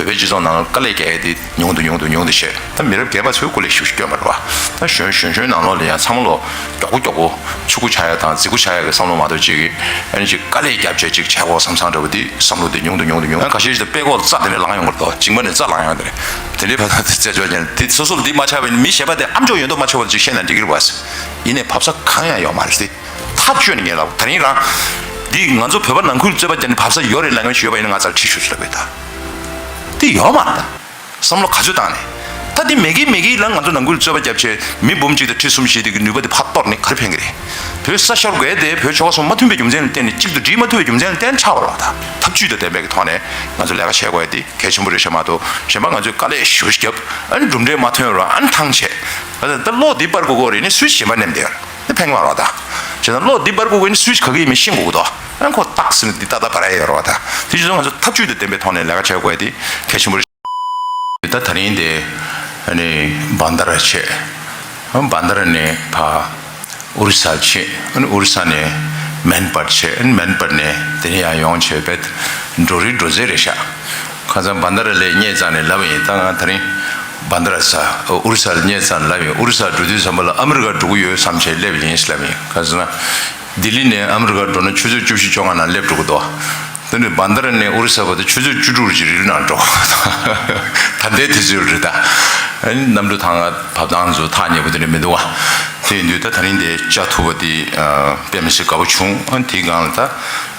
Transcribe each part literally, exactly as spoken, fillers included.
བོད་སྤྱི་ཚོགས་ནང་དཀའ་ལས་རྒྱག་ཡས་དེ་ཉུང་དུ་ཉུང་དུ་ཉུང་དུ་བཤད། ད་མི་རབས་རྒན་པ་ཚོས་སྐུ་ལས་ཞུ་ཞུ་སྐྱོན་པ་རེད་བ། ད་གཞོན་གཞོན་གཞོན་ནང་ལོགས་ལ་ཡང་ཚང་མ་ལོ་མགྱོགས་པོ་མགྱོགས་པོ་ཕྱུག་པོ་ཆགས་ཡ་དང་རྫིག་པོ་ཆགས་ཡ་གི་བསམ་བློ་མ་གཏོགས་ཅིག་གིས་ཨ་ནི་ཅིག་དཀའ་ལས་རྒྱབ་བྱས་ཅིག་བྱས་གོ་བསམ་བསམ་འདྲ་བོ་དེ་བསམ་བློ་དེ་ཉུང་དུ་ཉུང་དུ་ཉུང་། ཡང་ཁ་ཤས་ཤིག་ད་དཔེ་ཀོག་རྩ་དེ་ནས་ལངས་ཡོང་གི་རེད་དོ། མཇིང་པ་ནས་རྩ་ལངས་ཡོང་གི་རེད། དེ་འདྲའི་བར་དུ་དེ་རྩད་གཅོད་ཀྱང་དེ་སོ་སོར་འདི་མ་ཆགས་པ་ཡིན་ན་མི་གཞན་པ་དེ་ཨ་མཆོག་ཡོད་མདོག་མ་ཆོག་པ་ཅིག་བཤད་ན་འགྲིག་གི་རེད་བ། ཡིན་ནའི་བབ་ས་གང་ཡང་ཡོད་མ་རེད་དེ། ཐག་གཅོད་ནས་ངས་ལབ། ད་རིང་རང་འདི་ང་ཚོ་བོད་པ་ནང་ཁུལ་རྩོད་པ་བརྒྱབ་ནས་བབ་ས་ཡོད་རེད་ལབ་མཁན་ཞིག་ཡོད་པ་ཡིན་ན་ང་རྩར་ཁྲིད་ཤོག་ཅིག་ལབ་ཡོད་ད། དེ་ཡོད་མ་རེད་ད། བསམ་བློ་ག་ཚོད་བཏང་ནས། ད་དེ་མེད་ཀི་མེད་ཀི་ལ་ང་ཚོ་ནང་ཁུལ་རྩོད་པ་བརྒྱབ་བྱས་མི་འབུམ་གཅིག་དང་ཁྲི་གསུམ་བཞི་དེ་གི་ནུས་པ་དེ་ཕར་གཏོར་ནས་ག་རེ་ཕན་གི་རེད། བོད་ས་ཤོར་དགོས་དེ་བོད་ཆོལ་ཁ་གསུམ་མ་མཐུན་པའི་རྒྱུ་མཚན་ལ་བརྟེན་ནས་གཅིག་ཏུ་སྒྲིལ་མ་ཐུབ་པའི་རྒྱུ་མཚན་ལ་བརྟེན་ཆགས་པ་རེད་བ། ད་ཐབས་ཇུས་དང་ལྡན་པའི་གི་ཐོག་ནས་ང་ཚོ་ལས་ཀ་བྱེད་དགོས་ཡ་དེ་གལ་ཆེན་པོ་རེད་ཤག་མ་གཏོགས་གཞན་པ་ང་ཚོས་དཀའ་ལས་ཞེ་པོ་ཞིག་བརྒྱབ་ཨ་ནི་གྲུབ་འབྲས་མ་ཐོན་རུང་ཨ་ནི་ཐང་ཆད། ད་བློ་འདི་སྤར་དགོས་ཀྱི་རེད་ནི་སུས་གཞན་པ་ནེམ་དེ་ཡོད་ནི་ཕན་གི་མ་རེད་བ། ད་བྱས་ན་བློ་འདི་སྤར་དགོས་ཀྱི་ནི་སུས་ག་གི་ཡིན་མིན་ཤེས་དགོས་ཀྱི་འདུག་ཨ་ནི་ཁོ་ཏག་ཟེར་ནས་འདི་ཏག་ཏག་འབར་ཡ་ཡོད་རེད་བ། ད་དེ་བྱས་ཙང་ང་ཚོ་ཐབས་ཇུས་དང་ལྡན་པའི་ཐོག་ནས་ལས་ཀ་བྱེད་དགོས་ཡ་དེ་གལ་ཆེན་པོ་རེད། ད་ད་རིང་དེ་ཨ་ནི་བན་དྷ་ར་བྱས། བན་དྷ་ར་ནས་ཕར་ཨོ་རི་ས་བྱས། ཨ་ནི་ཨོ་རི་ས་ནས་མན་པར་བྱས། ཨ་ནི་མན་པར་ནས་དེ་ནས་ཡར་ཡོང་བྱས་པས་འགྲོ་རིགས་འགྲོ་ཚད་རེད་ཤག་ཁ་སང་བན་དྷ་ར་ལ་སླེབས་ཙང་ནས་ལབ་པ་ཡིན། ད་ང་ད་རིང་བན་དྷ་ར་ས་ཨོ་རི་ས་ལ་སླེབས་ཙང་ལབ་ཡིན། ཨོ་རི་ས་འགྲོ་དུས་ཙམ་པ་ལ་ཨ་མི་རི་ཀ་འགྲོ་གི་ཡོད་བསམ་བྱས་སླེབས་ཡིན་ལབ་ཡིན། ག་ཟེར་ན། ལྡི་ལི་ནས་ཨ་མི་རི་ཀ་འགྲོ་ན་ཆུ་ཚོད་བཅུ་བཞི་བཅོ་ལྔ་ནང་སླེབས་འགྲོ་གི་འདུག་དེ་ནས་བན་དྷ་ར་ནས་ཨོ་རི་ས་བར་དུ་ཆུ་ཚོད་བཅུ་དྲུག་ཅིག་རིང་ལ་འགྲོ། ད་ལྟའི་དུས་ཚོད་རེད་ད། ཨ་ནི་གནམ་གྲུ་ཐང་ག་བབས་སྟངས་ཚོ་ཐག་ཉེ་པོ་དེ་འདྲ་མི་འདུག་བ། དེ་ཡིན་དུས་ད་ད་རིང་དེ་བཅར་ཐུབ་པ་དེ་དཔེ་མི་སྲིད་དགའ་པོ་བྱུང་། ཨ་ནི་དེའི་སྒང་ལ་ད་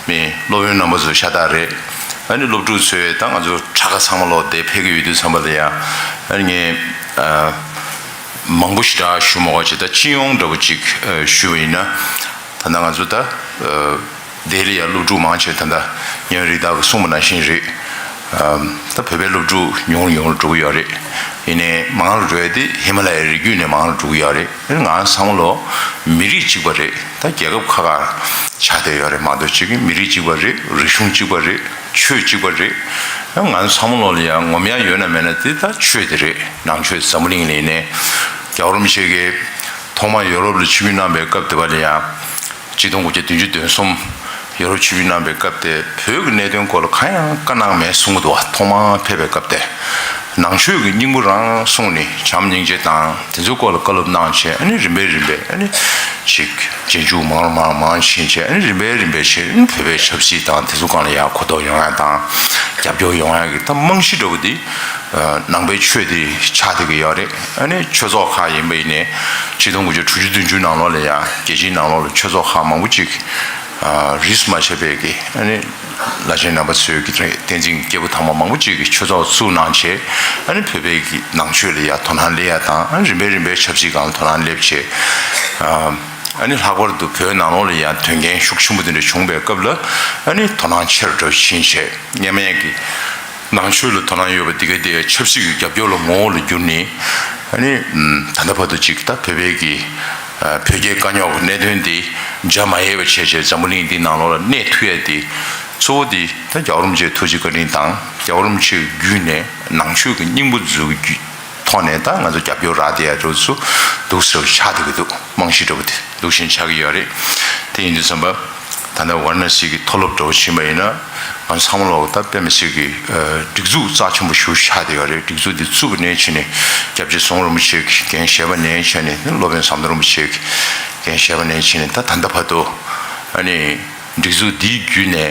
མི་སློབ་དཔོན་རྣམ་པ་ཚོ་ཤ་སྟག་རེད། ཨ་ནི་སློབ་ཕྲུག་ཚོས་ད་ང་ཚོ་གྲྭ་ཁ་ཚང་མ་ལོག་དེ་ཕེབས་ཀྱི་ཡོད་དུས་ཙམ་པ་ལ་ཡང་ཨ་ནི་ངས་མང་པོ་ཞིག་ད་ཞུ་མ་དགོས་བྱས་ད་སྤྱི་ཡོངས་འདྲ་པོ་ཅིག་ཞུས་པ་ཡིན་ན། ད་ལྟ་ང་ཚོ་ད་ལྡི་ལི་ཡ་སློབ་ཕྲུག་མང་ཆེ་ད་ལྟ་ཉེ་བའི་རིགས་བདག་གིས་གསུངས་པ་ནང་བཞིན་རེད། ད་བོད་པའི་སློབ་ཕྲུག་ཉུང་རུ་ཉུང་རུ་འགྲོ་གི་ཡོད་རེད། ཡིན་ནའི་མང་རུ་འགྲོ་ཡ་དེ་ཧི་མ་ལ་ཡའི་རི་རྒྱུད་ནས་མང་རུ་འགྲོ་གི་ཡོད་རེད། ང་ཚང་མ་ལོ་མི་རིགས་གཅིག་པ་རེད། ད་རྒྱལ་ཁབ་ཁག་ཁག་ཆགས་བསྡད་ཡོད་རེད་མ་གཏོགས་གཅིག་གི་མི་རིགས་གཅིག་པ་རེད། རིག་གཞུང་གཅིག་པ་རེད། ཆོས་གཅིག་པ་རེད། ང་ཚོ་ཚང་མ་ལོ་ལ་ཡང་ངོམ་ཡ་ཡོད་ན་མེད་ན་དེ་ད་ཆོས་དེ་རེད། ནང་ཆོས་འཛམ་བུ་གླིང་ལ་ཡིན་ནའི་རྒྱལ་བ་རིན་པོ་ཆེ་གིས་ཐོག་མར་ཡོ་རོབ་ལ་ཆིབས་བསྒྱུར་གནང་པའི་སྐབས་དེ་བ་ལ་ཡང་། ཆིག་སྟོང་དགུ་བརྒྱ་བདུན་ཅུ་དོན་གསུམ་ཡོ་རོབ་ཆིབས་བསྒྱུར་གནང་པའི་སྐབས་དེ་བོད་ཀྱི་གནད་དོན་སྐོར་ལ་གང་ཡང་བཀའ་གནང་མེད་གསུང་གི་འདུག་བ། ཐོག་མར་ཕེབས་པའི་སྐབས་དེ། ནང་ཆོས་ཀྱི་སྙིང་པོ་རང་གསུངས་ནས་བྱམས་སྙིང་རྗེ་དང་དེ་ཚོའི་སྐོར་ལ་བཀའ་སློབ་གནང་བྱས། ཨ་ནི་རིམ་པས་རིམ་པས་ཨ་ནི་ཅིག་རྗེས་འཇུག་མང་རུ་མང་རུ་མང་རུ་ཕྱིན་བྱས། ཨ་ནི་རིམ་པས་རིམ་པས་བྱས། ཨ་ནི་བོད་པའི་ཆབ་སྲིད་དང་དེ་ཚོ་སྒང་ལ་ཡང་གོ་རྟོགས་ཡོང་ཡ་དང་རྒྱབ་སྐྱོར་ཡོང་ཡ་གི་ད་རྨང་གཞི་འདྲ་བོ་འདི་ནང་པའི་ཆོས་འདི་ཆགས་བསྡད་ཀྱི་ཡོད་རེད། ཨ་ནི་ཆོས་ཚོགས་ཁག་ཡིན་པ་ཡིན་ནའི་ཆིག་སྟོང་དགུ་བརྒྱ་དྲུག་ཅུ་བདུན་ཅུ་ནང་ལོགས་ལ་ཡང་རྒྱལ་སྤྱིའི་ནང་ལོགས་ལ་ཆོས་ཚོགས་ཁག་མང་པོ་ཅིག་རིས་མ་ཆད་པའི་གི་ཨ་ནི་བླ་ཆེན་རྣམ་པ་ཚོའི་གི་བསྟན་འཛིན་གྱི་སྐྱེས་བུ་དམ་པ་མང་པོ་ཅིག་གིས་ཆོས་ཚོགས་བཙུགས་གནང་བྱས། ཨ་ནི་བོད་པའི་གི་ནང་ཆོས་ལ་ཡང་དོ་སྣང་སླེབས་ཡ་དང་། ཨ་ནི་རིམ་པས་རིམ་པས་ཆབ་སྲིད་སྒང་ལ་དོ་སྣང་སླེབས་བྱས། ཨ་ནི་ལྷག་པར་དུ་བོད་ནང་ལོགས་ལ་ཡང་དོན་རྐྱེན་ཤུགས་ཆེན་པོ་དེ་འདྲ་བྱུང་བའི་སྐབས་ལ་ཨ་ནི་དོ་སྣང་ཆེ་རུ་འགྲོ་ཕྱིན་བྱས། སྔོན་མའི་གི་ནང་ཆོས་ལ་དོ་སྣང་ཡོད་པ་འདི་ག་དེ་ཆབ་སྲིད་ཀྱི་རྒྱབ་སྐྱོར་ལ་ངོ་བོ་ལ་བསྒྱུར་ནས། ཨ་ནི་ད་ལྟ་བར་དུ་ཅིག་ད་བོད་པའི་གི་བོད་རྒྱའི་དཀའ་རྙོག་གི་གནད་དོན་འདི་འཇགས་མ་ཡལ་བ་བྱས་བྱས་འཛམ་བུ་གླིང་འདིའི་ནང་ལོགས་ལ་གནས་ཐུབ་ཡ་དེ་གཙོ་བོ་དེ་ད་རྒྱལ་བ་རིན་པོ་ཆེའི་ཐུགས་རྗེ་བཀའ་དྲིན་དང་། རྒྱལ་བ་རིན་པོ་ཆེའི་བརྒྱུད་ནས་ནང་ཆོས་ཀྱི་སྙིང་པོ་འཛུགས་རྒྱུ་ཐོག་ནས་ད་ང་ཚོ་རྒྱབ་སྐྱོར་རག་བསྡད་ཡ་འདྲ་བོ་ཚོ་འདུག་ཟེར་བ་ཆགས་བསྡད་ཀྱི་འདུག་རྨང་གཞི་འདྲ་བོ་དེ་འདུག་བཞིན་ཆགས་ཀྱི་ཡོད་རེད། དེ་ཡིན་དུས་ཙམ་པ་ད་ལྟ་ཝཱ་ར་ཎ་སི་གི་མཐོ་སློབ་འདྲ་བོ་ཕྱིན་པ་ཡིན་ན། ང་ཚོ་ཚང་མ་ལོག་ད་དཔེ་མི་སྲིད་ཀྱི་སྒྲིག་འཛུགས་རྩ་ཆེན་པོ་ཞིག་ཆགས་བསྡད་ཡོད་རེད། སྒྲིག་འཛུགས་འདི་བཙུགས་པ་ནས་ཕྱིན་ནས་སྐྱབས་རྗེ་ཙོང་རིན་པོ་ཆེ་གི་འགན་བཞེས་པ་ནས་ཕྱིན་ནས། སློབ་དཔོན་ཟམ་གདོང་རིན་པོ་ཆེ་གི་འགན་བཞེས་པ་ནས་ཕྱིན་ནས་ད་ད་ལྟ་བར་དུ་ཨ་ནི་སྒྲིག་འཛུགས་འདིའི་བརྒྱུད་ནས་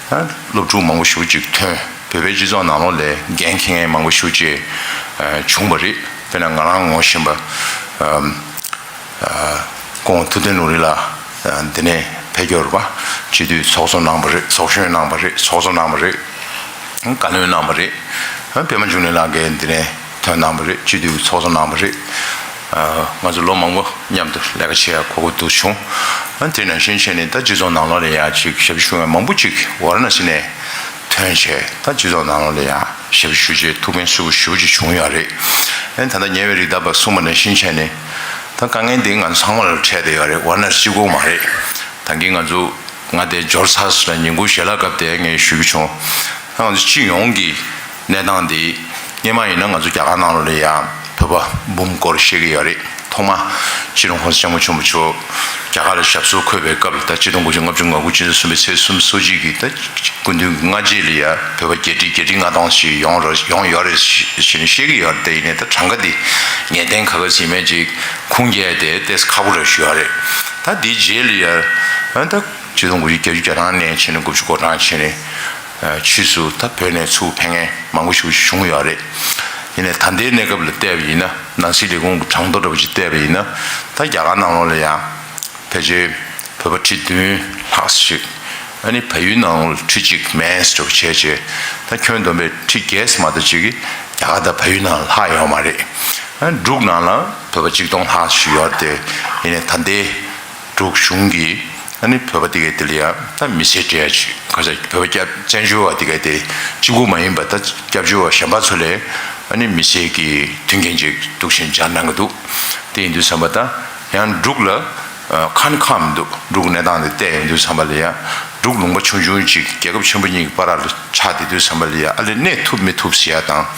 ད་སློབ་ཕྲུག་མང་པོ་ཞེ་པོ་ཅིག་ཐོན། བོད་པའི་སྤྱི་ཚོགས་ནང་ལོགས་ལ་འགན་འཁྱེར་མཁན་མང་པོ་ཞེ་པོ་ཅིག་བྱུང་བ་རེད། དཔེར་ན་ང་རང་ངོ་ཤེས་པ་སྐུ་ངོ་ཐུབ་བསྟན་ལུང་རིགས་ལགས་འདི་ནས་ཕེབས་ཀྱི་ཡོད་རེད་པ། སྤྱི་འཐུས་ཚོགས་གཙོ་གནང་བ་རེད། ཚོགས་གཞོན་གནང་བ་རེད། ཚོགས་གཙོ་གནང་བ་རེད། བཀའ་བློན་གནང་བ་རེད། པད་མ་འབྱུང་གནས་ལགས་ཀྱིས་འདི་ནས་ཐོན་གནང་བ་རེད། སྤྱི་འཐུས་ཚོགས་གཙོ་གནང་བ་རེད། ང་ཚོ་ལོ་མང་པོ་མཉམ་དུ་ལས་ཀ་བྱེད་ཡ་གོ་སྐབས་འདུག་བྱུང་། དེ་ནང་བཞིན་བྱས་ནས་ད་སྤྱི་ཚོགས་ནང་ལོགས་ལ་ཡ་ཅིག་ཞབས་ཞུ་ཞུ་མཁན་མང་པོ་ཅིག་ཝཱ་ར་ཎ་སི་ནས་ཐོན་བྱས། ད་སྤྱི་ཚོགས་ནང་ལོགས་ལ་ཡ་ཞབས་ཞུ་བྱེད་ཐུབ་མཁན་ཧྲིལ་པོ་ཞེ་པོ་ཅིག་བྱུང་ཡོད་རེད། ད་ལྟ་ཉེ་བའི་རིགས་བདག་པ་གསུངས་པ་ནང་བཞིན་བྱས་ནས་ད་དཀའ་ངལ་འདི་ང་ཚོ་ཚང་མ་ལ་འཕྲད་བསྡད་ཡོད་རེད། ཝཱ་ར་ཎ་སི་གཅིག་པོ་མ་རེད། ད་གིན་ང་ཚོ་ང་དེ་ཇོར་ཇི་ཧ་ལ་ཉིན་གུང་ཞལ་ལག་སྐབས་དེ་ངས་ཞུ་གི་བྱུང་། ད་ང་ཚོ་སྤྱི་ཡོངས་ཀྱི་གནས་སྟངས་འདི་སྔོན་མ་ཡིན་ན་ང་ཚོ་རྒྱ་གར་ནང་ལོགས་ལ་ཡ་བོད་པ་འབུམ་སྐོར་བཤད་ཀྱི་ཡོད་རེད། ཐོག་མ་སྤྱི་ནོར་༸གོང་ས་༸སྐྱབས་མགོན་ཆེན་པོ་མཆོག་རྒྱ་གར་ལ་ཞབས་སོར་འཁོད་པའི་སྐབས་ལ། ད་ཆིག་སྟོང་དགུ་བརྒྱ་ལྔ་བཅུ་ང་དགུ་ཕྱི་ཟླ་གསུམ་པའི་ཚེས་སོ་གཅིག་གི་ད་སྐུ་མདུན་གྱི་སྔ་རྗེས་ལ་ཡ་བོད་པ་བརྒྱད་ཁྲི་བརྒྱད་ཁྲི་ལྔ་སྟོང་ཞིག་ཡོང་ར་ཡོང་ཡོད་རེད་ཞེས་ནས་བཤད་ཀྱི་ཡོད་རེད། དེ་ཡིན་ནའི་ད་གྲངས་ཀ་འདི་ངེས་གཏན་ག་ག་ཟིན་མེད་ཅིག་ཁུངས་སྐྱེལ་དེ་ཏོག་ཙམ་ཁག་པོ་རེད་ཞུ་ཡོད་རེད། ད་འདིའི་རྗེས་ལ་ཡ་ད་ཆིག་སྟོང་དགུ་བརྒྱ་བརྒྱད་ཅུ་གྱ་གྲངས་ནས་བྱས་ནས་དགུ་བཅུ་གོ་གྲངས་བྱས་ནས། ཕྱིས་སུ་ད་བོད་ནས་ཚུར་ཕེབས་མཁན་མང་པོ་ཞིག་བྱུང་ཡོད་རེད། ཡིན་ནའི་ད་ལྟའི་གནས་སྐབས་ལ་བལྟས་པ་ཡིན་ན། ནང་སྲིད་ལས་ཁུངས་ཀྱི་གྲངས་ཐོ་འདྲ་པོ་ཅིག་བལྟས་པ་ཡིན་ན། ད་རྒྱ་གར་ནང་ལོགས་ལ་ཡང་ཕལ་ཆེར་བོད་པ་ཁྲི་བདུན་ལྷག་ཞིག་ཨ་ནི་བལ་ཡུལ་ནང་ལོགས་ལ་ཁྲི་གཅིག་མིན་འདྲ་པོ་བྱས་བྱས། ད་ཁྱོན་བསྡོམས་པས་ཁྲི་བརྒྱད་ཙམ་མ་གཏོགས་ཅིག་རྒྱ་གར་དང་བལ་ཡུལ་ནང་ལྷག་ཡོད་མ་རེད། ཨ་ནི་འབྲུག་ནང་ལ་བོད་པ་གཅིག་སྟོང་ལྷག་ཞིག་ཡོད་རེད། ཡིན་ནའི་ད་ལྟའི་འབྲུག་གཞུང་གིས་ཨ་ནི་བོད་པ་དེ་གའི་དེ་ལ་ཡང་ད་མི་སེར་སྤྲད་ཡ་ཅིག་ག་ས་བོད་པ་སྐྱབས་བཙན་བྱོལ་བ་དེ་གའི་དེ་གཅིག་པུ་མ་ཡིན་པ། ད་སྐྱབས་བཅོལ་བ་གཞན་པ་ཚོ་ལ་ཨ་ནི་མི་སེར་གྱི་མཐུན་རྐྱེན་ཅིག་འདུག་བཞིན་སྦྱར་གནང་གི་འདུག་དེ་ཡིན་དུས་ཙམ་པ་ད་ཡང་འབྲུག་ལ་ཁ་ནས་ཁ་མི་འདུག་འབྲུག་གནས་སྟངས་དེ་བལྟས་ཡོང་དུས་ཙམ་པ་ལ་ཡང་འབྲུག་ལུང་པ་ཆུང་ཆུང་ཅིག་རྒྱལ་ཁབ་ཆེན་པོ་གཉིས་ཀྱི་བར་ལ་ཆགས་བསྡད་དུས་ཙམ་པ་ལ་ཡང་ཨ་ལས་གནས་ཐུབ་མི་ཐུབ་ཟེར་ཡ་དང་།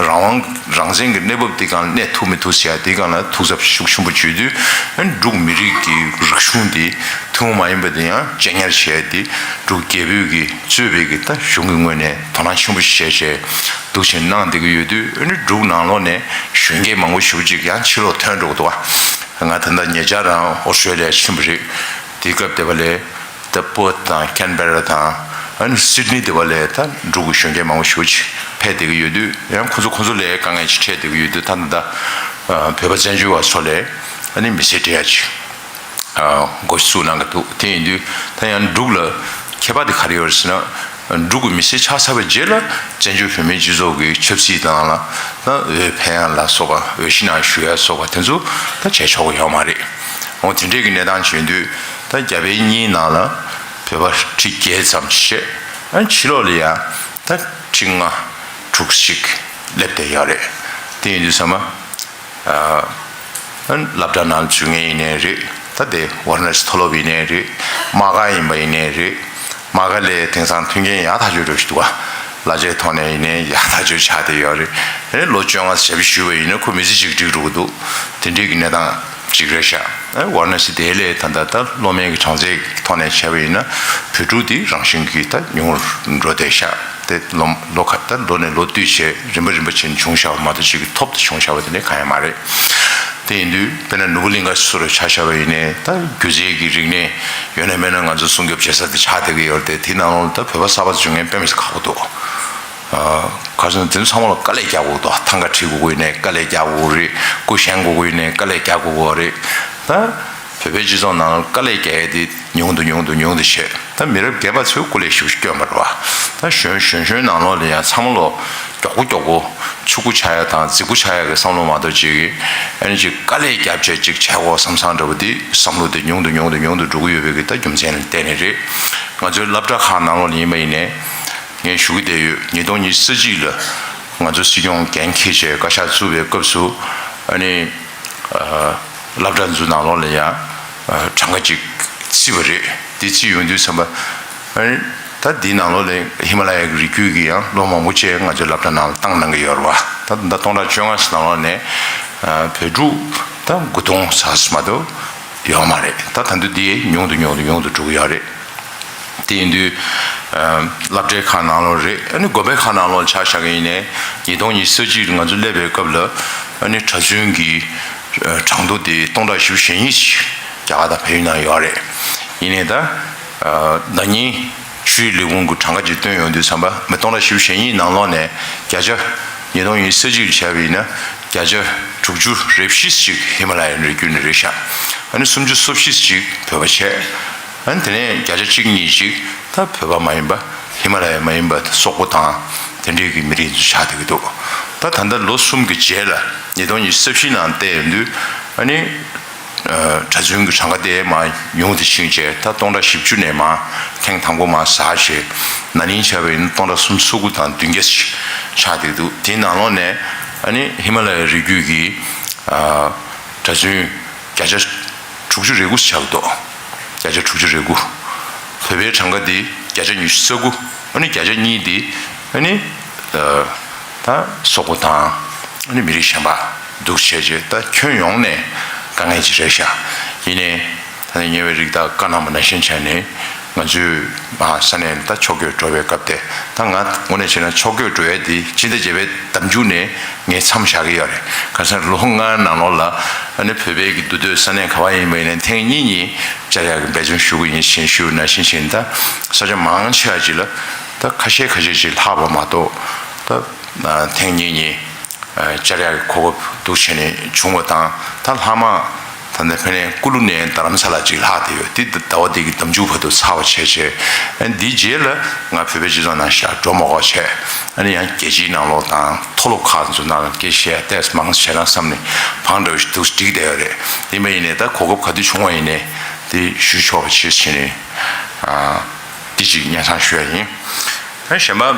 རང་དབང་རང་བཙན་གྱི་གནས་བབ་འདི་སྒང་ལ་གནས་ཐུབ་མི་ཐུབ་ཟེར་ཡ་འདི་སྒང་ལ་ཐུགས་འཚབ་ཤུགས་ཆེན་པོ་བྱེད་དུས། འབྲུག་མི་རིགས་ཀྱི་རིག་གཞུང་འདི་ཐུན་མོང་མ་ཡིན་པ་དེ་ཡང་གཅེས་ཉར་བྱས་ཏེ། འབྲུག་རྒྱལ་པོས་ཀྱིས་གཙོས་པའི་གི་ད་གཞུང་གི་ངོས་ནས་དོ་སྣང་ཆེན་པོ་བྱས་བྱས་འདུག་བྱས་གནང་བསྡད་ཀྱི་ཡོད་དུས། འབྲུག་ནང་ལོགས་ནས་གཞོན་སྐྱེས་མང་པོ་ཞེ་པོ་ཅིག་ཡང་ཕྱི་ལོགས་ཐོན་འགྲོ་གི་འདུག་བ། ང་ད་ལྟ་ཉེ་ཆར་རང་ཨོ་སི་ཀྲོ་ལི་ཡ་ཕྱིན་པ་རེད། དེའི་སྐབས་དེ་བ་ལས་ད་པར་ཐི་དང་ཁེན་བེ་ར་དང་ཨ་ནི་སིད་ནི་དེ་བ་ལས་ད་འབྲུག་གི་གཞོན་སྐྱེས་མང་པོ་ཞེ་པོ་ཅིག་ཕེབས་བསྡད་ཀྱི་ཡོད་དུས། ཡང་ཁོ་ཚོ་ཁོ་ཚོ་ལ་དཀའ་ངལ་ཅིག་འཕྲད་བསྡད་ཀྱི་ཡོད་དུས། ད་ད་ལྟ་བོད་པ་བཙན་བྱོལ་བ་ཚོ་ལ་ཨ་ནི་མི་སེར་སྤྲད་ཡ་ཅིག་འགོ་བཙུགས་གནང་གི་འདུག་དེ་ཡིན་དུས་ད་ཡང་འབྲུག་ལ་ཁྱད་པར་དེ་ག་རེ་ཡོད་རེད་ཟེར་ན། འབྲུག་གི་མི་སེར་ཆགས་ཚར་བའི་རྗེས་ལ་བཙན་བྱོལ་བོད་མིའི་སྤྱི་ཚོགས་ཀྱི་ཆབ་སྲིད་དང་ལ་ད་འོས་འཕེན་ཡ་ལ་སོགས་པ། འོས་གཞི་ནང་ཞུགས་ཡ་སོགས་པ་དེ་ཚོ་ད་བྱས་ཆོག་གི་ཡོད་མ་རེད། འོ་དེ་འདྲའི་གི་གནས་སྟངས་བྱུང་དུས། ད་རྒྱ་བལ་གཉིས་ནང་ལ་བོད་པ་ཁྲི་བརྒྱད་ཙམ་བྱས། ཨ་ཕྱི་ལོགས་ལ་ཡང་ད་ཁྲི་ལྔ་དྲུག་ཅིག་སླེབས་བསྡད་ཡོད་རེད། དེ་ཡིན་དུས་ཙམ་པ། ཨ་སློབ་གྲྭ་ནང་འཛུལ་མཁན་ཡིན་ནའི་རེད། ད་དེ་ཝ་ར་ཎ་སི་མཐོ་སློབ་ཡིན་ནའི་རེད། དམག་སྒར་ཡིན་པ་ཡིན་ནའི་རེད། དམག་སྒར་ལ་དེང་སང་མཐུན་རྐྱེན་ཡག་ཐག་ཆོད་འདྲ་ཞིག་འདུག་ག་གླ་ཆའི་ཐོག་ནས་ཡིན་ནའི་ཡག་ཐག་ཆོད་ཆགས་བསྡད་ཡོད་རེད། ཨ་ནི་ལོ་བཅོ་ལྔ་ཞེ་པོ་ཞུས་པ་ཡིན་ན་ཁོ་མི་ཚེ་གཅིག་འགྲིག་འགྲོ་གི་འདུག་དེ་འདྲའི་གི་གནས་སྟངས་ཅིག་རེད་ཤག་ཨ་ཝ་ར་ཎ་སི་དེ་ལས་ད་ལྟ་ད་སློབ་མའི་གི་གྲངས་ཚད་ཀྱི་ཐོག་ནས་བྱས་པ་ཡིན་ན། བོད་ཕྲུག་དེ་རང་བཞིན་གྱིས་ད་ཉུང་རུ་འགྲོ་བསྡད་ཤག་དེ་ལོ་ལོ་ཁ་ད་ལོ་ནས་ལོ་བསྟུད་བྱས་རིམ་པ་རིམ་པ་བྱས་ནས་བྱུང་བཞག་པ་མ་གཏོགས་ཅིག་གི་ཐོབ་ཏུ་བྱུང་བཞག་པ་དེ་འདྲ་གང་ཡང་མ་རེད། དེ་ཡིན་དུས་དཔེར་ན་ནོར་བུ་གླིང་ག་སོགས་ལ་ཆ་བཞག་པ་ཡིན་ནའི། ད་སྒྱུ་རྩལ་གྱི་རིག་གནས་ཡོད་ན་མེད་ན་ང་ཚོ་སྲུང་སྐྱོབ་བྱེད་ས་དེ་ཆགས་བསྡད་ཀྱི་ཡོད་རེད་དེ། དེའི་ནང་ལོགས་ལ་ད་བོད་པ་གསར་པ་འཛུལ་མཁན་དཔེ་མི་སྲིད་ཁག་པོ་འདུག་ཨ་ག་རེ་ཟེར་ན་དེ་ཚོ་ཚང་མ་ལ་དཀའ་ལས་རྒྱག་དགོས་འདུག་ཐང་ག་ཁྲིད་དགོས་ཀྱི་ཡིན་ནའི་དཀའ་ལས་རྒྱག་དགོས་རེད། སྒོ་བཞེངས་དགོས་ཀྱི་ཡིན་ནའི་དཀའ་ལས་རྒྱག་དགོས་ཀྱི་རེད། ད་བོད་པའི་སྤྱི་ཚོགས་ནང་ལ་དཀའ་ལས་རྒྱག་ཡས་དེ་ཉུང་དུ་ཉུང་དུ་ཉུང་དུ་བྱས། ད་མི་རབས་རྒན་པ་ཚོས་སྐུ་ལས་ཞེ་པོ་ཅིག་བསྐྱོན་པ་རེད་བ། ད་གཞོན་གཞོན་གཞོན་ནང་ལོགས་ལ་ཡང་ཚང་མ་ལོ་མགྱོགས་པོ་མགྱོགས་པོ་ཕྱུག་པོ་ཆགས་ཡ་དང་རྫིག་པོ་ཆགས་ཡ་གི་བསམ་བློ་མ་གཏོགས་ཅིག་གི་ཨ་ནི་ཅིག་དཀའ་ལས་རྒྱབ་བྱས་ཅིག་བྱས་དགོས་བསམ་བསམ་འདྲ་པོ་དེ་བསམ་བློ་དེ་ཉུང་དུ་ཉུང་དུ་ཉུང་དུ་འགྲོ་གི་ཡོད་པའི་གི་ད་རྒྱུ་མཚན་ལ་བརྟེན་ནས་རེད། ང་ཚོའི་སློབ་གྲྭ་ཁག་ནང་ལོགས་ལ་ཡིན་པ་ཡིན་ནའི། ངས་ཞུ་གི་བསྡད་ཡོད། ཉིས་སྟོང་ཉི་ཤུ་རྩ་གཅིག་ལ་ང་ཚོ་སྲིད་སྐྱོང་འགན་འཁྱེར་བྱས་བཀའ་ཤག་བཙུགས་པའི་སྐབས་སུ། ཨ་ནི་ཨ་སློབ་གྲྭ་ཚོའི་ནང་ལོགས་ལ་ཡང་ཨ་གྲངས་ཀ་ཅིག་བརྩིས་པ་རེད། དེ་བརྩིས་ཡོང་དུས་ཙམ་པ། ཨ་ནི་ད་འདིའི་ནང་ལོགས་ལ་ཧི་མ་ལ་ཡའི་རི་རྒྱུད་ཀྱི་ཡང་སློབ་མ་མང་པོ་ཅིག་ང་ཚོའི་སློབ་གྲྭ་ནང་ལ་བཏང་གནང་གི་ཡོད་རེད་བ། ད་ད་སྟོང་ཕྲག་བཅོ་ལྔ་ཙམ་ནང་ལོགས་ནས་ཨ་བོད་ཕྲུག་ད་དགུ་སྟོང་ཙམ་མ་གཏོགས་ཡོད་མ་རེད། ད་ད་དུང་འདི་ཉུང་དུ་ཉུང་དུ་ཉུང་དུ་འགྲོ་གི་ཡོད་རེད། དེ་ཡིན་དུས་ཨ་སློབ་གྲྭའི་ཁག་ནང་ལོགས་རེད། ཨ་ནི་དགོན་པའི་ཁག་ནང་ལོགས་ཆ་བཞག་གི་ཡིན་ནའི། ཉིས་སྟོང་ཉི་ཤུ་རྩ་གཅིག་ལ་ང་ཚོ་སླེབས་པའི་སྐབས་ལ་ཨ་ནི་གྲྭ་བཙུན་གྱི་ཨ་གྲངས་ཐོ་དེ་སྟོང་ཕྲག་བཞི་བཅུ་ཞེ་གཉིས་ཤིག་རྒྱ་གར་དང་བལ་ཡུལ་ནང་ཡོད་རེད། ཡིན་ནའི་ད་ཨ་ཟླ་ཉིན་ཆུའི་ལས་ཁུངས་ཀྱི་གྲངས་ཀ་ཅིག་བཏོན་ཡོང་དུས་ཙམ་པ། མི་སྟོང་ཕྲག་བཞི་བཅུ་ཞེ་གཉིས་ནང་ལོགས་ནས་བརྒྱ་ཆ་ཉིས་སྟོང་ཉི་ཤུ་རྩ་གཅིག་ལ་བྱས་པ་ཡིན་ན་བརྒྱ་ཆ་དྲུག་ཅུ་རེ་བཞི་ཞིག་ཧི་མ་ལ་ཡའི་རི་རྒྱུད་ནས་རེད་ཤག་ཨ་ནི་སུམ་ཅུ་སོ་བཞི་ཞིག་བོད་པ་བྱས། ཨ་ནི་དེ་ནས་བརྒྱ་ཆ་གཅིག་གཉིས་ཅིག་ད་བོད་པ་མ་ཡིན་པ། ཧི་མ་ལ་ཡ་མ་ཡིན་པ་སོག་པོ་དང་དེ་འདྲའི་གི་མི་རིགས་ཚོ་ཆགས་བསྡད་ཀྱི་འདུག་ད་ད་ལྟ་ལོ་གསུམ་གྱི་རྗེས་ལ་ཉིས་སྟོང་ཉི་ཤུ་རྩ་བཞི་ནང་བལྟས་ཡོང་དུས། ཨ་ནི་ཨ་གྲྭ་བཙུན་གྱི་གྲངས་ཀ་དེ་མར་ཉུང་དུ་ཕྱིན་བྱས། ད་སྟོང་ཕྲག་བཞི་བཅུ་ནས་མར་ཐེངས་དང་པོ་མར་ཟག་བྱས། ན་ནིང་བྱས་པ་ཡིན་ན་སྟོང་ཕྲག་སུམ་ཅུ་སོ་དགུ་དང་བདུན་བརྒྱ་ཞིག་ཆགས་བསྡད་ཀྱི་འདུག་དེའི་ནང་ལོགས་ནས་ཨ་ནི་ཧི་མ་ལ་ཡའི་རི་རྒྱུད་ཀྱི་ཨ་གྲྭ་བཙུན་བརྒྱ་ཆ་དྲུག་ཅུ་རེ་དགུ་ཆགས་འདུག་བརྒྱ་ཆ་དྲུག་ཅུ་རེ་དགུ། བོད་པའི་གྲངས་ཀ་འདི་བརྒྱ་ཆ་ཉི་ཤུ་རྩ་དགུ། ཨ་ནི་བརྒྱ་ཆ་གཉིས་འདི་ཨ་ནི་ཨ་ད་སོག་པོ་དང་ཨ་ནི་མི་རིགས་གཞན་པ་འདུག་བྱས་རྗེས། ད་ཁྱོན་ཡོངས་ནས་ དཀའ་ངལ་ཅིག་རེད་ཤག་ཡིན་ནའི་ད་ནི་ཉེ་བའི་རིགས་ད་བཀའ་གནང་བ་ནང་བཞིན་བྱས་ནས་ང་ཚོས་ཨ་ས་གནས་ད་ཕྱོགས་བསྐྱོད་འགྲོ་བའི་སྐབས་དེ་ད་ང་དངོས་གནས་བྱས་ན་ཕྱོགས་བསྐྱོད་འགྲོ་ཡས་དེ་སྤྱི་ཟླ་བརྒྱད་པའི་ཟླ་མཇུག་ནས་ངས་མཚམས་བཞག་གི་ཡོད་རེད། གང་ཟེར་ལོ་ལྔའི་ནང་ལོགས་ལ་ཨ་ནི་བོད་པའི་གི་འདུས་སྡོད་ས་གནས་ག་བ་ཡིན་པ་ཡིན་ནའི་ཐེངས་གཉིས་གཉིས་བཅར་ཡག་གི་འབད་བརྩོན་ཞུ་གི་ཡིན་ཞེས་ཞུས་ནང་བཞིན་བྱས་ནས་ད་ས་ཆ་མང་ཆེ་བ་ཅིག་ལ་ད་ཁ་ཤས་ཁ་ཤས་ཅིག་ལྷག་པ་མ་གཏོགས་ད་ཐེངས་གཉིས་གཉིས། བཅར་ཡག་གི་གོ་སྐབས་འདུག་བྱས་ནས་བྱུང་བ་དང་ད་ལྷག་མ་ད་ལྟ་ཕ་ནས་ཀུ་ལུ་ནས་རྡ་རམ་ས་ལ་ཅིག་ལྷག་བསྡད་ཡོད། དེ་ཟླ་བ་འདི་གི་ཟླ་མཇུག་བར་དུ་ཚར་བ་བྱས་བྱས་འདིའི་རྗེས་ལ་ང་བོད་པའི་སྤྱི་ཚོགས་ནང་ཤར་འགྲོ་མ་དགོས་བྱས་ཨ་ནི་ཡང་རྒྱལ་སྤྱིའི་ནང་ལོགས་དང་མཐོ་སློབ་ཁག་ཚོ་ནང་ལ་སྐད་ཆ་བཤད་ཏེ་མང་ཙམ་བྱས་ན་བསམ་ནས་བང་འདྲ་བོ་ཞིག་འདུག་འགྲིག་བསྡད་ཡོད་རེད། དེ་མ་ཡིན་ནས་ད་གོ་སྐབས་ག་དུས་བྱུང་བ་ཡིན་ནས་དེ་ཞུ་ཆོག་པ་བྱས་བྱས་ནས་དེ་ཅིག་སྙན་སེང་ཞུ་ཡ་ཡིན། ད་གཞན་པ།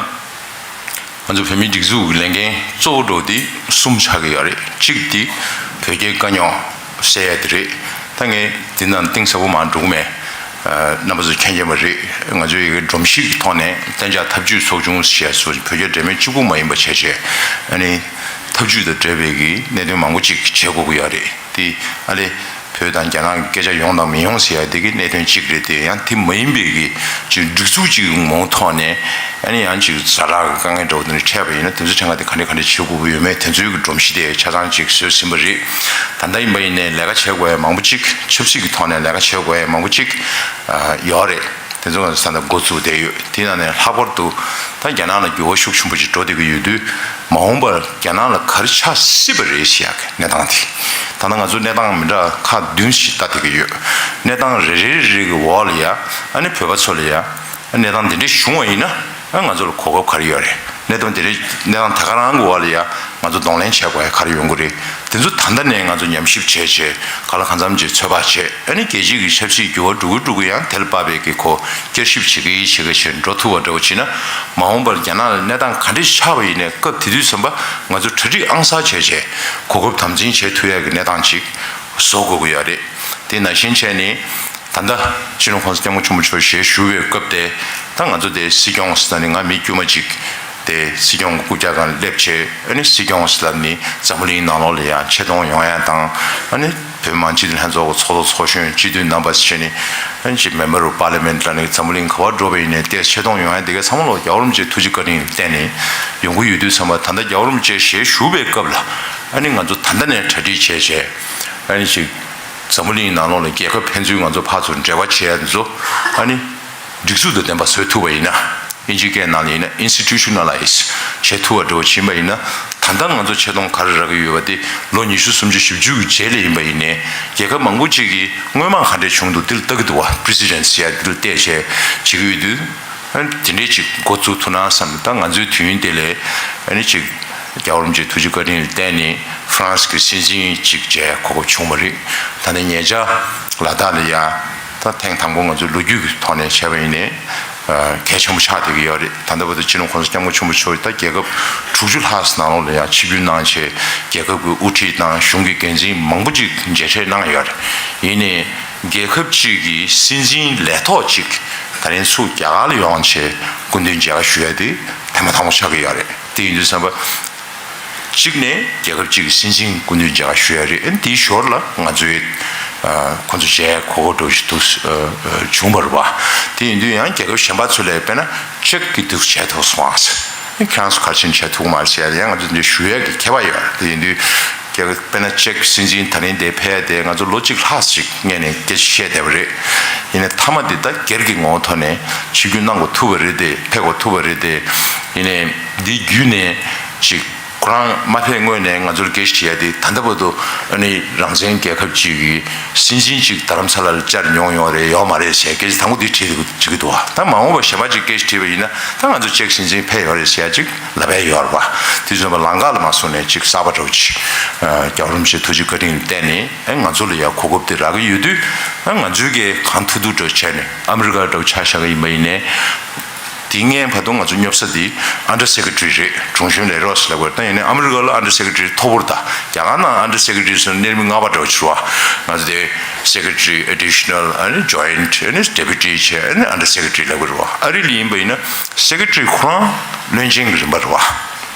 ང་ཚོ་བོད་མིའི་སྒྲིག་འཛུགས་ཀྱི་ལས་འགན་གཙོ་བོ་འགྲོ་དེ་གསུམ་ཆགས་ཀྱི་ཡོད་རེད། གཅིག་དེ་བོད་རྒྱའི་དཀའ་རྙོག་སེལ་ཡ་དེ་རེད། ད་ངས་འདི་ནང་གཏིང་ཟབ་པོ་མར་འགྲོ་གི་མེད། རྣམ་པ་ཚོ་མཁྱེན་མཁྱེན་པ་རེད། ང་ཚོའི་ཡི་གེ་སྒྲོམ་གཞི་གི་ཐོག་ནས་གཏན་འཇགས་ཐབས་ཇུས་ཚོགས་ཆུང་ཞེས་སུ་བོད་རྒྱ་འབྲེལ་མོལ་གཅིག་པུ་མ་ཡིན་པ་བྱས་བྱས་ཨ་ནི་ཐབས་ཇུས་དང་འབྲེལ་བའི་གི་གནད་དོན་མང་པོ་ཅིག་བྱེད་དགོས་ཀྱི་ཡོད་རེད། དེ་ཨ་ལེ། བོད་དང་རྒྱ་ནག་གི་སྐད་ཆ་ཡོང་དང་མི་ཡོང་ཟེར་ཡ་དེ་གི་གནད་དོན་གཅིག་རེད་དེ་ཡང་དེ་མ་ཡིན་པའི་གི་ཅིག་སྒྲིག་འཛུགས་ཅིག་གི་ངོ་བོ་ཐོག་ནས་ཨ་ནི་ཡང་ཅིག་ཛ་དྲག་གི་དཀའ་ངལ་འདྲ་བོ་དེ་འདྲ་འཕྲད་པ་ཡིན་ན་དེ་ཚོ་ཆ་ཚང་དེ་ག་འདྲ་ག་འདྲ་བྱེད་དགོས་ཀྱི་ཡོད་མེད་དེ་ཚོའི་གི་སྒྲོམ་གཞི་དེ་ཆ་ཚང་ཅིག་བཟོས་ཟིན་པ་རེད། ད་ལྟ་ཡིན་པ་ཡིན་ནའི་ལས་ཀ་བྱེད་དགོས་ཡ་མང་པོ་ཅིག་ཆབ་སྲིད་ཀྱི་ཐོག་ནས་ལས་ཀ་བྱེད་དགོས་ཡ་མང་པོ་ཅིག་ཡོད་རེད། དེ་ཚོ་ང་ཚོ་ད་ལྟ་འགོ་བཙུགས་བསྡད་ཡོད། དེ་ནང་ནས་ལྷག་པར་དུ་ད་རྒྱ་ནག་ལ་འགྱུར་བ་ཤུགས་ཆེན་པོ་ཅིག་འགྲོ་བསྡད་ཀྱི་ཡོད་དུས་མ་འོངས་པར་རྒྱ་ནག་ལ་ག་རེ་ཆགས་སྲིད་པ་རེད་ཞེས་ཡག་གི་གནས་སྟངས་དེ། ད་ལྟ་ང་ཚོ་གནས་སྟངས་མི་འདྲ་ཁག་བདུན་ཞིག་ལྟ་བསྡད་ཀྱི་ཡོད། གནས་སྟངས་རེ་རེ་རེ་རེ་གི་འོག་ལ་ཡ་ཨ་ནི་བོད་པ་ཚོ་ལ་ཡ་གནས་སྟངས་དེ་འདྲ་བྱུང་བ་ཡིན་ན་ང་ཚོ་ལ་གོ་སྐབས་ག་རེ་ཡོད་རེད། གནད་དོན་དེ་རིགས་གནས་སྟངས་ད་ག་རང་གི་འོག་ལ་ཡ་ང་ཚོ་གདོང་ལེན་བྱེད་དགོས་ཡ་ག་རེ་ཡོང་གི་རེད། དེ་ཚོ་ད་ལྟ་ནས་ང་ཚོ་ཉམས་ཞིབ་བྱས་བྱས་ག་ལ་གང་འཚམ་ཅིག་ཚོད་དཔག་བྱས་ཨ་ནི་རྒྱལ་སྤྱིའི་གི་ཆབ་སྲིད་འགྱུར་བ་འགྲོ་གི་འགྲོ་གི་ཡང་དེ་ལ་དཔག་པའི་གི་ཁོ་བསྐྱར་ཞིབ་བྱེད་གི་བྱེད་གི་བྱས་འགྲོ་ཐུབ་པ་འདྲ་བོ་བྱས་ན་མ་འོངས་པར་རྒྱ་ནག་ལ་གནས་སྟངས་ག་འདྲ་ཆགས་པ་ཡིན་ནའི་སྐབས་དེ་དུས་ཙམ་པ་ང་ཚོ་གྲ་སྒྲིག་ཨང་གསར་བྱས་བྱས་གོ་སྐབས་དམ་འཛིན་བྱེད་ཐུབ་ཡ་གི་གནས་སྟངས་ཅིག་བཟོ་དགོས་ཀྱི་ཡོད་རེད། དེ་ནང་བཞིན་བྱས་ནས། ད་ལྟ་སྤྱི་ནོར་༸གོང་ས་༸སྐྱབས་མགོན་ཆེན་པོ་མཆོག་ཞལ་བཞུགས་པའི་སྐབས་དེ་ད་ང་ཚོ་དེ་སྲིད་སྐྱོང་ཟེར་ན་ནི་ང་མི་དཀྱུས་མ་གཅིག་དེ་སྲིད་སྐྱོང་གི་རྐུབ་བཀྱག་སྒང་སླེབས་བྱས་ཨ་ནི་སྲིད་སྐྱོང་ཟེར་ལབ་ནི་འཛམ་བུ་གླིང་ནང་ལོགས་ལ་ཡང་ཆེ་མཐོང་ཡོང་ཡ་དང་ཨ་ནི་བོད་མི་མང་སྤྱི་འཐུས་ལྷན་ཚོགས་ཀྱི་ཚོགས་གཙོ་ཚོགས་གཞོན་སྤྱི་འཐུས་རྣམ་པ་ཟེར་ནི་ཨ་ནི་ཅིག་Member of Parliament ལབ་ནི་འཛམ་བུ་གླིང་ག་བར་འགྲོ་བ་ཡིན་ནའི་དེ་ཆེ་མཐོང་ཡོང་ཡ་དེ་ག་ཚང་མ་ལོག་རྒྱལ་བ་རིན་པོ་ཆེའི་ཐུགས་རྗེ་བཀའ་དྲིན་ལ་བརྟེན་ནས་ཡོང་གི་ཡོད་དུས་ཙམ་པ་ད་ལྟ་རྒྱལ་བ་རིན་པོ་ཆེ་ཞལ་བཞུགས་པའི་སྐབས་ལ་ཨ་ནི་ང་ཚོ་ད་ལྟ་ནས་གྲ་སྒྲིག་བྱས་བྱས་ཨ་ནི་ཅིག་འཛམ་བུ་གླིང་ནང་ལོགས་ལ་རྒྱལ་ཁབ་ཕན་ཚུན་ང་ཚོ་ཕར་ཚུར་འབྲེལ་བ་བྱེད་ཡ་ཚོ་ཨ་ནི་སྒྲིག་འཛུགས་དང་ལྡན་པ་བཟོ་ཐུབ་པ་ཡིན་ན་ཨིན་ཇིའི་སྐད་ནང་ལ་ཡིན་ན་Institutionalize བྱེད་ཐུབ་པ་འདྲ་བོ་ཕྱིན་པ་ཡིན་ན་ད་ལྟ་ང་ཚོ་ཆེ་མཐོང་ག་རེ་རག་གི་ཡོད་པ་དེ་ལོ་ཉི་ཤུ་སུམ་ཅུ་བཞི་བཅུ་གི་རྗེས་ལ་ཡིན་པ་ཡིན་ནའི་རྒྱལ་ཁབ་མང་པོ་ཅིག་གིས་སྔོན་མ་ག་འདྲས་བྱུང་འདུག་དེ་ལ་ལྟ་གི་འདུག་བ། Precedents ཡ་དེ་ལ་བལྟས་བྱས་བྱེད་ཀྱི་ཡོད་དུས། ཨ་ནི་དེ་འདྲས་ཅིག་འགོ་བཙུགས་ཐུབ་ན་བསམ་ད་ང་ཚོའི་དུས་ཡུན་དེ་ལས་ཨ་ནི་ཅིག་རྒྱལ་བ་རིན་པོ་ཆེའི་ཐུགས་རྗེ་བཀའ་དྲིན་ལ་བརྟེན་ནས་ཧྥ་རན་སི་གི་སྲིད་འཛིན་ཅིག་མཇལ་གོ་སྐབས་བྱུང་བ་རེད། ད་ནི་ཉེ་ཆར་ལ་དྭགས་ལ་ཡ་ད་ཐེངས་དང་པོ་ང་ཚོའི་ལོ་རྒྱུས་ཀྱི་ཐོག་ནས་བྱས་པ་ཡིན་ནའི་གལ་ཆེན་པོ་ཆགས་བསྡད་ཀྱི་ཡོད་རེད། ད་ལྟ་བར་དུ་སྤྱི་ནོར་༸གོང་ས་༸སྐྱབས་མགོན་ཆེན་པོ་མཆོག་ད་རྒྱལ་ཁབ་དྲུག་ཅུ་ལྷག་ཙམ་ནང་ལོགས་ལ་ཡ་ཆིབས་བསྒྱུར་གནང་བྱས་རྒྱལ་ཁབ་ཀྱི་དབུ་ཁྲིད་དང་གཞུང་གི་འགན་འཛིན་མང་པོ་ཅིག་མཇལ་འཕྲད་གནང་ཡོད་རེད། ཡིན་ནའི། རྒྱལ་ཁབ་ཅིག་གི་སྲིད་འཛིན་ལས་ཐོག་ཅིག་ད་རིང་ཚུར་རྒྱ་གར་ལ་ཡོང་བྱས་སྐུ་མདུན་མཇལ་ཁ་ཞུ་ཡ་དེ་ཐེངས་མ་དང་པོ་ཆགས་ཀྱི་ཡོད་རེད། དེ་ཡིན་དུས་ཙམ་པ། གཅིག་ནས་རྒྱལ་ཁབ་ཅིག་གི་སྲིད་འཛིན་སྐུ་མདུན་མཇལ་ཁ་ཞུ་ཡ་རེད། ཨ་ནི་དེའི་ཞོར་ལ་ང་ཚོའི་ཁོང་ཚོ་མཇལ་གོ་སྐབས་འདྲ་ཞིག་ཏུ་བྱུང་བ་རེད་བ། དེ་ཡིན་དུས་ཡང་རྒྱལ་ཁབ་གཞན་པ་ཚོ་ལས་དཔེར་ན་ཅེག་གི་དུ་བྱས་ཐུབ་སོང་ཨ། ཁྱེད་རང་ཚོ་ག་རེ་བྱས་ནས་བྱས་ཐུབ་མ་རེད་ཟེར་ཡ་ཡང་ང་ཚོ་འདི་ཞུ་ཡ་གི་ཁྱད་པར་ཡོད་རེད། དེ་ཡིན་དུས། རྒྱལ་ཁབ་དཔེར་ན་ཅེག་སྲིད་འཛིན་ད་རིང་དེ་ཕེབས་ཏེ་ང་ཚོ་ལོ་གཅིག་ལྷག་ཅིག་སྔོན་ནས་སྐད་ཆ་བཤད་བསྡད་པ་རེད། ཡིན་ནའི་མཐའ་མ་འདི་ད་སྒེར་གྱི་ངོ་བོ་ཐོག་ནས་ཆིབས་བསྒྱུར་གནང་དགོས་ཐུག་པ་རེད་དེ་ཕེབས་དགོས་ཐུག་པ་རེད་དེ། ཡིན་ནའི་འདི་བརྒྱུད་ནས་ཅིག་ཁོ་རང་མ་ཕེབས་སྔོན་ནས་ང་ཚོར་སྐད་ཆ་དྲིས་ཡ་དེ་ད་ལྟ་བར་དུ་ཨ་ནི་རང་བཙན་རྒྱལ་ཁབ་ཅིག་གི་སྲིད་འཛིན་ཅིག་རྡ་རམ་ས་ལ་ལ་བཅར་མྱོང་ཡོད་རེད་ཡོད་མ་རེད་ཟེར་སྐད་ཆ་དང་པོ་འདི་དྲིས་འདུག་འདུག་བ། ད་མ་འོངས་པ་གཞན་པ་ཅིག་སྐད་ཆ་དྲིས་པ་ཡིན་ན་ད་ང་ཚོ་ཅེག་སྲིད་འཛིན་ཕེབས་ཡོད་རེད་ཟེར་ཡ་ཅིག་ལབ་ཡ་ཡོད་རེད་བ། དེ་ཚོ་ལམ་ཁ་ལ་མ་སོང་ནས་ཅིག་གསར་པ་འདྲ་བོ་ཅིག་རྒྱལ་བ་རིན་པོ་ཆེའི་ཐུགས་རྗེ་བཀའ་དྲིན་ལ་བརྟེན་ནས་ཨེ་ང་ཚོ་ལ་ཡ་གོ་སྐབས་དེ་རག་གི་ཡོད་དུས་ཨེ་ང་ཚོའི་གི་གང་ཐུབ་ཐུབ་འདྲ་བོ་བྱས་ནས་ཨ་མི་རི་ཀ་འདྲ་བོ་ཆ་བཞག་གི་ཡིན་པ་ཡིན་ནའི། དེ་སྔའི་བར་དུ་ང་ཚོ་སྙོབ་ས་དེ་Under Secretary རེད། ཀྲུང་གཞོན་ལས་རོགས་ཟེར་ལབ་དགོས་རེད། ད་ཡིན་ནའི་ཨ་མི་རི་ཀ་ལ་Under Secretary མཐོ་པོ་རེད། ད་རྒྱ་གར་ནང་Under Secretary ཟེར་ན་སྣེ་རིགས་ལྔ་པ་འདྲ་བོ་ཅིག་རེད་བ། ང་ཚོ་དེ་Secretary Additional ཨ་ནི་Joint ཨ་ནི་Deputy བྱས་ཨ་ནི་Under Secretary ལབ་དགོས་རེད་བ། ཨ་རི་ལ་ཡིན་པ་ཡིན་ན་Secretary ཁོ་རང་བློན་ཆེན་གྱི་རིམ་པ་རེད་བ།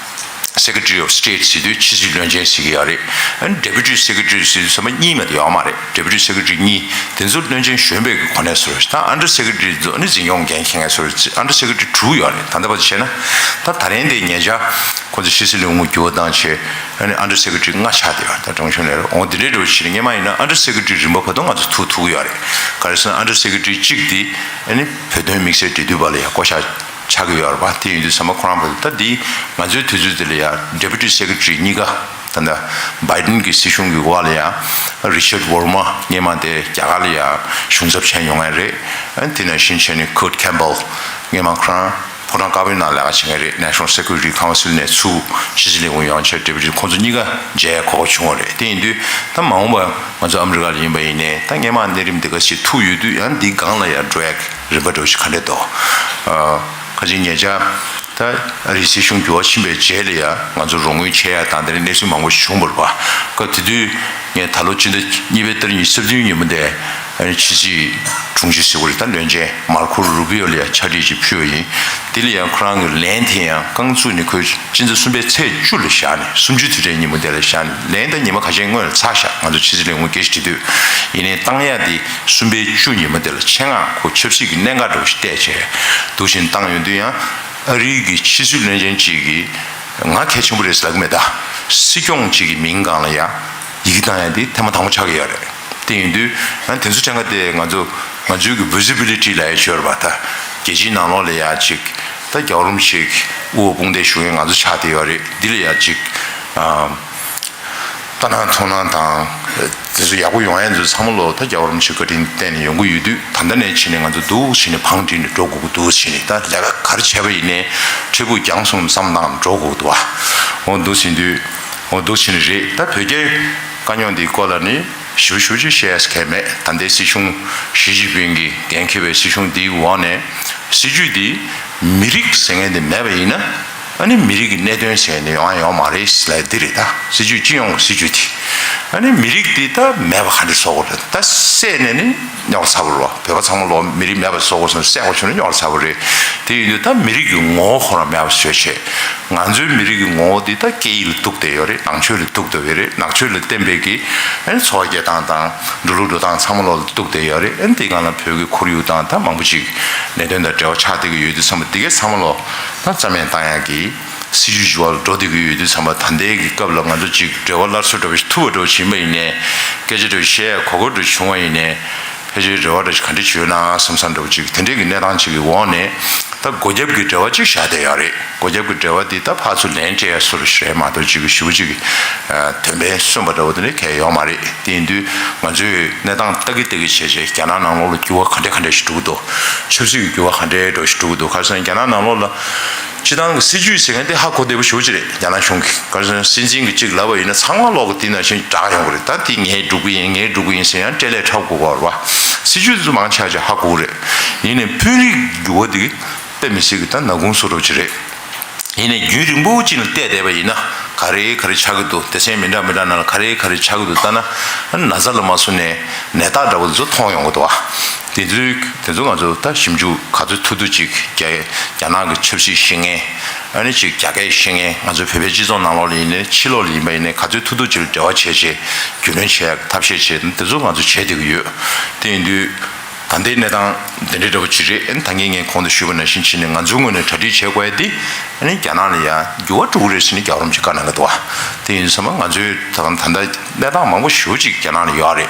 Secretary of State ཟེར་དུས་ཕྱི་སྲིད་བློན་ཆེན་ཟེར་གྱི་ཡོད་རེད། ཨ་ནི་Deputy Secretary ཟེར་དུས་ཚང་མ་གཉིས་མ་གཏོགས་ཡོད་མ་རེད། Deputy Secretary གཉིས་དེ་ཚོ་བློན་ཆེན་གཞོན་པའི་གི་གོ་གནས་བཟོ་རེད། ད་Under Secretary ཚོ་ཨ་ནི་འཛིན་སྐྱོང་འགན་འཁྱེར་མཁན་བཟོ་རེད། Under Secretary དྲུག་ཡོད་རེད། ད་ལྟ་བར་དུ་བྱས་ན་ད་ད་རིང་དེ་ཉེ་ཆར་ཁོ་ཚོ་ཕྱི་སྲིད་ལས་ཁུངས་འགྱུར་བ་བཏང་བྱས་ཨ་ནི་Under Secretary ལྔ་ཆགས་བསྡད་ཡོད་རེད། ད་ཀྲང་ཆུན་ལས་རེད། འོ་དེ་འདྲའི་འགྲོ་བྱས་ནས་སྔོན་མ་ཡིན་ན་Under Secretary རིམ་པ་བར་དུ་ང་ཚོ་ཐུག་ཐུག་གི་ཡོད་རེད། ག་རེ་ཟེར་ན་Under Secretary གཅིག་དེ་ཨ་ནི་བོད་དོན་དམིགས་བསལ་འབྲེལ་མཐུད་པ་ལ་ཡང་བསྐོ་བཞག་ཆགས་ཀྱི་ཡོད་རེད་པ། དེ་ཡིན་དུས་ཚང་མ་ཁོ་རང་བོད་ད་འདི་ང་ཚོའི་དུས་ཚོད་འདི་ལ་ཡང་Deputy Secretary གཉིས་ཀ་ད་ལྟ་Biden གྱི་སྲིད་གཞུང་གི་འོག་ལ་ཡང་Richard Verma སྔོན་མ་དེ་རྒྱ་གར་ལ་ཡང་གཞུང་ཚབ་བྱས་མྱོང་ཡ་རེད། དེ་ནང་བཞིན་བྱས་ནས་Kurt Campbell སྔོན་མ་ཁོ་རང་ཕོ་བྲང་དཀར་པོའི་ནང་ལས་ཀ་བྱེད་མཁན་རེད། National Security Council ནས་ཚུར་ཕྱི་སྲིད་ལས་ཁུངས་ཡོང་བྱས་Deputy ཁོང་ཚོ་གཉིས་ཀ་མཇལ་གོ་སྐབས་བྱུང་བ་རེད། དེ་ཡིན་དུས་ད་མ་འོངས་པ་ང་ཚོ་ཨ་མི་རི་ཀ་ལ་ཡིན་པ་ཡིན་ནའི་ད་སྔོན་མ་གནས་རིམ་འདི་ག་ཞིག་ཐུག་ཡོད་དུས་ཡང་འདི་སྒང་ལ་ཡང་འགྲོ་ཡ་རིམ་པ་འགྲོ་ཞིག་ག་འདྲ་འདུག་ཁ་ཅིག་ཉེ་ཆར་ད་ཨ་རིའི་སྲིད་གཞུང་འགྱུར་བ་ཕྱིན་པའི་རྗེས་ལ་ཡང་ང་ཚོ་རོགས་དངུལ་ཆད་ཡ་དང་དེ་འདྲའི་གནས་ཚུལ་མང་པོ་ཞིག་བྱུང་བ་རེད་པ། སྐབས་དེ་དུས་ངས་ད་ལོ་སྤྱི་ཟླ་གཉིས་པའི་ཏ་རིག་ཉི་ཤུ་རྩ་བདུན་ཉིན་མོ་དེ་ཨ་ནི་ཕྱི་སྲིད་དྲུང་ཆེ་ཟེར་དགོས་རེད། ད་བློན་ཆེན་མར་ཁོ་རུ་བྷི་ཨོ་ལ་ཡང་ཕྱག་བྲིས་ཅིག་ཕུལ་བ་ཡིན། དེ་ལ་ཡང་ཁོ་རང་གི་ལན་དེ་ཡང་རྐང་བཙུགས་ནས་ཁོས་སྤྱི་ཟླ་གསུམ་པའི་ཚེས་བཅུ་ལ་བཞག་ནས་གསུམ་བཅུའི་དུས་དྲན་ཉིན་མོ་དེ་ལ་བཞག་ནས་ལན་ད་ཉི་མ་ཁ་ཤས་སྔོན་ལ་ཚར་བཞག་ང་ཚོ་ཕྱི་སྲིད་ལས་ཁུངས་སྐད་ཆ་དྲིས་དུས་ཡིན་ནའི་བཏང་ཡ་དེ་གསུམ་པའི་བཅུ་ཉིན་མོ་དེ་ལ་ཆེད་མངགས་ཁོ་ཆབ་སྲིད་ཀྱི་གནད་འགག་འདྲ་བོ་ཞིག་བལྟས་བྱས་འདུག་བཞིན་བཏང་ཡོང་དུས་ཡང་ཨ་རིའི་གི་ཕྱི་སྲིད་བློན་ཆེན་གཅིག་གིས་ང་གལ་ཆེན་པོ་རེད་ཟེར་ལབ་ཀྱི་མེད། ད་སྲིད་སྐྱོང་གཅིག་གི་མིང་སྒང་ལ་ཡང་ཡི་གེ་བཏང་ཡ་དེ་ཐེངས་མ་དང་པོ་ཆགས་ཀྱི་ཡོད་རེད། དེ་ཡིན་དུས་ཡང་དེ་ཚོ་ཕྲན་ཁ་དེ་ང་ཚོ་ང་ཚོའི་གི་visibility ལ་ཡ་ཤོར་བ་ད་རྒྱལ་སྤྱིའི་ནང་ལོགས་ལ་ཡ་ཅིག་ད་རྒྱལ་བ་རིན་པོ་ཆེ་གི་དབུ་འོག་དཔུང་འདེགས་ཞུ་མཁན་ང་ཚོ་ཆགས་བསྡད་ཡོད་རེད། འདི་ལ་ཡ་ཅིག་ཨ། ལྟ་སྣང་མཐོང་སྣང་དང་དེ་ཚོ་ཡག་པོ་ཡོང་ཡ་ཚོ་ཚང་མ་ལོ་ད་རྒྱལ་བ་རིན་པོ་ཆེ་བཀའ་དྲིན་བརྟེན་ནས་ཡོང་གི་ཡོད་དུས་ད་ལྟ་ནས་ཕྱིན་ནས་ང་ཚོ་འདུག་ཕྱིན་ནས་བང་བསྒྲིགས་ནས་འགྲོ་དགོས་ཀྱི་འདུག་ཕྱིན་ནས་ད་ལས་ཀ་ག་རེ་བྱས་པ་ཡིན་ནའི་འཕྲལ་ཕུགས་རྒྱང་སོང་བསམ་བཏང་འགྲོ་དགོས་ཀྱི་འདུག་བ། འོ་འདུག་ཕྱིན་དུས་འོ་འདུག་ཕྱིན་ནས་རེད། ད་བོད་རྒྱའི་དཀའ་རྙོག་འདིའི་སྐོར་ལ་ནི་ཞུ་ཞུ་ཅིག་བཤད་ཡ་གལ་མེད། ད་ལྟའི་སྲིད་གཞུང་ཞི་ཅིན་ཕིང་གིས་འགན་འཁྱེར་བའི་སྲིད་གཞུང་འདིའི་འོག་ནས་སྲིད་ཇུས་འདི་མི་རིགས་ཟེར་མཁན་འདི་མེད་པ་ཡིན་ན། ཨ་ནི་མི་རིགས་ཀྱི་གནད་དོན་ཟེར་ནས་ཡོང་ཡ་ཡོང་མ་རེད་ལབ་འདི་རེད། ད་སྲིད་ཇུས་སྤྱི་ཡོངས་ཀྱི་སྲིད་ཇུས་དེ་ཨ་ནི་མི་རིགས་འདི་ད་མེད་པ་ག་འདྲ་བཟོ་དགོས་རེད། ད་བསད་ནས་ནི་རྙོག་ཚ་པོ་རེད། བོད་པ་ཚང་མ་ལོ་མི་རིགས་མེད་པ་བཟོ་དགོས་སོང་བསད་དགོས་བྱུང་ན་རྙོག་ཚ་པོ་རེད། དེ་ཡིན་དུས་ད་མི་རིགས་ཀྱི་ངོ་བོ་ཁོ་རང་མེད་པ་བཟོས་བྱས་ང་ཚོའི་མི་རིགས་ཀྱི་ངོ་བོ་འདི་ད་སྐད་ཡིག་ལ་གཏུགས་བསྡད་ཡོད་རེད། ནང་ཆོས་ལ་གཏུགས་བསྡད་ཡོད་རེད། ནང་ཆོས་ལ་བརྟེན་པའི་གི་ཨ་ནི་འཚོ་བ་སྐྱེལ་སྟངས་དང་འགྲོ་ལུགས་འགྲོ་སྟངས་ཚང་མ་ལོ་ལ་གཏུགས་བསྡད་ཡོད་རེད། ཨ་ནི་དེ་སྒང་ལ་བོད་ཀྱི་ཁོར་ཡུག་དང་ད་མང་པོ་ཅིག་གནད་དོན་དང་འབྲེལ་བ་ཆགས་བསྡད་ཀྱི་ཡོད་དུས་ཙམ་པ་འདི་གའི་ཚང་མ་ལོ་ད་རྩ་མེད་བཏང་ཡག་གི་སྲིད་ཇུས་བཞི་བ་ལ་འགྲོ་བསྡད་ཀྱི་ཡོད་དུས་ཙམ་པ་ད་ལྟའི་གི་སྐབས་ལ་ང་ཚོ་ཅིག་འབྲེལ་བ་སླར་གསོ་འདྲ་བོ་ཞིག་ཐུབ་པ་འདྲ་བོ་ཞིག་ཡིན་པ་ཡིན་ནའི་སྐད་ཆ་འདྲ་བོ་བཤད་ཡག་གོ་སྐབས་འདྲ་བོ་བྱུང་བ་ཡིན་ནའི་ཕལ་ཆེར་རེ་བ་འདྲ་བོ་ཞིག་ག་འདྲ་ཅིག་ཡོད་ན་བསམ་བསམ་འདྲ་བོ་ཅིག་དེ་འདྲའི་གི་གནས་སྟངས་ཅིག་གི་འོག་ནས་ད་སྒོ་རྒྱབ་ཀྱི་འབྲེལ་བ་ཅིག་བཞག་བསྡད་ཡོད་རེད། སྒོ་རྒྱབ་ཀྱི་འབྲེལ་བ་འདི་ད་ཕར་ཚུར་ལན་སྤྲད་ཡ་སུ་རེད་མ་གཏོགས་ཅིག་གི་ཞུ་ཅིག་གི་དོན་ཕན་སོན་པ་འདྲ་བོ་དེ་འདྲ་གང་ཡང་ཡོད་མ་རེད། དེ་ཡིན་དུས་ང་ཚོས་གནས་སྟངས་ལྟ་གི་ལྟ་གི་བྱས་བྱས་རྒྱ་ནག་ནང་ལོགས་ལ་འགྱུར་བ་ག་འདྲ་ག་འདྲ་ཞིག་འགྲོ་གི་འདུག་ཆབ་སྲིད་ཀྱི་འགྱུར་བ་ག་འདྲའི་འགྲོ་ཞིག་འགྲོ་གི་འདུག་ག་རེ་ཟེར་ན་རྒྱ་ནག་ནང་ལོགས་ལ་སྤྱི་བཏང་གི་སྲིད་ཇུས་ཟེར་མཁན་དེ་ཧ་གོ་བདེ་པོ་ཞེ་པོ་ཅིག་རེད། རྒྱ་ནག་གཞུང་གིས་ག་རེ་ཟེར་ན་སྲིད་འཛིན་གྱིས་གཅིག་ལབ་པ་ཡིན་ན་ཚང་མ་ལོག་གི་དེ་ནང་བཞིན་བསྒྲགས་ཡོང་གི་རེད། ད་དེ་ངས་སྒྲུབ་གི་ཡིན་ངས་སྒྲུབ་གི་ཡིན་ཟེར་ཡང་སྤྲེལ་ལད་འཁྲབ་དགོས་པ་རེད་བ། སྲིད་ཇུས་དེ་ཚོ་མང་ཆེ་བ་ཅིག་ཧ་གོ་གི་རེད། ཡིན་ནའི་དཔོན་རིགས་འགྱུར་བ་དེ་དཔེ་མི་སྲིད་གི་ད་ནག་ཁུང་བཟོ་འདྲ་ཅིག་རེད། ཡིན་ནའི་རྒྱུན་རིང་པོ་ཅིག་ལ་བལྟས་བསྡད་པ་ཡིན་ན་ག་རེ་ག་རེ་ཆགས་ཀྱི་འདུག་སྡེ་ཚན་མི་འདྲ་མི་འདྲ་ནང་ལ་ག་རེ་ག་རེ་ཆགས་ཀྱི་འདུག་ལྟ་ན་ན་ཚ་ལ་མ་སོང་ནས་ནད་རྟགས་འདྲ་བོ་དེ་ཚོ་མཐོང་ཡོང་གི་འདུག་བ། དེ་ཚོའི་དེ་ཚོ་ང་ཚོ་ད་ཞིབ་འཇུག་ག་ཚོད་ཐུབ་ཐུབ་ཅིག་རྒྱ་རྒྱ་ནག་གི་ཆབ་སྲིད་ཤེས་མཁན་ཨ་ནི་ཅིག་རྒྱ་སྐད་ཤེས་མཁན་ང་ཚོ་བོད་པའི་སྤྱི་ཚོགས་ནང་ལོགས་ལ་ཡིན་ནའི་ཕྱི་ལོགས་ལ་ཡིན་པ་ཡིན་ནའི་ག་ཚོད་ཐུབ་ཐུབ་ཅིག་ལ་འབྲེལ་བ་བྱས་བྱས་རྒྱུས་ལོན་བྱེད་ཡག་ཐབས་ཤེས་བྱས་དེ་ཚོ་ང་ཚོ་བྱས་བསྡད་ཀྱི་ཡོད། དེ་ཡིན་དུས། ད་ལྟའི་གནས་སྟངས་འདི་འདྲའི་འདྲ་པོ་ཅིག་རེད། ཨ་ནི་ད་གིན་ངས་གོང་དུ་ཞུས་པ་ནང་བཞིན་བྱས་ནས་ང་ཚོའི་ངོས་ནས་གྲ་སྒྲིག་བྱེད་དགོས་ཡ་དེ་ཨ་ནི་རྒྱ་ནག་ལ་ཡ་འགྱུར་བ་འགྲོ་གི་རེད་ཟེར་ནས་རྒྱལ་བ་རིན་པོ་ཆེས་བཀའ་གནང་གི་འདུག་བ། དེ་ཡིན་དུས་ཙམ་པ་ང་ཚོའི་ད་ད་ལྟ་གནས་སྟངས་མང་པོ་ཞེ་པོ་ཅིག་རྒྱ་ནག་ལ་ཡོད་རེད།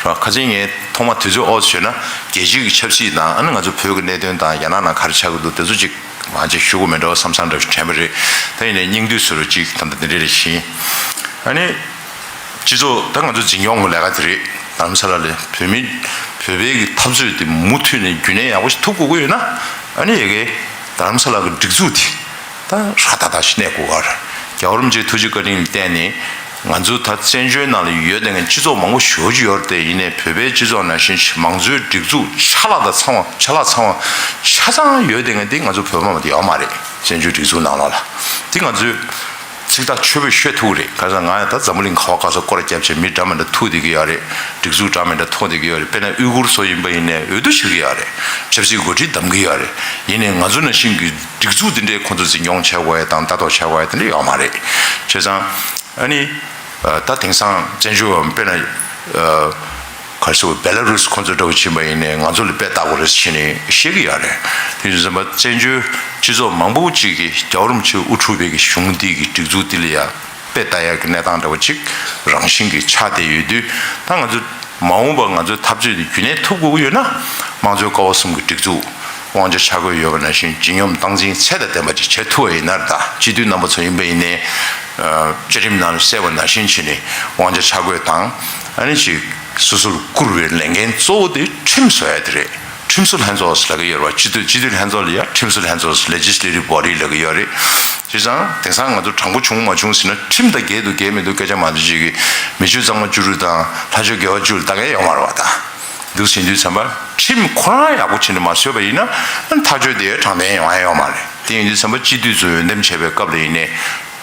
ར་ཁ་སང་ངས་ཐོག་མ་དུས་ཚོད་ཨོ་ཙམ་བྱས་ན་རྒྱལ་སྤྱིའི་གི་ཆབ་སྲིད་དང་ཨ་ནི་ང་ཚོ་བོད་ཀྱི་གནད་དོན་དང་རྒྱ་ནག་ནང་ག་རེ་ཆགས་ཀྱི་འདུག་དེ་ཚོ་ཅིག་མང་ཆེ་ཞུ་དགོས་མེད་འགྲོ་བསམ་བསམ་འདྲ་ཞིག་དྲན་པ་རེད། ད་ཡིན་ནའི་སྙིང་བསྡུས་བཟོ་འདྲ་ཅིག་ད་ལྟ་འདི་འདྲ་རེད་ཤིང་། ཨ་ནི། སྤྱི་ཚོགས་ད་ང་ཚོ་འཛིན་སྐྱོང་གི་ལས་ཀ་དེ་རེད། རྡ་རམ་ས་ལ་ལ་བོད་མི་བོད་པའི་གི་འཐབ་རྩོད་དེ་མུ་མཐུད་ནས་རྒྱུན་གནས་ཡག་པོ་ཞིག་ཐུབ་དགོས་ཀྱི་ཡོད་ན་ཨ་ནི་ཡ་གི་རྡ་རམ་ས་ལ་གི་སྒྲིག་འཛུགས་དེ་ད་ཧྲ་ཏག་ཏག་ཞིག་གནས་དགོས་ག་རེད། རྒྱལ་བ་རིན་པོ་ཆེའི་ཐུགས་རྗེ་བཀའ་དྲིན་ལ་བརྟེན་ནས་ང་ཚོ་ད་བཙན་བྱོལ་ནང་ལ་ཡོད་བསྡད་མཁན་སྤྱི་ཚོགས་མང་པོ་ཞེ་པོ་ཅིག་ཡོད་རེད་དེ། ཡིན་ནའི་བོད་པའི་སྤྱི་ཚོགས་ནང་བཞིན་མང་གཙོའི་སྒྲིག་འཛུགས་ཆ་ལག་དང་ཚང་བ་ཆ་ལག་ཚང་བ་ཆ་ཚང་ཡོད་བསྡད་མཁན་དེ་ང་ཚོ་བོད་པ་མ་གཏོགས་ཡོད་མ་རེད། བཙན་བྱོལ་སྒྲིག་འཛུགས་ནང་ལོགས་ལ་དེ་ང་ཚོའི། ཚིག་ཐག་ཆོད་པོས་ཤོད་ཐུབ་རེད། ག་ས་ང་ཡང་ད་འཛམ་བུ་གླིང་ག་བ་ག་ས་སྐོར་ར་བརྒྱབ་བྱས་མི་འདྲ་མི་འདྲ་ཐུག་བསྡད་ཀྱི་ཡོད་རེད། སྒྲིག་འཛུགས་འདྲ་མི་འདྲ་མཐོང་བསྡད་ཀྱི་ཡོད་རེད། དཔེར་ན་ཨུ་གུར་ཚོ་ཡིན་པ་ཡིན་ནའི་འོས་བསྡུ་བྱེད་ཀྱི་ཡོད་རེད། ཆབ་སྲིད་འགོ་ཁྲིད་གདམ་གྱི་ཡོད་རེད། ཡིན་ནའི་ང་ཚོ་ནང་བཞིན་གྱི་སྒྲིག་འཛུགས་འདི་འདྲས་ཁོང་ཚོ་འཛིན་སྐྱོང་བྱེད་དགོས་ཡ་དང་ལྟ་རྟོག་བྱེད་དགོས་ཡ་དེ་འདྲ་ཡོད་མ་རེད། བྱས་ཙང་ཨ་ནི་ད་དེང་སང་བཙན་བྱོལ་བ་དཔེར་ན་ག་རེ་ཟེར་བ་བེ་ལ་རུས་ཁོང་ཚོ་འདྲ་བོ་ཕྱིན་པ་ཡིན་ནའི་ང་ཚོ་ལ་དཔེ་ལྟ་དགོས་རེད་ཟེར་ནས་བཤད་ཀྱི་ཡོད་རེད། དེ་ཡིན་ཙམ་པ་བཙན་བྱོལ་སྤྱི་ཚོགས་མང་པོ་ཅིག་གིས་རྒྱལ་བ་རིན་པོ་ཆེ་དབུ་ཁྲིད་པའི་གི་གཞུང་འདི་གི་སྒྲིག་འཛུགས་འདི་ལ་ཡ་དཔེ་ལྟ་ཡག་གི་གནས་སྟངས་འདྲ་བོ་ཅིག་རང་བཞིན་གྱིས་ཆགས་བསྡད་ཡོད་དུས། ད་ང་ཚོ་མ་འོངས་པར་ང་ཚོའི་འཐབ་རྩོད་འདི་རྒྱུན་གནས་ཐུབ་དགོས་ཀྱི་ཡོད་ན། དམངས་གཙོའི་ཀ་བ་གསུམ་གྱི་སྒྲིག་འཛུགས། དབང་ཆ་ཆ་བགོས་ཡོད་པ་ནང་བཞིན་ཇི་སྙོམས་སྟངས་འཛིན་ཚད་དང་ལྡན་པ་ཅིག་བྱེད་ཐུབ་པ་ཡིན་ན། ད་སྤྱི་འཐུས་རྣམ་པ་ཚོ་ཡིན་པ་ཡིན་ནའི་བཅའ་ཁྲིམས་ནང་ལ་གསལ་བ་ནང་བཞིན་བྱས་ནས་དབང་ཆ་ཆ་བགོས་དང་། ཨ་ནི་ཅིག་སོ་སོར་བཀུར་བའི་ལས་འགན་གཙོ་བོ་དེ་ཁྲིམས་བཟོ་ཡ་དེ་རེད། ཁྲིམས་བཟོ་ལྷན་ཚོགས་ལབ་ཀྱི་ཡོད་རེད་བ། སྤྱི་འཐུས་སྤྱི་འཐུས་ལྷན་ཚོགས་ལ་ཡ་ཁྲིམས་བཟོ་ལྷན་ཚོགས་Legislative Body ལབ་ཀྱི་ཡོད་རེད། བྱས་ཙང་དེང་སང་ང་ཚོ་དྲང་པོ་བྱུང་མ་བྱུང་ཟེར་ན། ཁྲིམས་དང་འགལ་འདུག་འགལ་མི་འདུག་སྐད་ཆ་མ་འདི་ཅིག་གིས་མི་ཆོས་གཙང་མ་བཅུ་དྲུག་དང་ལྷ་ཆོས་དགེ་བ་བཅུ་ལ་ལྟ་མཁན་ཡོད་མ་རེད་བ། ད་འདུག་ཟིན་དུས་ཙམ་པ་ཁྲིམས་ཁོ་རང་ཡག་པོ་བྱས་ནས་མ་བཟོས་པ་ཡིན་ན་ཐག་གཅོད་དེ་དྲང་བདེན་ཡོང་ཡ་ཡོད་མ་རེད། དེ་ཡིན་དུས་ཙམ་པ་སྤྱི་འཐུས་ཚོ་འོས་འདེམས་བྱེད་པའི་སྐབས་ལ་ཡིན་ནའི་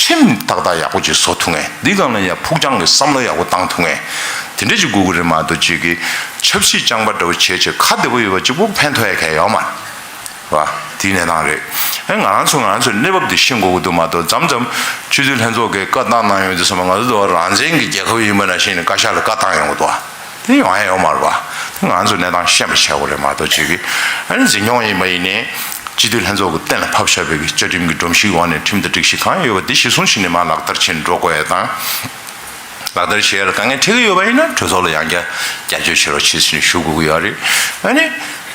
ཁྲིམས་ཏག་ཏག་ཡག་པོ་ཅིག་བཟོ་ཐུབ་མཁན། འདི་སྒང་ལ་ཡང་ཕུགས་རྒྱང་གི་བསམ་བློ་ཡག་པོ་བཏང་ཐུབ་མཁན་དེ་འདྲ་ཅིག་དགོས་ཀྱི་རེད་མ་གཏོགས། ཅིག་གིས་ཆབ་སྲིད་རྐྱང་པ་འདྲ་བོ་བྱས་བྱས་ཁ་བདེ་པོ་ཡོད་པ་གཅིག་པོ་ཕན་ཐོགས་ཡ་གང་ཡང་ཡོད་མ་རེད་བ། དེའི་གནས་སྟངས་རེད། ཨེ་ང་རང་ཚོ་ང་རང་ཚོའི་གནས་བབ་དེ་ཤེས་དགོས་ཀྱི་འདུག་མ་གཏོགས། མཚམས་མཚམས་སྤྱི་འཐུས་ལྷན་ཚོགས་ཀྱིས་བཀའ་བཏང་གནང་ཡོང་དུས་ཙམ་པ་ང་ཚོ་འདི་བ་རང་བཙན་གྱི་རྒྱལ་ཁབ་ཡིན་པ་ནང་བཞིན་བཀའ་ཤག་ལ་བཀའ་བཏང་ཡོང་གི་འདུག་བ། དེ་ཡོང་ཡ་ཡོད་མ་རེད་བ། ང་ཚོ་གནས་སྟངས་ཤེས་པ་བྱེད་དགོས་རེད་མ་གཏོགས། ཅིག་གིས་ཨ་ནི་འཛིན་སྐྱོང་ཡིན་པ་ཡིན་ནའི་སྤྱི་འཐུས་ལྷན་ཚོགས་ཀྱིས་གཏན་ལ་ཕབ་བཞག་པའི་བཅའ་ཁྲིམས་ཀྱི་སྒྲོམ་གཞིའི་འོག་ནས་ཁྲིམས་དང་སྒྲིག་གཞི་གང་ཡོད་པ་དེ་གཞིར་བཟུང་བྱས་ནས་མར་ལག་བསྟར་བྱས་ནས་འགྲོ་དགོས་ཡ་དང་། ལག་བསྟར་བྱེད་ཡ་ལ་དཀའ་ངལ་འཕྲད་ཀྱི་ཡོད་པ་ཡིན་ན་གྲོས་ཚོགས་ལ་ཡང་བསྐྱར་བསྐྱར་བཅོས་བྱེད་རོགས་བྱེད་ཟེར་ནས་ཞུ་དགོས་ཀྱི་ཡོད་རེད། ཨ་ནི་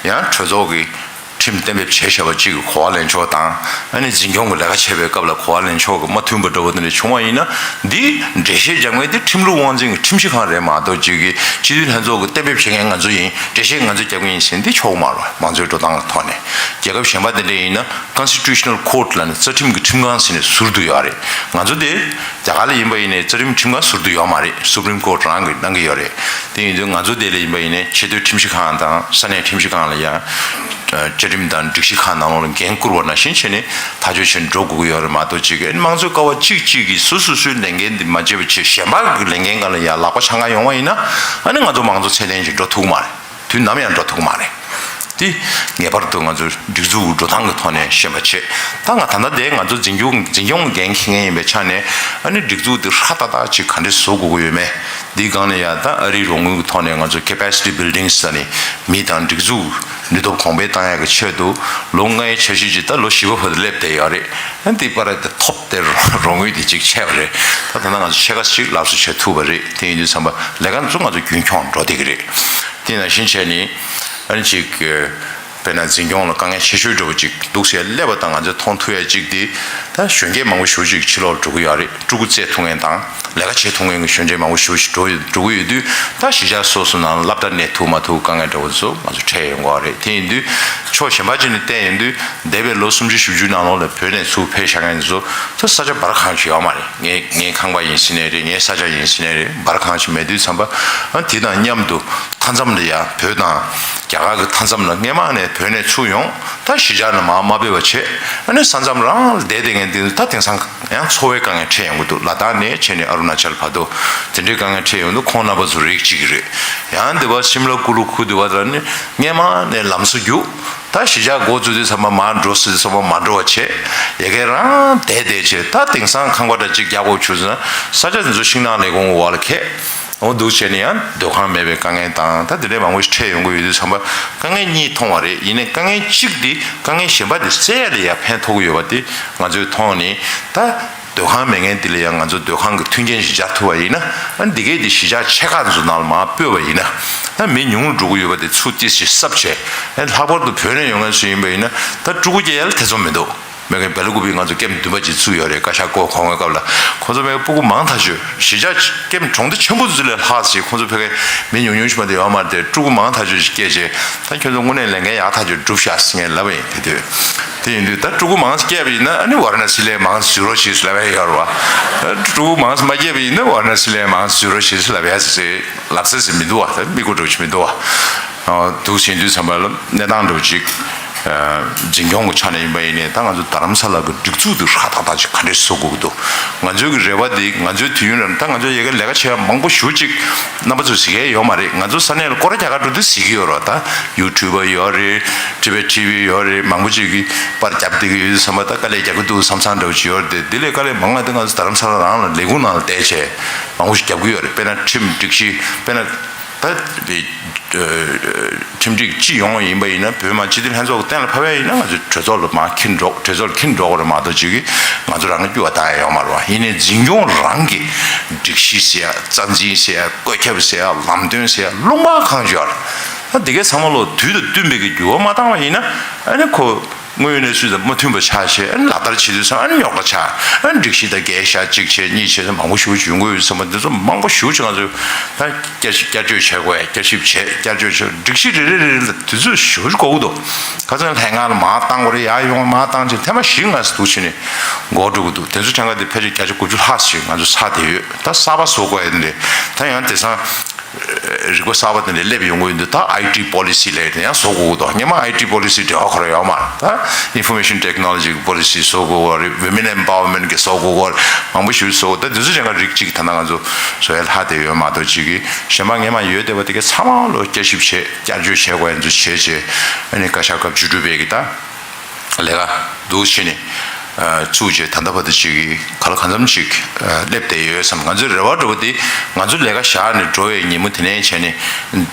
ཡང་གྲོས་ཚོགས་ཀྱི་ཁྲིམས་གཏན་འབེབས་བྱས་བཞག་པ་གཅིག་གི་གོ་བ་ལེན་ཕྱོགས་དང་། ཨ་ནི་འཛིན་སྐྱོང་གི་ལས་ཀ་བྱེད་པའི་སྐབས་ལ་གོ་བ་ལེན་ཕྱོགས་ཀྱི་མ་མཐུན་པ་འདྲ་བོ་དེ་འདྲ་བྱུང་བ་ཡིན་ན། འདི་འགྲེལ་བཤད་རྒྱག་མཁན་དེ་ཁྲིམས་ལུགས་དབང་འཛིན་གྱི་ཁྲིམས་ཞིབ་ཁང་རེད་མ་གཏོགས། ཅིག་གིས་སྤྱི་འཐུས་ལྷན་ཚོགས་ཀྱི་གཏན་འབེབས་བྱེད་མཁན་ང་ཚོ་ཡིན། འགྲེལ་བཤད་ང་ཚོས་རྒྱག་གི་ཡིན་ཟེར་ན་འདི་ཆོག་གི་མ་རེད། མང་གཙོའི་འགྲོ་སྟངས་ཀྱི་ཐོག་ནས་རྒྱལ་ཁབ་གཞན་པ་དེ་འདྲ་ཡིན་ན་Constitutional Court ལབ་ནས་རྩ་ཁྲིམས་ཀྱི་ཁྲིམས་ཁང་ཟེར་ནས་ཟུར་དུ་ཡོད་རེད། ང་ཚོ་དེ་རྒྱ་གར་ལ་ཡིན་པ་ཡིན་ནའི་རྩ་ཁྲིམས་ཁྲིམས་ཁང་ཟུར་དུ་ཡོད་མ་རེད། Supreme Court རང་གིས་གནང་གི་ཡོད་རེད། དེ་ཡིན་དུས་ང་ཚོ་དེ་ལ་ཡིན་པ་ཡིན་ནའི་ཆེས་མཐོའི་ཁྲིམས་ཞིབ་ཁང་དང་ས་གནས་ཁྲིམས་ཞིབ་ཁང་ལ་ཡང་བཅའ་ཁྲིམས་དང་སྒྲིག་གཞི་ཁག་ནང་ལོགས་ལ་འགན་བསྐུར་བ་ནང་བཞིན་བྱས་ནས་ཐག་གཅོད་བྱས་ནས་འགྲོ་དགོས་ཀྱི་ཡོད་རེད་མ་གཏོགས། ཅིག་གིས་དམངས་གཙོའི་ཀ་བ་གཅིག་གཅིག་གིས་སོ་སོ་སོའི་ལས་འགན་འདི་མ་བྱས་པ་བྱས་གཞན་པ་གི་ལས་འགན་སྒང་ལ་ཡང་ལག་པ་འཆང་ག་ཡོང་བ་ཡིན་ན། ཨ་ནི་ང་ཚོ་མང་གཙོ་ཚད་ལྡན་ཞིག་འགྲོ་ཐུབ་ཀྱི་མ་རེད། དུས་ནམ་ཡང་འགྲོ་ཐུབ་ཀྱི་མ་རེད། དེ་ངེས་པར་དུ་ང་ཚོས་སྒྲིག་འཛུགས་འགྲོ་སྟངས་ཀྱི་ཐོག་ནས་ཤེས་པ་བྱེད། ད་ང་ད་ལྟ་དེ་ང་ཚོ་འཛིན་སྐྱོང་འཛིན་སྐྱོང་འགན་འཁྱེར་མཁན་ཡིན་པའི་ཆ་ནས། ཨ་ནི་སྒྲིག་འཛུགས་འདི་ཧྲ་ཏག་ཏག་ཅིག་ག་འདྲས་བཟོ་དགོས་ཀྱི་ཡོད་མེད། འདིའི་སྒང་ལ་ཡང་ད་ཨ་རིའི་རོགས་དངུལ་གྱི་ཐོག་ནས་ང་ཚོ་capacity building ཟེར་ནས་མི་དང་སྒྲིག་འཛུགས་ནུས་སྟོབས་གོང་འཕེལ་བཏང་ཡག་གི་ཆེད་དུ་ལོ་ལྔའི་འཆར་གཞི་ཅིག་ད་ལོ་བཞི་པ་བར་དུ་སླེབས་བསྡད་ཡོད་རེད། ཨ་ནི་འདི་བར་དུ་ཐོབ་དེ་རོགས་དངུལ་དེ་གཅིག་ཆད་པ་རེད། ད་ད་ལྟ་ང་ཚོ་ཕྱེད་ཀ་ཞིག་ལག་བསུ་བྱེད་ཐུབ་པ་རེད། དེ་ཡིན་དུས་ཙམ་པ་ལས་ཀ་ཚོ་ང་ཚོ་རྒྱུན་འཁྱོངས་འགྲོ་བསྡད་ཀྱི་རེད། དེ་ནང་བཞིན་བྱས་ནས་ཨ་ནི་ཅིག་དཔེར་ན་འཛིན་སྐྱོང་ལ་དཀའ་ངལ་ཆེ་ཤོས་འདྲ་བོ་ཅིག་འདུག་ཟེར་སླེབས་པ་དང་། ང་ཚོས་མཐོང་ཐུབ་ཡ་གཅིག་དེ་ད་གཞོན་སྐྱེས་མང་པོ་ཞེ་པོ་ཅིག་ཕྱི་ལོགས་ལ་འགྲོ་གི་ཡོད་རེད། ཕྲུ་གུ་བཙས་ཐུབ་མཁན་དང་ལས་ཀ་བྱེད་ཐུབ་མཁན་གྱི་གཞོན་སྐྱེས་མང་པོ་ཞེ་པོ་ཅིག་འགྲོ་ཡོད་འགྲོ་གི་ཡོད་དུས། ད་གཞིས་ཆགས་སོ་སོ་ནང་ལ་སློབ་གྲྭ་གནས་ཐུབ་མ་ཐུབ་དཀའ་ངལ་འདྲ་བོ་ཚོ་ང་ཚོ་འཕྲད་ཡོང་གི་ཡོད་རེད། དེ་ཡིན་དུས་ཕྱོགས་གཞན་པ་ཅིག་ནས་བལྟས་ཡོང་དུས། འདས་པའི་ལོ་སུམ་ཅུ་བཞི་བཅུ་ནང་ལོགས་ལ་བོད་ནས་ཚུར་ཕེབས་བཞག་མཁན་ཚོ་ད་ས་ཆ་འབར་གང་ཞིག་ཡོད་མ་རེད། ངའི་ངའི་ཁང་པ་ཡིན་ཟེར་ནའི་རེད། ངའི་ས་ཆ་ཡིན་ཟེར་ནའི་རེད། འབར་གང་ཞིག་མེད་དུས་ཙམ་པ། ཨ་དེ་དང་མཉམ་དུ་མཐའ་མཚམས་ལ་ཡ་བོད་དང་རྒྱ་གར་གྱི་མཐའ་མཚམས་ལ་སྔས་མ་ནས་བོད་ནས་ཚུར་ཡོང་། ད་གཞིས་ཆགས་ནས་མར་མ་ཕེབས་པ་བྱས། ཨ་ནི་ས་མཚམས་རང་ལ་བསྡད་བསྡད་མཁན་དེ་ད་དེང་སང་ཡང་འཚོ་བའི་དཀའ་ངལ་འཕྲད་ཡོང་གི་འདུག་ལ་དྭགས་ནས་བྱས་ནས་ཨ་རུ་ན་ཅལ་བར་དུ་དེ་འདྲའི་དཀའ་ངལ་འཕྲད་ཡོང་དུས། ཁོང་རྣམ་པ་ཚོ་རིགས་གཅིག་གི་རེད། ཡང་འདི་བ་ཤིམ་ལ་ཀུ་ལུ་ཁུལ་འདི་བ་ད་ནི་སྔས་མ་ནས་ལམ་སང་རྒྱུགས། ད་གཞིས་ཆགས་འགོ་བཙུགས་དུས་ཙམ་པ་མར་འགྲོ་ཟེར་དུས་ཙམ་པ་མ་འགྲོ་བ་བྱས། ཡ་གིར་རང་བསྡད་བསྡད་བྱས། ད་དེང་སང་ཁང་པ་འདྲ་གཅིག་རྒྱག་དགོས་བྱུང་ཟེར་ན། ས་ཆ་འདི་ཚོ་ཤིང་ནགས་ལས་ཁུངས་འོག་ལ་ཁེལ། འོ་འདུག་བྱས་ནས་ཡང་སྡོད་ཁང་མེད་པའི་དཀའ་ངལ་དང་། ད་དེ་འདྲའི་མང་པོ་ཞིག་འཕྲད་ཡོང་གི་ཡོད་དུས་ཙམ་པ་དཀའ་ངལ་གཉིས་མཐོང་བ་རེད། ཡིན་ནའི་དཀའ་ངལ་གཅིག་འདི་དཀའ་ངལ་གཞན་པ་འདི་སེལ་ཡ་ལ་ཡ་ཕན་ཐོགས་ཀྱི་ཡོད་པ་འདི་ང་ཚོས་མཐོང་ནས། ད་སྡོད་ཁང་མེད་མཁན་འདི་ལ་ཡང་ང་ཚོ་སྡོད་ཁང་གི་མཐུན་རྐྱེན་ཞིག་སྦྱར་ཐུབ་པ་ཡིན་ན། ཨ་འདི་གས་འདི་གཞིས་ཆགས་ཆེ་ཁག་ཚོ་ནང་ལ་མར་སྤོས་པ་ཡིན་ན། ད་མི་ཉུང་རུ་འགྲོ་གི་ཡོད་པ་དེ་ཚུར་ཏོག་ཙམ་གསབ་བྱས། ཨ་ལྷག་པར་དུ་བོད་ནས་ཡོང་མཁན་ཚོ་ཡིན་པ་ཡིན་ན། ད་ཕྲུ་གུ་སྐྱེ་ཡ་ལ་ཐེ་ཚོམ་མི་འདུག་མེད་མཁན་སྦེལ་ཀོབ་པའི་ང་ཚོ་ཀེམ་བདུན་པ་ཅིག་བཙུགས་ཡོད་རེད། བཀའ་ཤག་བསྐོ་གོང་བའི་སྐབས་ལ། ཁོང་ཚོ་མེད་མཁན་སྤུ་གུ་མང་ཐག་ཆོད། གཞིས་ཆགས་ཀེམ་གྲོང་སྡེ་ཆེན་པོ་ཚོ་ལས་ལྷག་ཅིག་ཁོང་ཚོ་ཕ་གིའི་མི་ཉུང་ཉུང་ཞིག་མ་གཏོགས་ཡོད་མ་རེད་དེ། ཕྲུ་གུ་མང་ཐག་ཆོད་ཅིག་སྐྱེས་བྱས། ད་ཁྱོད་ཚོ་དངོས་གནས་ལས་འགན་ཡག་ཐག་ཆོད་བསྒྲུབས་ཤག་ཟེར་ངས་ལབ་པ་ཡིན། དེ་དུས་དེ་ཡིན་དུས་ད་ཕྲུ་གུ་མང་ཙམ་སྐྱེས་པ་ཡིན་ན་ཨ་ནི་ཝཱ་ར་ཎ་སི་ལ་མང་ཙམ་འཛུལ་རོགས་བྱེད་ཟེར་ལབ་ཡ་ཡོད་རེད་བ། ཕྲུ་གུ་མང་ཙམ་མ་སྐྱེས་པ་ཡིན་ན་ཝཱ་ར་ཎ་སི་ལ་མང་ཙམ་འཛུལ་རོགས་བྱེད་ཟེར་ལབ་ཡ་ཟེར་ལབ་ས་ཟེར་མི་འདུག་བ། ད་མི་གོ་འགྲོ་ཆེ་མི་འདུག་བ། འདུག་བྱེད་དུས་ཙམ་པ་ལ་གནས་སྟངས་འདྲ་བོ་ཅིག་འཛིན་སྐྱོང་གི་ཆ་ནས་ཡིན་པ་ཡིན་ནའི། ད་ང་ཚོ་རྡ་རམ་ས་ལ་གི་སྒྲིག་འཛུགས་དེ་ཧྲ་ཏག་ཏག་ཅིག་ག་འདྲས་བཟོ་དགོས་ཀྱི་འདུག་ང་ ང་ཚོའི་གི་རེ་བ་འདི་ང་ཚོའི་དུས་ཡུན་རིང་ད་ང་ཚོ་ཡ་གི་ལས་ཀ་བྱེད་ཡ་མང་པོ་ཞེ་ཅིག་རྣམ་པ་ཚོས་གཟིགས་ཡ་ཡོད་མ་རེད། ང་ཚོ་ས་གནས་ལ་སྐོར་ར་རྒྱག་ག་འགྲོ་དུས་གཟིགས་ཀྱི་ཡོད་རེད། ད་ཡུ་ཊུབ་པ་ཡོད་རེད། ཊི་བེཊ་ཊི་ཝི་ཡོད་རེད། མང་པོ་ཅིག་གིས་པར་རྒྱབ་བསྡད་ཀྱི་ཡོད་དུས་ཙམ་པ་ད་དཀའ་ལས་རྒྱག་གི་འདུག་བསམ་བསམ་འདྲ་བོ་ཅིག་ཡོད་རེད་དེ། འདི་ལས་དཀའ་ལས་མང་བ་དེ་ང་ཚོ་རྡ་རམ་ས་ལ་རང་ལ་ལས་ཁུངས་ནང་ལ་བསྡད་བྱས་མང་པོ་ཞིག་རྒྱབ་ཀྱི་ཡོད་རེད། དཔེར་ན་ཁྲིམས་སྒྲིག་གཞི། དཔེར་ན་ད་ཁྲིམས་སྒྲིག་སྤྱི་ཡོངས་ཡིན་པ་ཡིན་ན། བོད་མི་མང་སྤྱི་འཐུས་ལྷན་ཚོགས་ཀྱིས་གཏན་ལ་ཕབ་ཡ་ཡིན་ན་ང་ཚོ་གྲོས་ཚོགས་ལ་མར་འཁྱེར་འགྲོ། གྲོས་ཚོགས་ལ་འཁྱེར་འགྲོ་དགོས་རེད་མ་གཏོགས་ཅིག་གིས་ང་ཚོ་རང་གི་སྐྱུར་བ་བཏང་ཡ་ཡོད་མ་རེད་བ། ཡིན་ནའི་འཛིན་སྐྱོང་རང་གི་སྒྲིག་གཞི་ཟེར་ཡ། རྩ་འཛིན་ཟེར་ཡ། བཀོད་ཁྱབ་ཟེར་ཡ། ལམ་སྟོན་ཟེར་ཡ། ལུང་པ་གང་ཡོད་རེད། ད་འདི་གའི་ཚང་མ་ལོ་དུས་དང་བསྟུན་པའི་གི་འགྱུར་བ་མ་བཏང་བ་ཡིན་ན། ཨ་ནི་ཁོ་དངོས་ཡོད་གནས་ཚུལ་དང་མ་མཐུན་པ་ཆགས་བྱས། ཨ་ནི་ལག་བསྟར་བྱེད་དུས་ཙང་ཨ་ནི་རྙོག་དྲ་ཆགས། ཨ་ནི་སྒྲིག་གཞི་དང་འགལ་ཤག་གཅིག་བྱས་གཉིས་བྱས་ཙང་མང་པོ་ཞེ་པོ་ཅིག་ཡོང་གི་ཡོད་བསམ་པ། འདི་ཚོ་མང་པོ་ཞེ་པོ་ཅིག་ང་ཚོས་ད་བསྐྱར་བསྐྱར་བཅོས་བྱེད་དགོས། བསྐྱར་ཞིབ་བྱས། བསྐྱར་བཅོས་བྱས། སྒྲིག་གཞི་རེ་རེ་རེ་རེ་ལ་དུས་ཚོད་ཞེ་པོ་ཅིག་འགོར་གི་འདུག་ཁ་སང་ལྷན་ཁང་ལ་མར་བཏང་དགོས་རེད། ཡར་ཡོང་མར་བཏང་བྱས་ཐེངས་མ་བཞི་ལྔ་ཙམ་འདུག་བྱས་ནས་འགོར་འགྲོ་གི་འདུག་དེ་ཚོ་གྲངས་ཀ་དེ་ཕལ་ཆེར་བརྒྱ་ཆ་དགུ་བཅུ་ལྷག་ཞིག་ང་ཚོ་ཚར་བསྡད་ཡོད། ད་གསར་པ་བཟོ་དགོས་ཡ་དེ་འདྲ། ད་ཡང་དེང་སང་རིག་པ་གསར་པ་དེ་འདྲ་སླེབས་ཡོང་གི་ཡོད་འདུག་ད་ཨའི་ཊི་པོ་ལི་སི་ལབ་ཡ་དེ་ཡང་བཟོ་དགོས་ཀྱི་འདུག་སྔོན་མ་ཨའི་ཊི་པོ་ལི་སི་འབྲེལ་བ་ཁོ་རང་ཡོད་མ་རེད། ད་ཨིན་ཕོར་མེ་ཤན་ཊེག་ནོ་ལོ་ཇི་གི་པོ་ལི་སི་བཟོ་དགོས་ཀྱི་རེད། ཝི་མེན་ཨེམ་པ་ཝར་མེན་ཊི་གི་བཟོ་དགོས་ཀྱི་རེད། མང་པོ་ཞིག་བཟོ་དགོས། ད་དེ་ཚོ་གཞན་ག་རིགས་གཅིག་ད་ལྟ་ང་ཚོ་བཟོ་ཡ་ལྷག་བསྡད་ཡོད་མ་གཏོགས་གཅིག་གིས་གཞན་པ་སྔོན་མ་ཡོད་བསྡད་པ་དེ་ག་ཚང་མ་ལོ་བསྐྱར་ཞིབ་བྱས། བསྐྱར་བཅོས་བྱེད་དགོས་ཡ་ཚོ་བྱས་བྱས། ཨ་ནི་བཀའ་ཤག་སྐབས་བཅུ་དྲུག་པའི་གི་ད། ལས་ཀ་འདུག་བྱས་ནས་བཙུགས་རྗེས་ད་ལྟ་བར་དུ་ཅིག་གི་ག་ལ་གང་འཚམ་ཅིག་སླེབས་བསྡད་ཡོད་བསམ། ང་ཚོའི་རེ་བ་འདྲ་བོ་དེ་ང་ཚོ་ལས་ཀ་བཞག་ནས་འགྲོ་བའི་ཉིན་མོ་དེ་ནས་བྱས་ནས།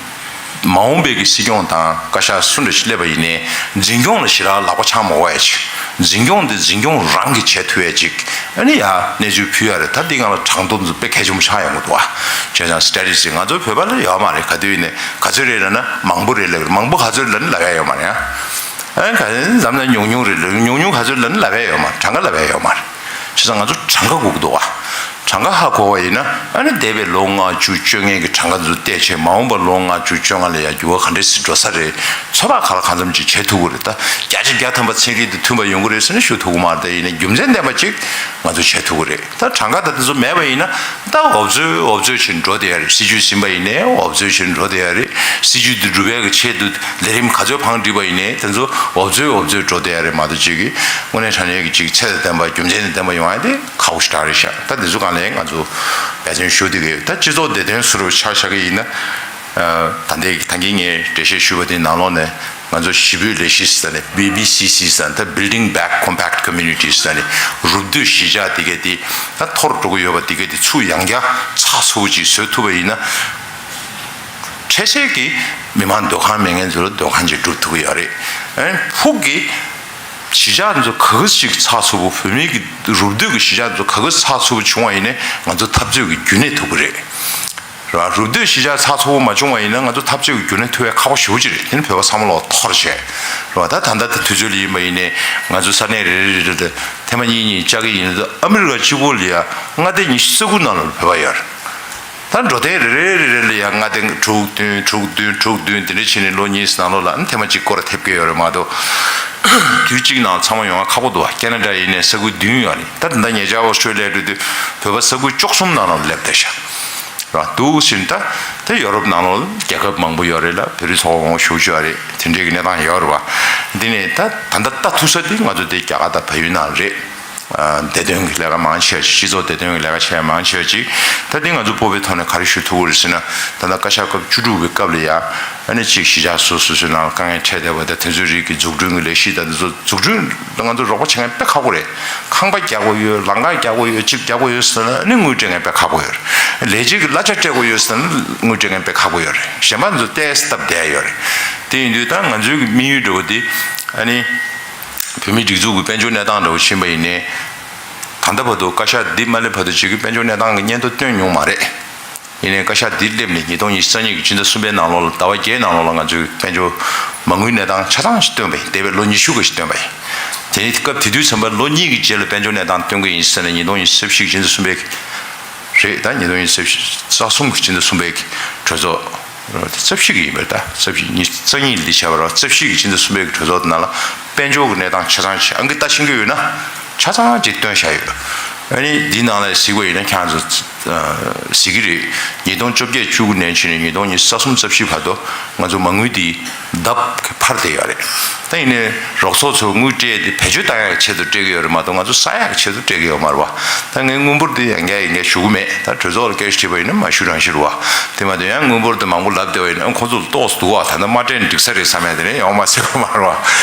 མ་འོངས་པའི་གི་སྲིད་སྐྱོང་དང་བཀའ་ཤག་སུ་འདྲ་ཞིག་སླེབས་པ་ཡིན་ནའི་འཛིན་སྐྱོང་ལ་ཞེ་དྲག་ལག་པ་འཆང་མ་དགོས་ཡ་ཅིག་འཛིན་སྐྱོང་དེ་འཛིན་སྐྱོང་རང་གིས་བྱེད་ཐུབ་ཡ་ཅིག་ཨ་ནི་ཡ་གནས་ཚུལ་ཕུལ་ཡ་རེད། ད་འདི་སྒང་ལ་གྲངས་ཐོ་འདི་ཚོ་དཔེ་གལ་ཆེན་པོ་ཆགས་ཡོང་གི་འདུག་བ། བྱས་ཙང་སི་ཊེ་ཊི་སི་ཊི་ང་ཚོ་བོད་པ་ལ་ཡོད་མ་རེད། ག་དུས་ཡིན་ནའི་ག་ཚོད་རེད་ལབ་ན་མང་པོ་རེད་ལབ། མང་པོ་ག་ཚོད་ལབ་ན་ལབ་ཡ་ཡོད་མ་རེད་ཨ། ཨ་ག་འཛམ་ན་ཉུང་ཉུང་རེད་ལ། ཉུང་ཉུང་ག་ཚོད་ལབ་ན་ལབ་ཡ་ཡོད་མ་རེད། གྲངས་ཀ་ལབ་ཡ་ཡོད་མ་རེད། བྱས་ཙང་ང་ཚོ་གྲངས་ཀ་དགོས་ཀྱི་འདུག་བ། གྲངས་ཀ་ཧ་གོ་བ་ཡིན་ན་ཨ་ནི་འདས་པའི་ལོ་ལྔ་བཅུ་བཅོ་ལྔའི་གི་གྲངས་ཀ་ཚོ་བལྟས་བྱས་མ་འོངས་པ་ལོ་ལྔ་བཅུ་བཅོ་ལྔ་ལ་ཡ་འགྱུར་བ་ག་འདྲས་སེ་འགྲོ་ས་རེད། ཚོད་དཔག་ག་ལ་གང་འཚམ་ཅིག་བྱེད་ཐུབ་ཀྱི་རེད། ད་བརྒྱ་ཆ་བརྒྱ་ཐམ་པ་ཚན་རིག་དེ་མཐུན་པ་ཡོང་གི་རེད་ཟེར་ན་ཞུ་ཐུབ་ཀྱི་མ་རེད། ད་ཡིན་ནའི་རྒྱུ་མཚན་ལྡན་པ་ཅིག་ང་ཚོ་བྱེད་ཐུབ་ཀྱི་རེད། ད་གྲངས་ཀ་ད་དེ་ཚོ་མེད་པ་ཡིན་ན་ད་འོབ་ཚོད་འོབ་ཚོད་བྱས་འགྲོ་བསྡད་ཡ་རེད། སྲིད་བྱུས་ཟིན་པ་ཡིན་ནའི་འོབ་ཚོད་བྱས་འགྲོ་བསྡད་ཡ་རེད། སྲིད་བྱུས་དེ་འགྲུབ་པའི་གི་ཆེད་དུ་ལས་རིམ་ག་ཚོད་བང་བསྒྲིགས་པ་ཡིན་ནའི་དེ་ཚོ་འོབ་ཚོད་འོབ་ཚོད་འགྲོ་བསྡད་ཡ་རེད་མ་གཏོགས་ཅིག་གི་དངོས་གནས་དྲང་གནས་ཀྱི་ཅིག་ཚད་དང་ལྡན་པ་རྒྱུ་མཚན་དང་ལྡན་པ་ཡོང་ཡ་དེ་ཁག་པོ་ཞེ་དྲག་རེད་ཤག་ད་དེ་ཚོ་སྒང་ལ་ང་ཚོ་འབད་བརྩོན་ཞུ་བསྡད་ཀྱི་ཡོད། ད་སྤྱི་ཚོགས་བདེ་དོན་ཟུར་ཆ་བཞག་གི་ཡིན་ན། ད་ལྟའི་ད་གིན་ངས་འགྲེལ་བཤད་ཞུས་པ་དེའི་ནང་ལོགས་ནས་ང་ཚོ་གཞིས་སྤོས་ལས་གཞི་ཟེར་ནས་བྷི་བྷི་སི་སི་ཟེར་ནས་ད་Building Back Compact Communities ཟེར་ནས་རུབ་སྡོད་གཞིས་ཆགས་དེ་ག་དེ་ད་འཐོར་འགྲོ་གི་ཡོད་པ་དེ་ག་དེ་ཚུར་ཡང་བསྐྱར་ཚགས་ཚུད་པོ་ཅིག་བཟོ་ཐུབ་པ་ཡིན་ན། འཕྲལ་སེལ་གྱི་མི་མང་སྡོད་ཁང་མེད་མཁན་ཚོ་ལ་སྡོད་ཁང་ཅིག་སྒྲུབ་ཐུབ་ཀྱི་ཡོད་རེད། ཨ་ནི་ཕུགས་ཀྱི་གཞིས་ཆགས་ཚོ་ག་གི་ཅིག་ཚགས་ཚུད་པོ། བོད་མི་གི་རུབ་སྡོད་ཀྱི་གཞིས་ཆགས་ཚོ་ག་གི་ཚགས་ཚུད་པོ་བྱུང་བ་ཡིན་ནའི་ང་ཚོ་འཐབ་རྩོད་ཀྱི་རྒྱུན་གནས་ཐུབ་ཀྱི་རེད། རེད་བ། རུབ་སྡོད་གཞིས་ཆགས་ཚགས་ཚུད་པོ་མ་བྱུང་བ་ཡིན་ན་ང་ཚོ་འཐབ་རྩོད་ཀྱི་རྒྱུན་གནས་ཐུབ་ཡ་ཁག་པོ་ཞེ་པོ་ཅིག་རེད། དེ་ནི་བོད་པ་ཚང་མ་ལོག་འཐོར་བྱས། རེད་བ། ད་ད་ལྟ་དེ་དུས་ཚོད་ལ་ཡིན་པ་ཡིན་ནའི་ང་ཚོ་ས་གནས་རེ་རེ་རེ་རེ་དེ་ཐེངས་མ་གཉིས་གཉིས་བཅར་གྱི་ཡིན་ན། ཨ་མི་རི་ཀ་གཅིག་པོ་ལ་ཡ་མངའ་སྡེ་ཉི་ཤུ་རྩ་དགུ་ནང་ལ་བོད་པ་ཡོད་རེད། ད་འགྲོ་དེབ་རེ་རེ་རེ་རེ་ལ་ཡང་མངའ་སྡེ་དྲུག་བདུན་དྲུག་བདུན་དྲུག་བདུན་དེ་འདྲ་བྱས་ནས་ལོ་གཉིས་ནང་ལོགས་ལ་ཨ་ནི་ཐེངས་མ་གཅིག་སྐོར་ཐེབས་ཀྱི་ཡོད་རེད་མ་གཏོགས། དུས་གཅིག་ནང་ཚང་མ་ཡོང་བ་ཁག་པོ་འདུག་བ། ཁེ་ན་ཌ་ཡིན་ནའི་ས་ཁུལ་བདུན་ཡོད་རེད། ད་ད་ལྟ་ཉེ་ཆར་ཨོ་སི་ཀྲོ་ལི་ཡ་འགྲོ་དུས་བོད་པ་ས་ཁུལ་བཅུ་གསུམ་ནང་ལོགས་སླེབས་བསྡད་ཤག་ར་འདུག་ཟེར་ནས། ད་ད་ཡོ་རོབ་ནང་ལོགས་རྒྱལ་ཁབ་མང་པོ་ཡོད་རེད་ལ། བོད་རིགས་ཚོགས་པ་མང་པོ་ཞེ་པོ་ཅིག་ཡོད་རེད། དེ་འདྲའི་གི་གནས་སྟངས་ཡོད་རེད་བ། འདི་ནས་ད་ད་ལྟ་ལྟ་ཐུབ་ས་དེ་ང་ཚོ་དེ་རྒྱ་གར་དང་བལ་ཡུལ་ནང་རེད། བདེ་དོན་གྱི་ལས་ཀ་མང་ཆེ་བ་ཅིག་སྤྱི་ཚོགས་བདེ་དོན་གྱི་ལས་ཀ་བྱས་མང་ཆེ་བ་ཅིག་ད་འདི་ང་ཚོ་སྤོབས་པའི་ཐོག་ནས་ག་རེ་ཞུ་ཐུབ་ཀྱི་རེད་ཟེར་ན། ད་ལྟ་བཀའ་ཤག་སྐབས་བཅུ་དྲུག་པའི་སྐབས་ལ་ཡ་ཨ་ནི་གཅིག་གཞིས་ཆགས་སོ་སོ་སོའི་ནང་ལ་དཀའ་ངལ་འཕྲད་བསྡད་པ་དང་། དེ་ཚོའི་རིགས་ཀྱི་འཛུགས་སྐྲུན་གྱི་ལས་གཞི་དང་དེ་ཚོ་འཛུགས་སྐྲུན་ལ་ང་ཚོ་རོགས་པ་བྱེད་མཁན་དཔེ་ཁག་པོ་རེད། ཁང་པ་རྒྱག་དགོས་ཡོད། ལམ་ཁ་རྒྱག་དགོས་ཡོད། ཅིབ་རྒྱག་དགོས་ཡོད་ཟེར་ན་ཨ་ནི་དངུལ་སྤྲད་མཁན་དཔེ་ཁག་པོ་ཡོད་རེད། ལས་བྱེད་ཀྱི་གླ་ཆ་སྤྲད་དགོས་ཡོད་ཟེར་ན་དངུལ་སྤྲད་མཁན་དཔེ་ཁག་པོ་ཡོད་རེད། གཞན་པ་ཚོ་ཏོག་ཙམ་སྟབས་བདེ་ཡོད་རེད། དེ་ཡིན་དུས་ད་ང་ཚོའི་གི་དམིགས་ཡུལ་འདྲ་བོ་དེ་ཨ་ནི། བོད་མིའི་སྒྲིག་འཛུགས་ཀྱི་དཔལ་འབྱོར་གནས་སྟངས་འདྲ་བོ་ཕྱིན་པ་ཡིན་ནའི། ད་ལྟ་བར་དུ་བཀའ་ཤག་འདི་མ་སླེབས་བར་དུ་ཅིག་གི་དཔལ་འབྱོར་གནས་སྟངས་ཀྱི་སྙན་ཐོ་བཏོན་མྱོང་མ་རེད། ཡིན་ནའི་བཀའ་ཤག་འདི་སླེབས་ནས་ཉིས་སྟོང་ཉི་ཤུ་རྩ་གཉིས་ཀྱི་ཕྱི་ཟླ་གསུམ་པའི་ནང་ལོགས་ལ་ཟླ་བ་བརྒྱད་ནང་ལོགས་ལ་ང་ཚོའི་དཔལ་འབྱོར་མ་དངུལ་གནས་སྟངས་ཆ་ཚང་ཞིག་བཏོན་པ་ཡིན། འདས་པའི་ལོ་ཉི་ཤུ་ག་ཞིག་བཏོན་པ་ཡིན། དེ་ནི་སྐབས་དེ་དུས་ཙམ་པ་ལོ་གཉིས་ཀྱི་རྗེས་ལ་དཔལ་འབྱོར་གནས་སྟངས་སྟོན་གྱི་ཡིན་ཟེར་ནས་ཉིས་སྟོང་ཉི་ཤུ་རྩ་བཞི་གི་ཕྱི་ཟླ་གསུམ་པའི་རེད། ད་ཉིས་སྟོང་ཉི་ཤུ་རྩ་གསུམ་གྱི་ཕྱི་ཟླ་གསུམ་པའི་གྲོས་ཚོགས། རྩ་བཞི་གི་ཡིན་པ་རེད། ད་རྩ་བཞི་ཉི་ཤུ་རྩ་གཉིས་ལ་འདི་བྱས་པ་རེད། རྩ་བཞི་གི་ཕྱི་ཟླ་གསུམ་པའི་གྲོས་ཚོགས་དེ་ནང་ལ་དཔལ་འབྱོར་གྱི་གནས་སྟངས་ཆ་ཚང་ཅིག་ཨང་ཀི་ལྟ་ཤེས་ཀྱི་ཡོད་ན་ཆ་ཚང་ཅིག་བཏོན་བཞག་ཡོད། ཨ་ནི་འདིའི་ནང་ལ་གཟིགས་པ་ཡིན་ན་ཁྱེད་རང་ཚོ་ གཟིགས་ཀྱི་རེད། ཉིས་སྟོང་བཅོ་བརྒྱད་བཅུ་དགུ་ནས་ཕྱིན་ནས་ཉིས་སྟོང་ཉི་ཤུ་རྩ་གསུམ་རྩ་བཞི་བར་དུ་ང་ཚོ་མ་དངུལ་འདི་ལྡབ་འཕར་བསྡད་ཡོད་རེད། ད་ཡིན་ནའི་རོགས་ཚོགས་ཚོས་དངུལ་སྤྲད་དེ་བེད་སྤྱོད་བཏང་ཡག་ཆེད་དུ་སྤྲད་ཀྱི་ཡོད་རེད་མ་གཏོགས་ང་ཚོ་ཟ་ཡག་ཆེད་དུ་སྤྲད་ཀྱི་ཡོད་མ་རེད་བ། ད་ངས་དངུལ་འབོར་འདི་ཡང་བསྐྱར་ཡང་བསྐྱར་ཞུ་གི་མེད། ད་གྲོས་ཚོགས་ལ་སྐད་ཆ་དྲིས་པ་ཡིན་ན་མ་ཞུ་རང་ཞུ་རེད་བ། དེ་མ་གཏོགས་ཡང་དངུལ་འབོར་འདི་མང་པོ་ལབ་བསྡད་པ་ཡིན་ན་ཁོང་ཚོ་ལ་ཏོག་ཙམ་འདུག་བ། ད་ལྟ་མ་སྤྲད་ན་འགྲིག་ས་རེད་བསམ་ཡ་དེ་ནས་ཡོང་མ་སྲིད་པ་མ་རེད་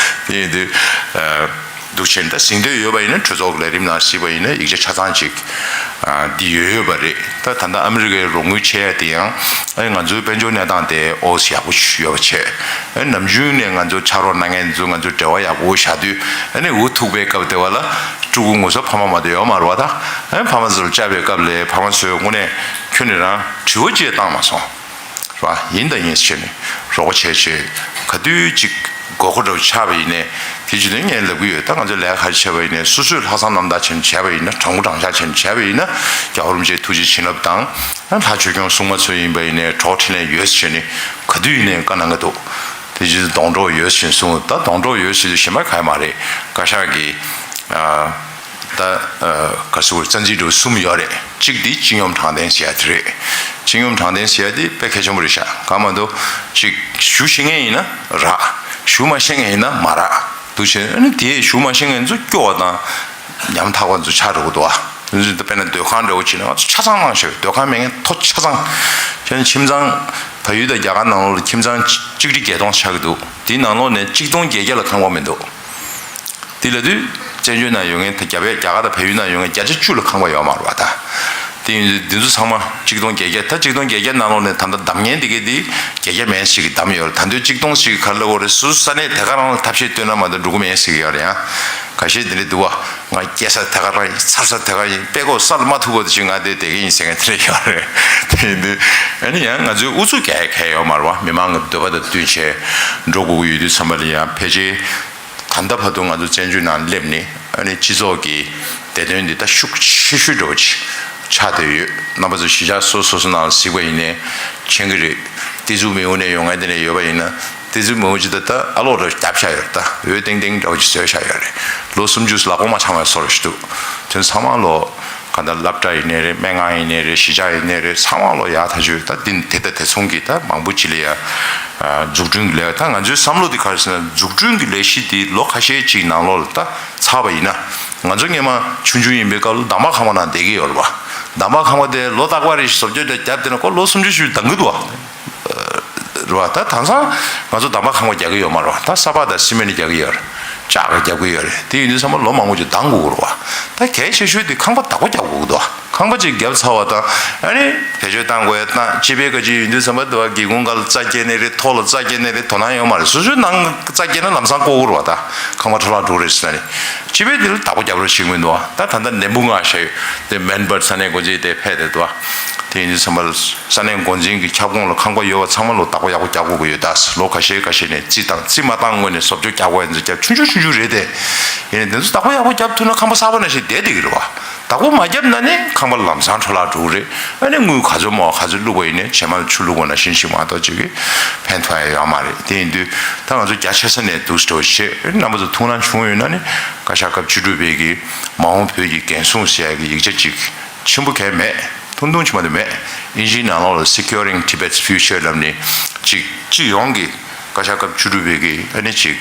བ། དེ་ཡིན་དུས། འདུག་བྱས་ནས་ད་གཟིགས་འདོད་ཡོད་པ་ཡིན་ན་གྲོས་ཚོགས་ཀྱི་ལས་རིམ་ནང་གཟིགས་པ་ཡིན་ན་ཡིག་ཆ་ཆ་ཚང་ཅིག་ཨ་འདི་ཡོད་ཡོད་པ་རེད། ད་ད་ལྟ་ཨ་མི་རི་ཀའི་རོགས་དངུལ་ཆེ་ཡ་དེ་ཡང་ཨ་ང་ཚོའི་དཔལ་འབྱོར་གནས་སྟངས་དེ་ཨོ་ཡག་པོ་ཡོད་པ་བྱས། ཨ་ནམ་རྒྱུན་ནས་ང་ཚོ་ཕྱག་རོགས་གནང་མཁན་ཚོ་ང་ཚོ་འབྲེལ་བ་ཡག་པོ་བཞག་དུས་ཨ་ནི་འུ་ཐུག་པའི་སྐབས་དེ་བ་ལ་ཕྲུ་གུ་ངོ་སོ་ཕ་མ་མ་གཏོགས་ཡོད་མ་རེད་བ། ད་ཨ་ཕ་མ་ཚོར་བཅར་བའི་སྐབས་ལ་ཕ་མ་ཚོས་དངོས་གནས་ཁྱོན་ནས་རང་དྲི་བ་ཅིག་བཏང་མ་སོང་། ར་ཡིན་དང་ཡིན་ཟེར་ནས་རོགས་པ་བྱས་བྱས་ག་དུས་ཅིག་དགོས་མཁོ་འདྲ་བོ་ཆགས་པ་ཡིན་ནའི་དེ་བྱེད་དུས་ངས་ལབ་ཀྱི་ཡོད། ད་ང་ཚོ་ལས་ཀ་ག་རེ་བྱས་པ་ཡིན་ནའི་སོ་སོས་ལྷག་བསམ་རྣམ་དག་བྱས་ནས་བྱས་པ་ཡིན་ན། དྲང་པོ་དྲང་བཞག་བྱས་ནས་བྱས་པ་ཡིན་ན་རྒྱལ་བ་རིན་པོ་ཆེའི་ཐུགས་རྗེ་བྱིན་རླབས་དང་། ལྷ་ཆོས་སྐྱོང་སྲུང་མ་ཚོ་ཡིན་པ་ཡིན་ནའི་གྲོགས་འཕྲིན་ལས་ཡོད་ཟེར་ནས་ག་དུས་ཡིན་ནའི་བཀའ་གནང་གི་འདུག་དེ་བྱེད་དུས་སྡོང་གྲོགས་ཡོད་ཟེར་གསུངས། ད་སྡོང་གྲོགས་ཡོད་ཟེར་དུས་གཞན་པ་ག་ཡེ་མ་རེད། བཀའ་ཤག་གིས་ད་ག་ཟེར་དགོས་རེད། རྩ་འཛིན་འདྲ་བོ་གསུམ་ཡོད་རེད། གཅིག་དེ་སྤྱི་སྙོམས་དྲང་བདེན་ཟེར་ཡ་དེ་རེད། སྤྱི་སྙོམས་དྲང་བདེན་ཟེར་ཡ་དེ་དཔེ་གལ་ཆེན་པོ་རེད་ཤག་གང་མ་གཏོགས་ཅིག་ཞུ་ཤེས་མཁན་ཡིན་ན་རག་ཞུ་མ་ཤེས་མཁན་ཡིན་ན་མ་རག་འདུག་བྱས་ཨ་ནི་དེ་ཞུ་མ་ཤེས་མཁན་ཚོ་སྐྱོ་བ་དང་ཉམ་ཐག་པ་ཚོ་ཆགས་འགྲོ་གི་འདུག་ཨ། དཔེར་ན་སྡོད་ཁང་འདྲ་བོ་བྱས་ན་ང་ཚོ་ཆ་ཚང་བླངས་བཞག་སྡོད་ཁང་མེད་མཁན་མཐོ་ཆ་ཚང་། བྱས་ན་ཁྱིམ་ཚང་། བལ་ཡུལ་དང་རྒྱ་གར་ནང་ལོགས་ལ་ཁྱིམ་ཚང་གཅིག་ཁྲི་བརྒྱད་སྟོང་ཆགས་ཀྱི་འདུག་དེའི་ནང་ལོགས་ནས་གཅིག་སྟོང་བརྒྱད་བརྒྱ་ལ་ཁང་པ་མི་འདུག་དེ་ལབ་དུས་བཙན་བྱོལ་ནང་ཡོད་མཁན་ད་རྒྱ་བལ་རྒྱ་གར་དང་བལ་ཡུལ་ནང་ཡོད་མཁན་བརྒྱ་ཆ་བཅུ་ལ་ཁང་པ་ཡོད་མ་རེད་བ་ད། དེ་ཡིན་དུས་འདི་ཚོ་ཚང་མ་གཅིག་སྟོང་བརྒྱད་བརྒྱ། ད་གཅིག་སྟོང་བརྒྱད་བརྒྱ་ནང་ལོགས་ནས་ད་ལྟ་བདམས་མཁན་དེ་གས་དེ་བརྒྱད་བརྒྱ་མན་ཞིག་གིས་བདམས་ཡོད་རེད། ད་དུང་གཅིག་སྟོང་ཞིག་ག་རེ་ལབ་དགོས་རེད། སོ་སོ་ས་གནས་དེ་ག་རང་ལ་ཐབས་ཤེས་བཏོན་ན་མ་གཏོགས་འགྲོ་གི་མེད་ཟེར་གྱི་ཡོད་རེད། ཡང་ཁ་ཤས་དེ་འདྲ་འདུག་བ། ང་སྐྱེ་ས་དེ་ག་རང་ཡིན། འཚར་ས་དེ་ག་རང་ཡིན། དཔེ་ཁོ་ས་ལ་མ་ཐུག་པ་དེ་ཞིག་ང་དེ་བསྡད་ཀྱི་ཡིན་ཟེར་མཁན་དེ་འདྲ་ཡོད་རེད། དེ་ཡིན་དུས་ཨ་ནི་ཡང་ང་ཚོའི་ཨུ་ཚུགས་རྒྱག་ཡ་གང་ཡང་ཡོད་མ་རེད་བ། མི་མང་གི་འདོད་པ་དང་བསྟུན་བྱས་འགྲོ་དགོས་ཀྱི་ཡོད་དུས་ཙམ་པ་ལ་ཡང་ཕལ་ཆེར། ད་ལྟ་བར་དུ་ང་ཚོ་བཙན་བྱོལ་ནང་སླེབས་ནས་ཨ་ནི་སྤྱི་ཚོགས་ཀྱི་བདེ་དོན་འདི་ད་ཤུགས་ཆེ་ཤོས་འདྲ་བོ་ཅིག་ཆགས་བསྡད་ཡོད། རྣམ་པ་ཚོ་གཞིས་ཆགས་སོ་སོ་སོ་ནང་ལ་གཟིགས་པ་ཡིན་ནའི་མཁྱེན་གྱི་རེད། ཏི་ཛུ་མེའུ་ནས་ཡོང་མཁན་དེ་ནས་ཡོད་པ་ཡིན་ན་ཏི་ཛུ་མེའུ་ཅིག་ད་ད་ཨ་ལོག་འདྲ་བོ་བརྒྱབ་བཞག་ཡོད་རེད། ད་འོད་ཏིང་ཏིང་འདྲ་བོ་ཅིག་བཟོས་བཞག་ཡོད་རེད། ལོ་སུམ་ཅུ་ལག་པ་མ་འཆང་བའི་བཟོ་འདྲ་ཞིག་འདུག་དེ་ཚང་མ་ལོ། གང་ལྟར་སློབ་གྲྭ་ཡིན་ནའི་རེད། སྨན་ཁང་ཡིན་ནའི་རེད། གཞིས་ཆགས་ཡིན་ནའི་རེད། ཚང་མ་ལོ་ཡག་ཐག་ཆོད། ད་འདི་དེ་ད་དེ་མཚུངས་ཀྱི་ད་མང་པོ་ཅིག་ལ་ཡ་འཛུགས་སྐྲུན་གྱི་ལས། ད་ང་ཚོའི་བསམ་བློ་འདི་ག་རེ་ཟེར་ན་འཛུགས་སྐྲུན་གྱི་ལས་གཞི་འདི་ལོ་ཁ་ཤས་ཅིག་ནང་ལོགས་ལ་ད་ཚར་བ་ཡིན་ན། ང་ཚོ་སྔོན་མ་ཆུང་ཆུང་ཡིན་པའི་སྐབས་ལ་འདམ་བག་ཁང་པ་ནང་བསྡད་ཀྱི་ཡོད་རེད་བ། འདམ་བག་ཁང་པ་དེ་ལོ་རྟག་པ་རེ་བཞིན་བཟོ་བཅོས་དེ་བརྒྱབ་བསྡད་ན་ཁོ་ལོ་སུམ་ཅུ་བཞི་བཅུ་འདང་གི་འདུག་བ། རེད་བ། ད་དེང་སང་ང་ཚོ་འདམ་བག་ཁང་པ་རྒྱག་གི་ཡོད་མ་རེད་བ། ད་ས་ཕག་དང་སི་མེན་རྒྱག་གི་ཡོད་རེད། ལྕགས་ཀྱི་རྒྱག་གི་ཡོད་རེད། དེ་ཡིན་དུས་ཚང་མ་ལོ་མང་པོ་ཅིག་འདང་དགོས་ཀྱི་རེད་བ། ད་གལ་ཆེ་ཤོས་དེ་ཁང་པ་བདག་པོ་རྒྱག་དགོས་ཀྱི་འདུག་བ། ཁང་པ་ཅིག་བརྒྱབ་ཚར་བ་དང་ཨ་ནི་བེད་སྤྱོད་བཏང་དགོས་ཡ་བཏང་། སྤྱི་པའི་ག་ཅིག་ཡིན་དུས་ཙམ་པ་འདི་བ་སྒེའུ་ཁུང་སྒང་ལ་རྩྭ་སྐྱེས་ནའི་རེད། ཐོག་ལ་རྩྭ་སྐྱེས་ནའི་རེད། དོ་སྣང་ཡོད་མ་རེད། སོ་སོའི་ནང་རྩྭ་སྐྱེས་ན་ལམ་སང་བཀོག་དགོས་རེད་བ། ད་ཁང་པ་འཕྲོ་བརླག་འགྲོ་གི་རེད་ཟེར་ནས། སྤྱི་པའི་དེ་ལ་བདག་པོ་རྒྱབ་རོགས་བྱེད་ཀྱི་མི་འདུག་བ། ད་ད་ལྟ་ནད་འབུ་ལྔ་བཞག་ཡོད། དེ་མེལ་བྷོརན་ས་གནས་འགོ་འཛིན་དེ་ཕེབས་ཏེ་འདུག་བ། དེ་ཡིན་དུས་ཙམ་པ་ལ་ས་གནས་འགོ་འཛིན་གྱི་ཁྱབ་ཁོངས་ལ་ཁང་པ་ཡོད་པ་ཚང་མ་ལོ་བདག་པོ་ཡག་པོ་རྒྱག་དགོས་ཀྱི་ཡོད། ད་ལོ་ཁ་ཤས་ཁ་ཤས་ནས་རྩིས་བཏང་། རྩིས་མ་བཏང་སྔོན་ནས་བཟོ་བཅོས་རྒྱག་དགོས་ཡ་ཚོ་རྒྱབ། ཆུང་ཆུང་ཆུང་ཆུང་རེད་དེ། ཡིན་ནའི་དེ་ཚོ་བདག་པོ་ཡག་པོ་རྒྱབ་ཐུབ་ན་ཁང་པ་གསར་པ་ནང་བཞིན་བསྡད་བསྡད་ཀྱི་རེད་བ། བདག་པོ་མ་བརྒྱབ་ན་ནི་ཁང་པ་ལམ་སང་འཕྲོ་བརླག་འགྲོ་གི་རེད། ཨ་ནི་དངུལ་ག་ཚོད་མང་ག་ཚོད་བླུགས་པ་ཡིན་ནའི་བྱེ་མ་ལ་ཆུ་བླུགས་པ་ནང་བཞིན་ཞིག་མ་གཏོགས་ཅིག་གིས་ཕན་ཐོགས་ཡ་ཡོད་མ་རེད། དེ་ཡིན་དུས་ད་ང་ཚོ་རྒྱ་ཆེ་ས་ནས་འདུག་སེ་འགྲོ་བྱེད། རྣམ་པ་ཚོ་ཐུགས་སྣང་བྱུང་ཡོད་ན་ནི་བཀའ་ཤག་སྐབས་བཅུ་དྲུག་པའི་གི་མ་འོངས་བོད་ཀྱི་འགན་སྲུང་ཟེར་ཡ་གི་ཡིག་ཆ་ཅིག་ཆེན་པོ་གང་ཡང་མེད། ཐུང་ཐུང་ཆེ་མ་དེ་མེད། ཨིན་ཇིའི་ནང་ལོགས་ལ་Securing Tibet's Future ལབ་ནས་ཅིག་སྤྱི་ཡོངས་ཀྱི་བཀའ་ཤག་སྐབས་བཅུ་དྲུག་པའི་གི་ཨ་ནི་ཅིག་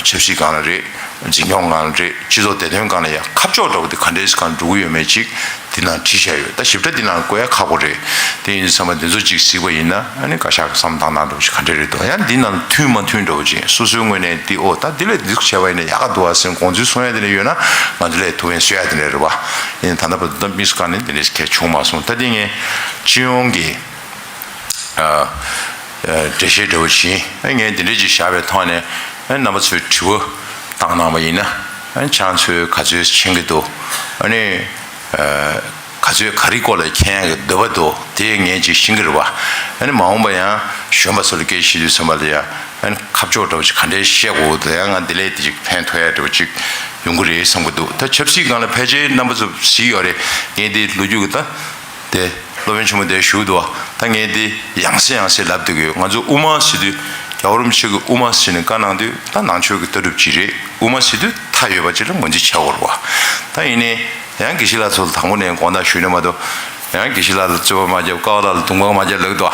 ཆབ་སྲིད་སྒང་ལ་རེད། འཛིན་སྐྱོང་སྒང་ལ་རེད། སྤྱི་ཚོགས་བདེ་དོན་སྒང་ལ་ཡང་ཁ་ཕྱོགས་འདྲ་བོ་དེ་ག་འདྲས་སྒང་འགྲོ་གི་ཡོད་མེད་ཅིག་འདི་ནང་བྲིས་བཞག་ཡོད། ད་ཞིབ་ཕྲ་འདི་ནང་བཀོད་ཡ་ཁག་པོ་རེད། དེ་ཡིན་ཙང་མ་འདི་ཚོ་ཅིག་གཟིགས་པ་ཡིན་ན་ཨ་ནི་བཀའ་ཤག་གི་བསམ་བློ་བཏང་སྟངས་འདྲ་བོ་ཅིག་ག་འདྲས་རེད་འདུག་ཡང་འདི་ནང་མཐུན་མ་མཐུན་འདྲ་བོ་ཅིག་སོ་སོའི་ངོས་ནས་འདི་ཨོ་ད་འདི་ལས་འདི་བྱས་པ་ཡིན་ན་ཡག་ག་འདུག་ཨ་ཟེར་དགོངས་ཚུལ་གསུང་ཡ་དེ་འདྲ་ཡོད་ན་ང་ཚོ་ལས་ཐུབ་ཡིན་གསུང་ཡ་དེ་འདྲ་རེད་བ། ཡིན་ད་ལྟ་བར་དུ་ད་དམིགས་སུ་བཀར་ནས་འདི་འདྲས་གལ་བྱུང་མ་སོང་། ད་འདི་ངས་སྤྱི་ཡོངས་ཀྱི་ཨ་ཨ་འགྲེལ་བཤད་འདྲ་བོ་བྱིན། ཨ་ངས་འདི་འདྲས་ཅིག་བཞག་པའི་ཐོག་ནས་ཨ་རྣམ་པ་ཚོས་དྲི་བ་བཏང་གནང་བ་ཡིན་ན་ཨ་ཁྱེད་ཚོས་ག་ཚོད་མཁྱེན་གྱི་འདུག་ཨ་ནི་ཨ་ག་ཚོད་ག་རེའི་སྐོར་ལ་མཁྱེན་ཡག་གི་འདོད་པ་འདུག་དེ་ངས་ཅིག་ཤེས་ཀྱི་རེད་བ། ཨ་ནི་མ་འོངས་པ་ཡང་གཞོན་པ་ཚོ་ལ་སྐད་ཆ་བཤད་དུས་ཙམ་པ་ལ་ཡང་ཨ་ནི་ཁ་ཕྱོགས་འདྲ་བོ་ཅིག་ག་འདྲས་བཤད་དགོས་འདུག་ཡང་ང་འདི་ལས་དེ་ཅིག་ཕན་ཐོགས་ཡ་འདྲ་བོ་ཅིག་ཡོང་གི་རེད་བསམ་གྱི་འདུག་ད་ཆབ་སྲིད་སྒང་ལ་ཕལ་ཆེར་རྣམ་པ་ཚོ་གཟིགས་ཡོད་རེད། ངས་འདི་ལོ་རྒྱུས་ཀྱི་ད་དེ་སློབ་དཔོན་ཆེན་མོ་དེ་ཞུ་འདུག་ད་ངས་འདི་ཡང་སེ་ཡང་སེ་ལབ་སྡོད་ཀྱི་ཡོད། ང་ཚོ་དབུ་མ་ཟེར་དུས་རྒྱལ་བ་རིན་པོ་ཆེ་གི་དབུ་མ་ཟེར་ནས་བཀའ་གནང་དུས་ད་ནང་ཆོས་ཀྱི་ལྟ་གྲུབ་ཅིག་རེད། དབུ་མ་ཟེར་དུས་མཐའ་ཡོད་པ་ཅིག་ལ་ངོས་འཛིན་བྱ་དགོས་རེད་བ། ད་ཡིན་ནའི་ཡང་དགེ་བཤེས་ལགས་ཚོ་ལ་དང་པོ་ནས་དགོངས་དག་ཞུས་ན་མ་གཏོགས་ ཡང་དགེ་བཤེས་ལགས་ལ་རྩོད་པ་མ་བརྒྱབ། ཀ་བ་ལགས་ལ་རྡུང་པ་མ་བརྒྱབ་ལབ་འདུག་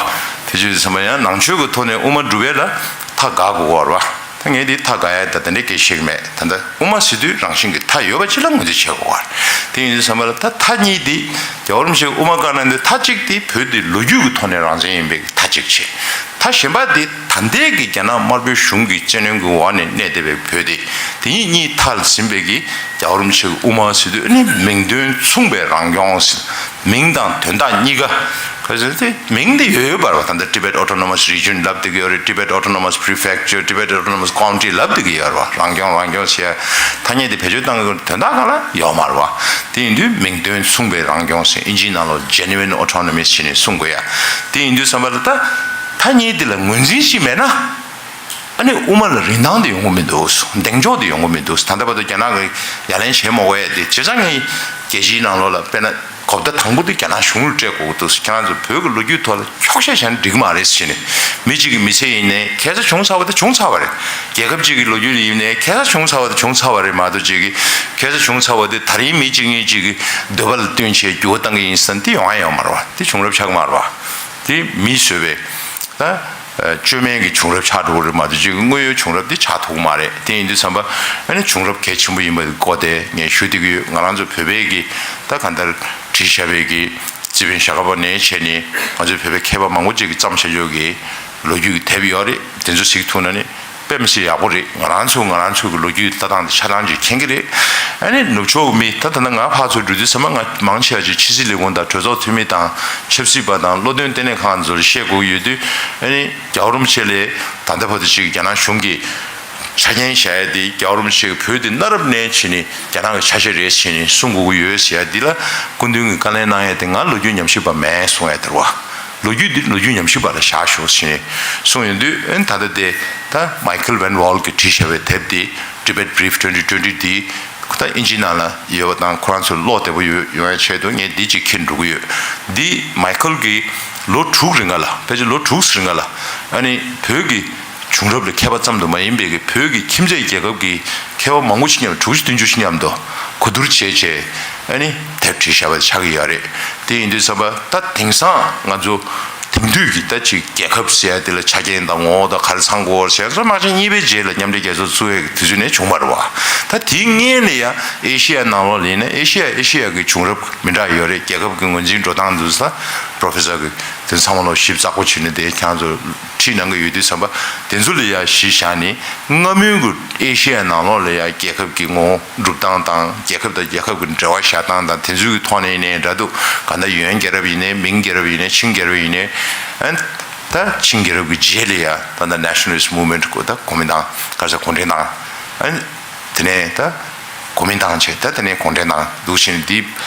དེ་ཆོས་ཙམ་པ་ཡང་ནང་ཆོས་ཀྱི་ཐོག་ནས་དབུ་མ་སྒྲུབ་ཡས་ལ་མཐའ་དགག་དགོས་པ་རེད་བ། ད་ངས་འདི་མཐའ་དགག་ཡས་ད་དེ་འདྲའི་སྐད་ཆ་བཤད་ཀྱི་མེད། ད་ལྟ་དབུ་མ་ཟེར་དུས་རང་བཞིན་གྱི་མཐའ་ཡོད་པ་ཅིག་ལ་ངོས་འཛིན་བྱེད་དགོས་པ་རེད། དེ་ཡིན་དུས་ཙམ་པ་ལ་ད་མཐའ་གཉིས་འདི་རྒྱལ་བ་རིན་པོ་ཆེས་དབུ་མ་བཀའ་གནང་དུས་མཐའ་གཅིག་འདི་བོད་འདི་ལོ་རྒྱུས་ཀྱི་ཐོག་ནས་རང་བཙན་ཡིན་པའི་མཐའ་གཅིག་བྱས། མཐའ་གཞན་པ་འདི་ད་ལྟའི་གི་རྒྱ་ནག་དམར་པོའི་གཞུང་གི་བཙན་གནོན་གྱི་འོག་ནས་གནས་བསྡད་པའི་བོད་དེ། དེ་གཉིས་གཉིས་མཐའ་ལ་ཟིན་པའི་གི་རྒྱལ་བ་རིན་པོ་ཆེ་གི་དབུ་མ་ཟེར་དུས་ཨ་ནི་མིང་དོན་མཚུངས་པའི་རང་སྐྱོང་ཟེར། མིང་དང་དོན་དག་གཉིས་ཀ། ག་ཟེར་ཏེ་མིང་དེ་ཡོད་ཡོད་པ་རེད་བ། ད་ལྟ་Tibet Autonomous Region་ལབ་བསྡད་ཀྱི་ཡོད་རེད། Tibet Autonomous Prefecture, Tibet Autonomous County་ལབ་བསྡད་ཀྱི་ཡོད་རེད་བ། རང་སྐྱོང་རང་སྐྱོང་ཟེར་ཡ་ཐ་སྙད་དེ་བེད་སྤྱོད་བཏང་གི་དོན་དག་གང་ལ་ཡོད་མ་རེད་བ། དེ་ཡིན་དུས་མིང་དོན་མཚུངས་པའི་རང་སྐྱོང་ཟེར་ཨིན་ཇིའི་ནང་ལོགས་Genuine Autonomy་ཟེར་ནས་གསུང་དགོས་ཡ། དེ་ཡིན་དུས་ཙམ་པ་ལ་ད་ཐ་སྙད་དེ་ལ་ངོས་འཛིན་ཞིག་མེད་ན། ཨ་ནི་དབུ་མ་ལ་རིན་ཐང་དེ་ཡོང་གི་མི་འདུག་གདེང་འཇོག་དེ་ཡོང་གི་མི་འདུག་ད་ལྟ་བར་དུ་རྒྱ་ནག་གིས་ཡ་ལན་བྱས་མ་དགོས་ཡ་དེ་བྱས་ཙང་ངས་རྒྱལ་སྤྱིའི་ནང་ལོགས་ལ་དཔེར་ན་གོ་བརྡ་དང་པོ་དེ་རྒྱ་ནག་གཞུང་ལ་སྤྲད་དགོས་ཀྱི་འདུག་ཁྱེད་རང་ཚོ་བོད་ཀྱི་ལོ་རྒྱུས་ཐོག་ལ་འཁྱོག་བཤད་བྱས་ན་འགྲིག་གི་མ་རེད་ཟེར་ནས། མི་གཅིག་གི་མི་ཚེ་ཡིན་ནའི་ཁ་སང་བྱུང་ཚར་བ་དེ་བྱུང་ཚར་བ་རེད། རྒྱལ་ཁབ་གཅིག་གི་ལོ་རྒྱུས་ཡིན་ནའི་ཁ་སང་བྱུང་ཚར་བ་དེ་བྱུང་ཚར་བ་རེད་མ་གཏོགས་གཅིག་གི་ཁ་སང་བྱུང་ཚར་བ་དེ་ད་རིང་མི་གཅིག་གཉིས་གཅིག་གི་འདོད་པ་ལ་བསྟུན་བྱས་འགྱུར་བ་གཏང་གི་ཡིན་ཟེར་ན་དེ་ཡོང་ཡ་ཡོད་མ་རེད་བ། དེ་བྱུང་རབས་ཆགས་ཀྱི་མ་རེད་བ། དེ་མིས་བཟོས་པའི་ད། བཅོས་མིན་གྱི་བྱུང་རབས་ཆགས་འགྲོ་གི་རེད་མ་གཏོགས་ཅིག་དངོས་ཡོད་བྱུང་རབས་དེ་ཆགས་ཐུབ་ཀྱི་མ་རེད། དེ་ཡིན་དུས་ཙམ་པ་ཨ་ནི་བྱུང་རབས་གལ་ཆེན་པོ་ཡིན་པ་གོ་དེ་ངས་ཞུ་བསྡད་ཀྱི་ཡོད། ང་རང་ཚོ་བོད་པའི་གི་ད་གང་ལྟར་བྲིས་བཞག་པའི་གི་རྩིས་དཔོན་ཞྭ་སྒབ་པ་ནས་བྱས་ནས་ང་ཚོའི་བོད་པའི་མཁས་པ་མང་པོ་ཅིག་གིས་བརྩམས་བཞག་ཡོད་གི་ལོ་རྒྱུས་ཀྱི་དེབ་ཡོད་རེད། དེ་ཚོ་གཟིགས་ཐུབ་ན་ནི་དཔེ་མི་སྲིད་ཡག་པོ་རེད། ང་རང་ཚོ་ང་རང་ཚོ་གི་ལོ་རྒྱུས་ལྟ་སྟངས་དེ་ཆ་ཚང་ཅིག་མཁྱེན་གྱི་རེད། ཨ་ནི་ནུབ་ཕྱོགས་མི་ད་ད་ལྟ་ང་ཕར་ཚུར་འགྲོ་དུས་ཙམ་པ་ང་མང་ཆེ་བ་ཅིག་ཕྱི་སྲིད་ལས་ཁུངས་དང་གྲོས་ཚོགས་འཐུས་མི་དང་ཆབ་སྲིད་པ་དང་བློ་འདོན་ལྟེ་གནས་ཁང་ཚོར་བཤད་དགོས་ཀྱི་ཡོད་དུས། ཨ་ནི་རྒྱལ་བ་རིན་པོ་ཆེ་ལས་ད་ལྟ་བར་དུ་ཅིག་རྒྱ་ནག་གཞུང་གིས་ཆ་རྐྱེན་བཞག་ཡ་དེ་རྒྱལ་བ་རིན་པོ་ཆེ་གིས་བོད་དེ་གནའ་རབས་ནས་བྱས་ནས་རྒྱ་ནག་གི་ཆ་ཤས་རེད་ཟེར་ནས་གསུང་དགོས་ཀྱི་ཡོད་ཟེར་ཡ་འདི་ལ་སྐུ་མདུན་གྱིས་བཀའ་ལན་གནང་ཡ་དེ་ང་ལོ་རྒྱུས་ཉམས་ཞིབ་པ་མིན་གསུང་ཡ་དེ་རེད་བ། ལོ་རྒྱུས་འདི་ལོ་རྒྱུས་ཉམས་ཞིབ་པ་ལ་བཞག་ཤོག་ཟེར་ནས་གསུངས་ཡོང་དུས། ཨ་ནི་ད་ལྟ་དེ་ད་Michael Van Wall་གིས་བྲིས་བཞག་པའི་དེབ་དེ་Tibet Brief twenty twenty་དེ་ད་ཨིན་ཇི་ནང་ལ་ཡོད་པ་དང་ཁོ་རང་ཚོ་ཀློག་བདེ་པོ་ཡོད་ཡོང་ཡ་ཆེད་དུ་ངས་འདི་གཅིག་འཁྱེར་འགྲོ་གི་ཡོད། འདི་Michael་གིས་ལོ་དྲུག་རིང་ག་ལ་ཕལ་ཆེར་ལོ་དྲུག་རིང་ག་ལ་ཨ་ནི་བོད་ཀྱི་བྱུང་རབས་ལ་མཁས་པ་ཙམ་དུ་མ་ཡིན་པའི་གི་བོད་ཀྱི་ཁྱིམ་མཚེས་རྒྱལ་ཁབ་ཀྱི་མཁས་པ་མང་པོ་ཞིག་མཉམ་དྲུག་ཅུ་བདུན་ཅུ་ཞིག་མཉམ་དུ་གོ་བསྡུར་བྱས་བྱས་ཨ་ནི་དེབ་བྲིས་བཞག་པ་ཆགས་ཀྱི་ཡོད་རེད། དེ་ཡིན་དུས་ཙམ་པ་ད་དེང་སང་ང་ཚོ་དེང་དུས་ཀྱི་ད་ཅིག་རྒྱལ་ཁབ་ཟེར་ཡ་དེ་ལ་ཆ་རྐྱེན་དང་ངོ་བོ་དང་ག་རེ་ཚང་དགོས་ཟེར་ཡ་ཚོ་དམག་ཆེན་གཉིས་པའི་རྗེས་ལ་མཉམ་འབྲེལ་རྒྱལ་ཚོགས་བཙུགས་ཡ་གི་དུས་ཚོད་ནས་བྱུང་བ་རེད་བ། ད་དེའི་སྔོན་ལ་ཡ་ཨེ་ཤི་ཡ་ནང་ལོགས་ལ་ཡིན་ན་ཨེ་ཤི་ཡ་ཨེ་ཤི་ཡ་གི་བྱུང་རབས་མི་འདྲ་ཡོད་རེད། རྒྱལ་ཁབ་ཀྱི་ངོས་འཛིན་འགྲོ་སྟངས་འདུག་ས་Professor་གི་དེ་ཚང་མ་ལོ་ཞིབ་ཚགས་པོ་བྱས་ནས་དེ་ཁྱེད་རང་ཚོ་ཁྲིད་གནང་གི་ཡོད་དུས་ཙམ་པ་དེ་ཚོ་ལ་ཡ་གཞི་བཞག་ནས་སྔ་མོའི་གི་ཨེ་ཤི་ཡ་ནང་ལོགས་ལ་ཡ་རྒྱལ་ཁབ་ཀྱི་ངོ་བོ་སྒྲུབ་སྟངས་དང་རྒྱལ་ཁབ་དང་རྒྱལ་ཁབ་ཀྱི་འབྲེལ་བ་བཞག་སྟངས་དང་དེ་ཚོའི་གི་ཐོག་ནས་ནས་འདྲ་འདུག་ག་ད་ཡོན་རྒྱལ་རབས་ཡིན་ནའི་མིང་རྒྱལ་རབས་ཡིན་ནའི་ཆིང་རྒྱལ་རབས་ཡིན་ནའི་ཨན་ད་ཆིང་རྒྱལ་རབས་ཀྱི་རྗེས་ལ་ཡ་ད་ད་Nationalist Movement་གོ་ད་གོ་མིན་ཏང་ག་རེ་ཟེར་གུང་ཁྲན་ཏང་ཨན་དེ་ནས་ད་གོ་མིན་ཏང་བྱས་ད་དེ་ནས་གུང་ཁྲན་ཏང་འདུག་བཞིན་འདི་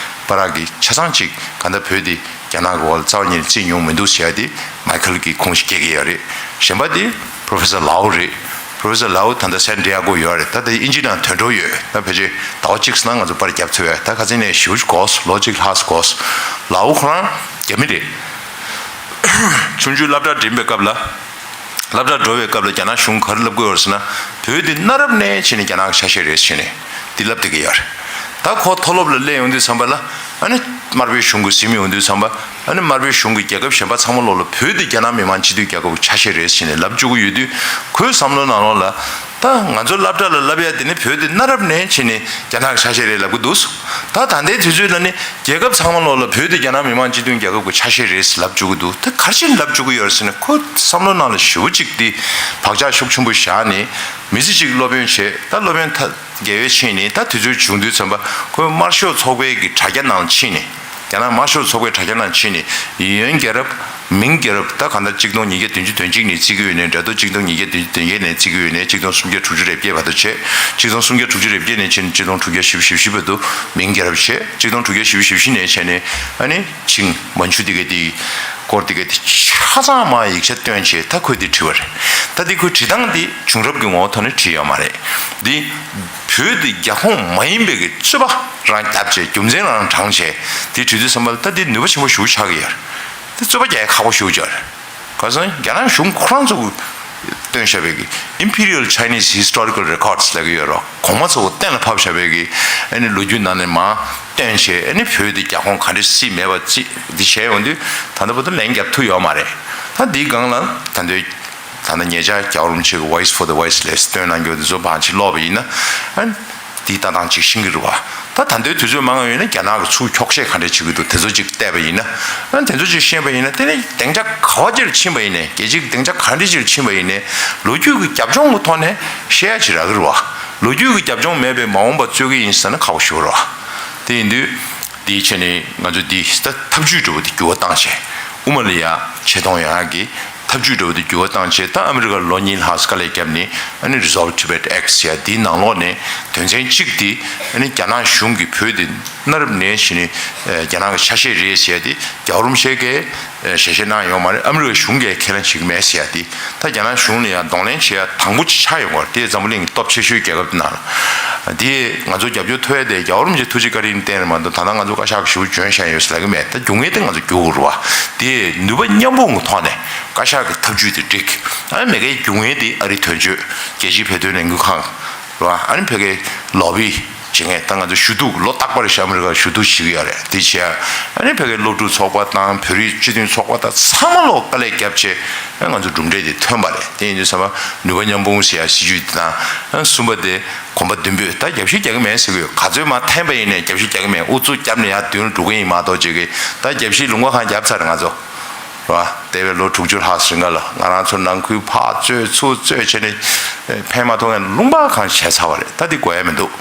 བར་གི་ཆ་ཚང་ཅིག་ག་ད་བོད་འདི་རྒྱ་ནག་གི་འོག་ལ་རྩ་བ་ཉིད་ནས་བརྩི་མྱོང་མི་འདུག་ཟེར་ཡ་དེ་མའི་ཁལ་གྱི་ཁུངས་ཤིག་སྐྱེལ་གྱི་ཡོད་རེད། གཞན་པ་དེ་Professor Lau་རེད། Professor Lau་ད་ལྟ་San Diego་ཡོད་རེད། ད་ལྟ་དབྱིན་ཇི་ནང་ཐོན་འགྲོ་ཡོད། ད་ཕལ་ཆེར་ཟླ་བ་གཅིག་ཙམ་ནང་ང་ཚོ་པར་རྒྱབ་ཐུབ་ཡོད། ད་ཁ་སང་ནས་ཞེ་པོ་ཅིག་འགོར་སོང་། ལོ་གཅིག་ལྷག་ཙམ་འགོར་སོང་། Lau་ཁོ་རང་རྒྱ་མི་རེད། ཆུང་ཆུང་སློབ་གྲྭ་འགྲིམ་པའི་སྐབས་ལ། སློབ་གྲྭ་འགྲོ་བའི་སྐབས་ལ་རྒྱ་ནག་གཞུང་ག་རེ་ལབ་ཀྱི་ཡོད་རེད་ཟེར་ན། བོད་འདི་གནའ་རབས་ནས་བྱས་ནས་རྒྱ་ནག་གི་ཆ་ཤས་རེད་ཟེར་ནས་འདི་ལབ་བསྡད་ཀྱི་ཡོད་རེད། ད་ཁོ་མཐོ་སློབ་ལ་སླེབས་ཡོང་དུས་ཙམ་པ་ལ་ཨ་ནི་དམར་པོའི་གཞུང་གིས་ཟིན་ཡོང་དུས་ཙམ་པ་ཨ་ནི་དམར་པོའི་གཞུང་གིས་རྒྱལ་ཁབ་གཞན་པ་ཚང་མ་ལོག་ལ་བོད་འདི་རྒྱ་ནག་མི་དམངས་སྤྱི་འཐུས་རྒྱལ་ཁབ་ཀྱི་ཆ་ཤས་རེད་ཟེར་ནས་ལབ་བཅུག་གི་ཡོད་དུས། ཁོའི་བསམ་བློ་ནང་ལོགས་ལ་ད་ང་ཚོ་སློབ་གྲྭ་ལ་ལབ་ཡ་དེ་ནི་བོད་འདི་གནའ་རབས་ནས་བྱས་ནས་རྒྱ་ནག་གི་ཆ་ཤས་རེད་ལབ་ཀྱི་འདུག་ད་ད་ལྟའི་དུས་ཚོད་ལ་ནི་རྒྱལ་ཁབ་ཚང་མ་ལོག་ལ་བོད་དེ་རྒྱ་ནག་མི་དམངས་སྤྱི་མཐུན་རྒྱལ་ཁབ་ཀྱི་ཆ་ཤས་རེད་ཟེར་ལབ་བཅུག་གི་འདུག་ད་ག་རེ་བྱས་ནས་ལབ་བཅུག་གི་ཡོད་རེད་ཟེར་ན། ཁོ་བསམ་བློ་ནང་ལ་ཞེ་པོ་ཅིག་དེ་བག་ཆགས་ཤུགས་ཆེན་པོ་བཞག་ནས་མི་ཚེ་གཅིག་སློབ་དཔོན་བྱས། ད་སློབ་དཔོན་ཐ་དགེ་བའི་ཕྱིན་ནས་ད་དུས་ཚོད་བྱུང་དུས་ཙམ་པ་ཁོས་དམར་ཤོག་ཚོགས་པའི་གི་དྲ་རྒྱ་ནང་ཕྱིན་ནས། རྒྱ་ནག་དམར་ཤོག་ཚོགས་པའི་དྲ་རྒྱ་ནང་ཕྱིན་ནས་ཡོན་རྒྱལ་རབས། མིང་རྒྱལ་རབས། ད་གང་ལྟར་གཅིག་སྟོང་ཉིས་བརྒྱ་བདུན་ཅུ་དོན་གཅིག་ནས་བརྩི་གི་ཡོད་ནའི་འདྲ་འདུག་གཅིག་སྟོང་ཉིས་བརྒྱ་བདུན་ཅུ་དོན་བརྒྱད་ནས་བརྩི་གི་ཡོད་ནའི་གཅིག་སྟོང་སུམ་བརྒྱ་དྲུག་ཅུ་རེ་བརྒྱད་བར་དུ་བྱས། གཅིག་སྟོང་སུམ་བརྒྱ་དྲུག་ཅུ་རེ་བརྒྱད་ནས་བྱས་ནས་གཅིག་སྟོང་དྲུག་བརྒྱ་བཞི་བཅུ་ཞེ་བཞི་བར་དུ་མིང་རྒྱལ་རབས་བྱས། གཅིག་སྟོང་དྲུག་བརྒྱ་བཞི་བཅུ་ཞེ་བཞི་ནས་བྱས་ནས་ཨ་ནི་ཆིང་མན་ཇུ་དེ་ག་དེ་སྐོར་དེ་ག་དེ་ཆ་ཚང་མ་ཡིག་ཆ་བཏོན་བྱས་ད་ཁོས་དེ་བྲིས་པ་རེད། ད་དེ་ཁོས་བྲིས་སྟངས་དེ་བྱུང་རབས་ཀྱི་ངོ་བོ་ཐོག་ནས་བྲིས་ཡོད་མ་རེད། འདི་བོད་དེ་རྒྱ་ཁོངས་མ་ཡིན་པའི་གི་རྩོད་པ་རང་བརྒྱབ་བྱས་རྒྱུ་མཚན་རང་དྲངས་བྱས་དེ་བྲིས་དུས་ཙམ་པ་ལ་ད་དེ་ནུས་པ་ཆེན་པོ་ཞེ་པོ་ཆགས་ཀྱི་ཡོད་རེད། དེ་རྩོད་པ་རྒྱག་ཡ་ཁག་པོ་ཞེ་པོ་ཅིག་རེད། ག་ཚོད་རྒྱ་ནག་གཞུང་ཁོ་རང་ཚོ་བཏོན་བཞག་པའི་གི་Imperial Chinese Historical Records་ལབ་ཀྱི་ཡོད་རེད། གོང་མ་ཚོ་གཏན་ལ་ཕབ་བཞག་པའི་གི་ཨ་ནི་ལོ་རྒྱུས་ནང་ནས་མར་ བཏོན་བྱས་ཨ་ནི་བོད་དེ་རྒྱ་ཁོངས་ག་འདྲ་སྲིད་མེད་པ་ཅིག་འདི་བྱས་ཡོང་དུས་ད་ལྟ་བར་དུ་ལན་རྒྱབ་ཐུབ་ཡོད་མ་རེད། ད་འདིའི་སྒང་ལ་ད་ལྟའི་ད་ལྟ་ཉེ་ཆར་རྒྱལ་བ་རིན་པོ་ཆེ་གི་Voice for the Voiceless་བཏོན་གནང་རྒྱུ་དེ་ཚོ་ཕར་ཅིག་ཀློག་པ་ཡིན་ན་ཨ་ནི་འདིའི་ལྟ་སྟངས་ཅིག་ཤེས་ཀྱི་རེད་བ། ད་ད་ལྟའི་དུས་ཚོད་མང་ང་ཡོད་ན་རྒྱ་ནག་གི་ཚུར་འཁྱོག་བཤད་ག་འདྲ་བྱེད་ཀྱི་འདུག་དེ་ཚོ་ཅིག་བལྟས་པ་ཡིན་ན་ཨ་ནི་དེ་ཚོ་ཅིག་ཤེས་པ་ཡིན་ན་དེ་ནི་སྡིངས་ཆ་ག་བ་ཅིག་ལ་ཕྱིན་པ་ཡིན་ནའི་རྒྱལ་སྤྱིའི་སྡིངས་ཆ་ག་འདྲ་ཅིག་ལ་ཕྱིན་པ་ཡིན་ནའི་ལོ་རྒྱུས་ཀྱི་རྒྱབ་ལྗོངས་ཀྱི་ཐོག་ནས་བཤད་ཡ་ཅིག་རག་གི་རེད་བ། ལོ་རྒྱུས་ཀྱི་རྒྱབ་ལྗོངས་མེད་པའི་མ་འོངས་པ་རྩོད་ཀྱི་ཡིན་ཟེར་ན་ཁག་པོ་ཞེ་པོ་རེད་བ། དེ་ཡིན་དུས། དེའི་ཆ་ནས་ང་ཚོ་འདི་ད་ཐབས་ཇུས་འདྲ་བོ་དེ་འགྱུར་བ་བཏང་བྱས་དབུ་མ་ལ་ཡ་ཆེ་མཐོང་ཡོང་ཡག་གི་ཐབས་ཇུས་འདྲ་བོ་དེ་འགྱུར་བ་བཏང་བྱས་ད་ཨ་མི་རི་ཀར་ལོ་གཉིས་ལྷག་དཀའ་ལས་བརྒྱབ་ནས་ཨ་ནི་Resolve Tibet Act་ཟེར་ཡ་དེའི་ནང་ལོགས་ནས་དོན་ཚན་གཅིག་དེ་ཨ་ནི་རྒྱ་ནག་གཞུང་གིས་བོད་དེ་གནའ་རབས་ནས་བྱས་ནས་རྒྱ་ནག་གི་ཆ་ཤས་རེད་ཟེར་ཡ་དེ་རྒྱལ་བ་རིན་པོ་ཆེ་གིས་ཞལ་བཞེས་གནང་ཡོད་མ་རེད། ཨ་མི་རི་ཀ་གཞུང་གིས་ཁས་ལེན་བྱེད་ཀྱི་མེད་ཟེར་ཡ་དེ། ད་རྒྱ་ནག་གཞུང་ལ་ཡང་གདོང་ལེན་བྱེད་ཡ་དང་པོ་ཆགས་ཡོང་བར་དེ་འཛམ་བུ་གླིང་གི་སྟོབས་ཆེ་ཤོས་རྒྱལ་ཁབ་དེ་ནང་ལ། དེ་ང་ཚོ་རྒྱབ་སྐྱོར་ཐོབ་ཡ་དེ་རྒྱལ་བ་རིན་པོ་ཆེ་ཐུགས་རྗེ་བཀའ་དྲིན་བརྟེན་ནས་མ་གཏོགས་ད་ལྟ་ང་ཚོ་བཀའ་ཤག་གི་ཞུ་འཇོན་བཞག་ཡོད་ཟེར་ལབ་ཀྱི་མེད། ད་རྒྱུ་མངའ་དེ་ང་ཚོ་རྒྱུ་དགོས་རེད་བ། དེ་ནུས་པ་མཉམ་སྤུངས་ཀྱི་ཐོག་ནས་བཀའ་ཤག་གི་ཐབས་ཇུས་དེ་འགྲིག་ཨ་མེ་གའི་རྒྱུ་མངའ་དེ་ཨ་རིའི་དོན་གཅོད་རྒྱལ་སྤྱིའི་བོད་དོན་ལས་འགུལ་ཁང་རེད་བ། ཨ་ནི་ཕ་གིའི་ལོ་བི། བྱེད་མཁན་ད་ང་ཚོ་ཞུ་གཏུག་ལོ་རྟག་པར་ཤ་མི་རི་ཀར་ཞུ་གཏུག་བྱེད་ཀྱི་ཡོད་རེད། དེ་བྱས་ཨ་ནི་ཕ་གིའི་སློབ་ཕྲུག་ཚོགས་པ་དང་བོད་རིགས་སྤྱི་མཐུན་ཚོགས་པ་དང་ཚང་མ་ལོག་དཀའ་ལས་བརྒྱབ་བྱས་ཨ་ང་ཚོ་གྲུབ་འབྲས་དེ་ཐོན་པ་རེད། དེ་ཡིན་དུས་ཚང་མ་ནུས་པ་མཉམ་སྤུངས་ཟེར་ཡ་སྲིད་ཇུས་དེ་དང་ཨ་གསུམ་པ་དེ་གོམ་པ་མདུན་སྤོས་ད་རྒྱབ་བཤིག་རྒྱག་གི་མེད་ཟེར་གི་ཡོད། ག་ཚོད་མར་འཐེན་པ་ཡིན་ནའི་རྒྱབ་བཤིག་རྒྱག་གི་མེད། ཨུ་ཚུགས་བརྒྱབ་ནས་ཡར་མདུན་ལ་འགྲོ་གི་ཡིན་མ་གཏོགས་བྱེད་ཀྱི་ད་རྒྱབ་བཤིག་ལུང་པ་གང་བརྒྱབ་ཚར་རེད་ང་ཚོ། རེད་བ། འདས་པའི་ལོ་དྲུག་ཅུ་ལྷག་རིང་ག་ལ་ང་རང་ཚོ་ནང་ཁུལ་ཕར་རྩོད་ཚུར་རྩོད་བྱས་ནས་ཕན་མ་ཐོགས་མཁན་ལུང་པ་གང་བྱས་ཚར་བ་རེད། ད་འདི་དགོས་ཡ་མི་འདུག་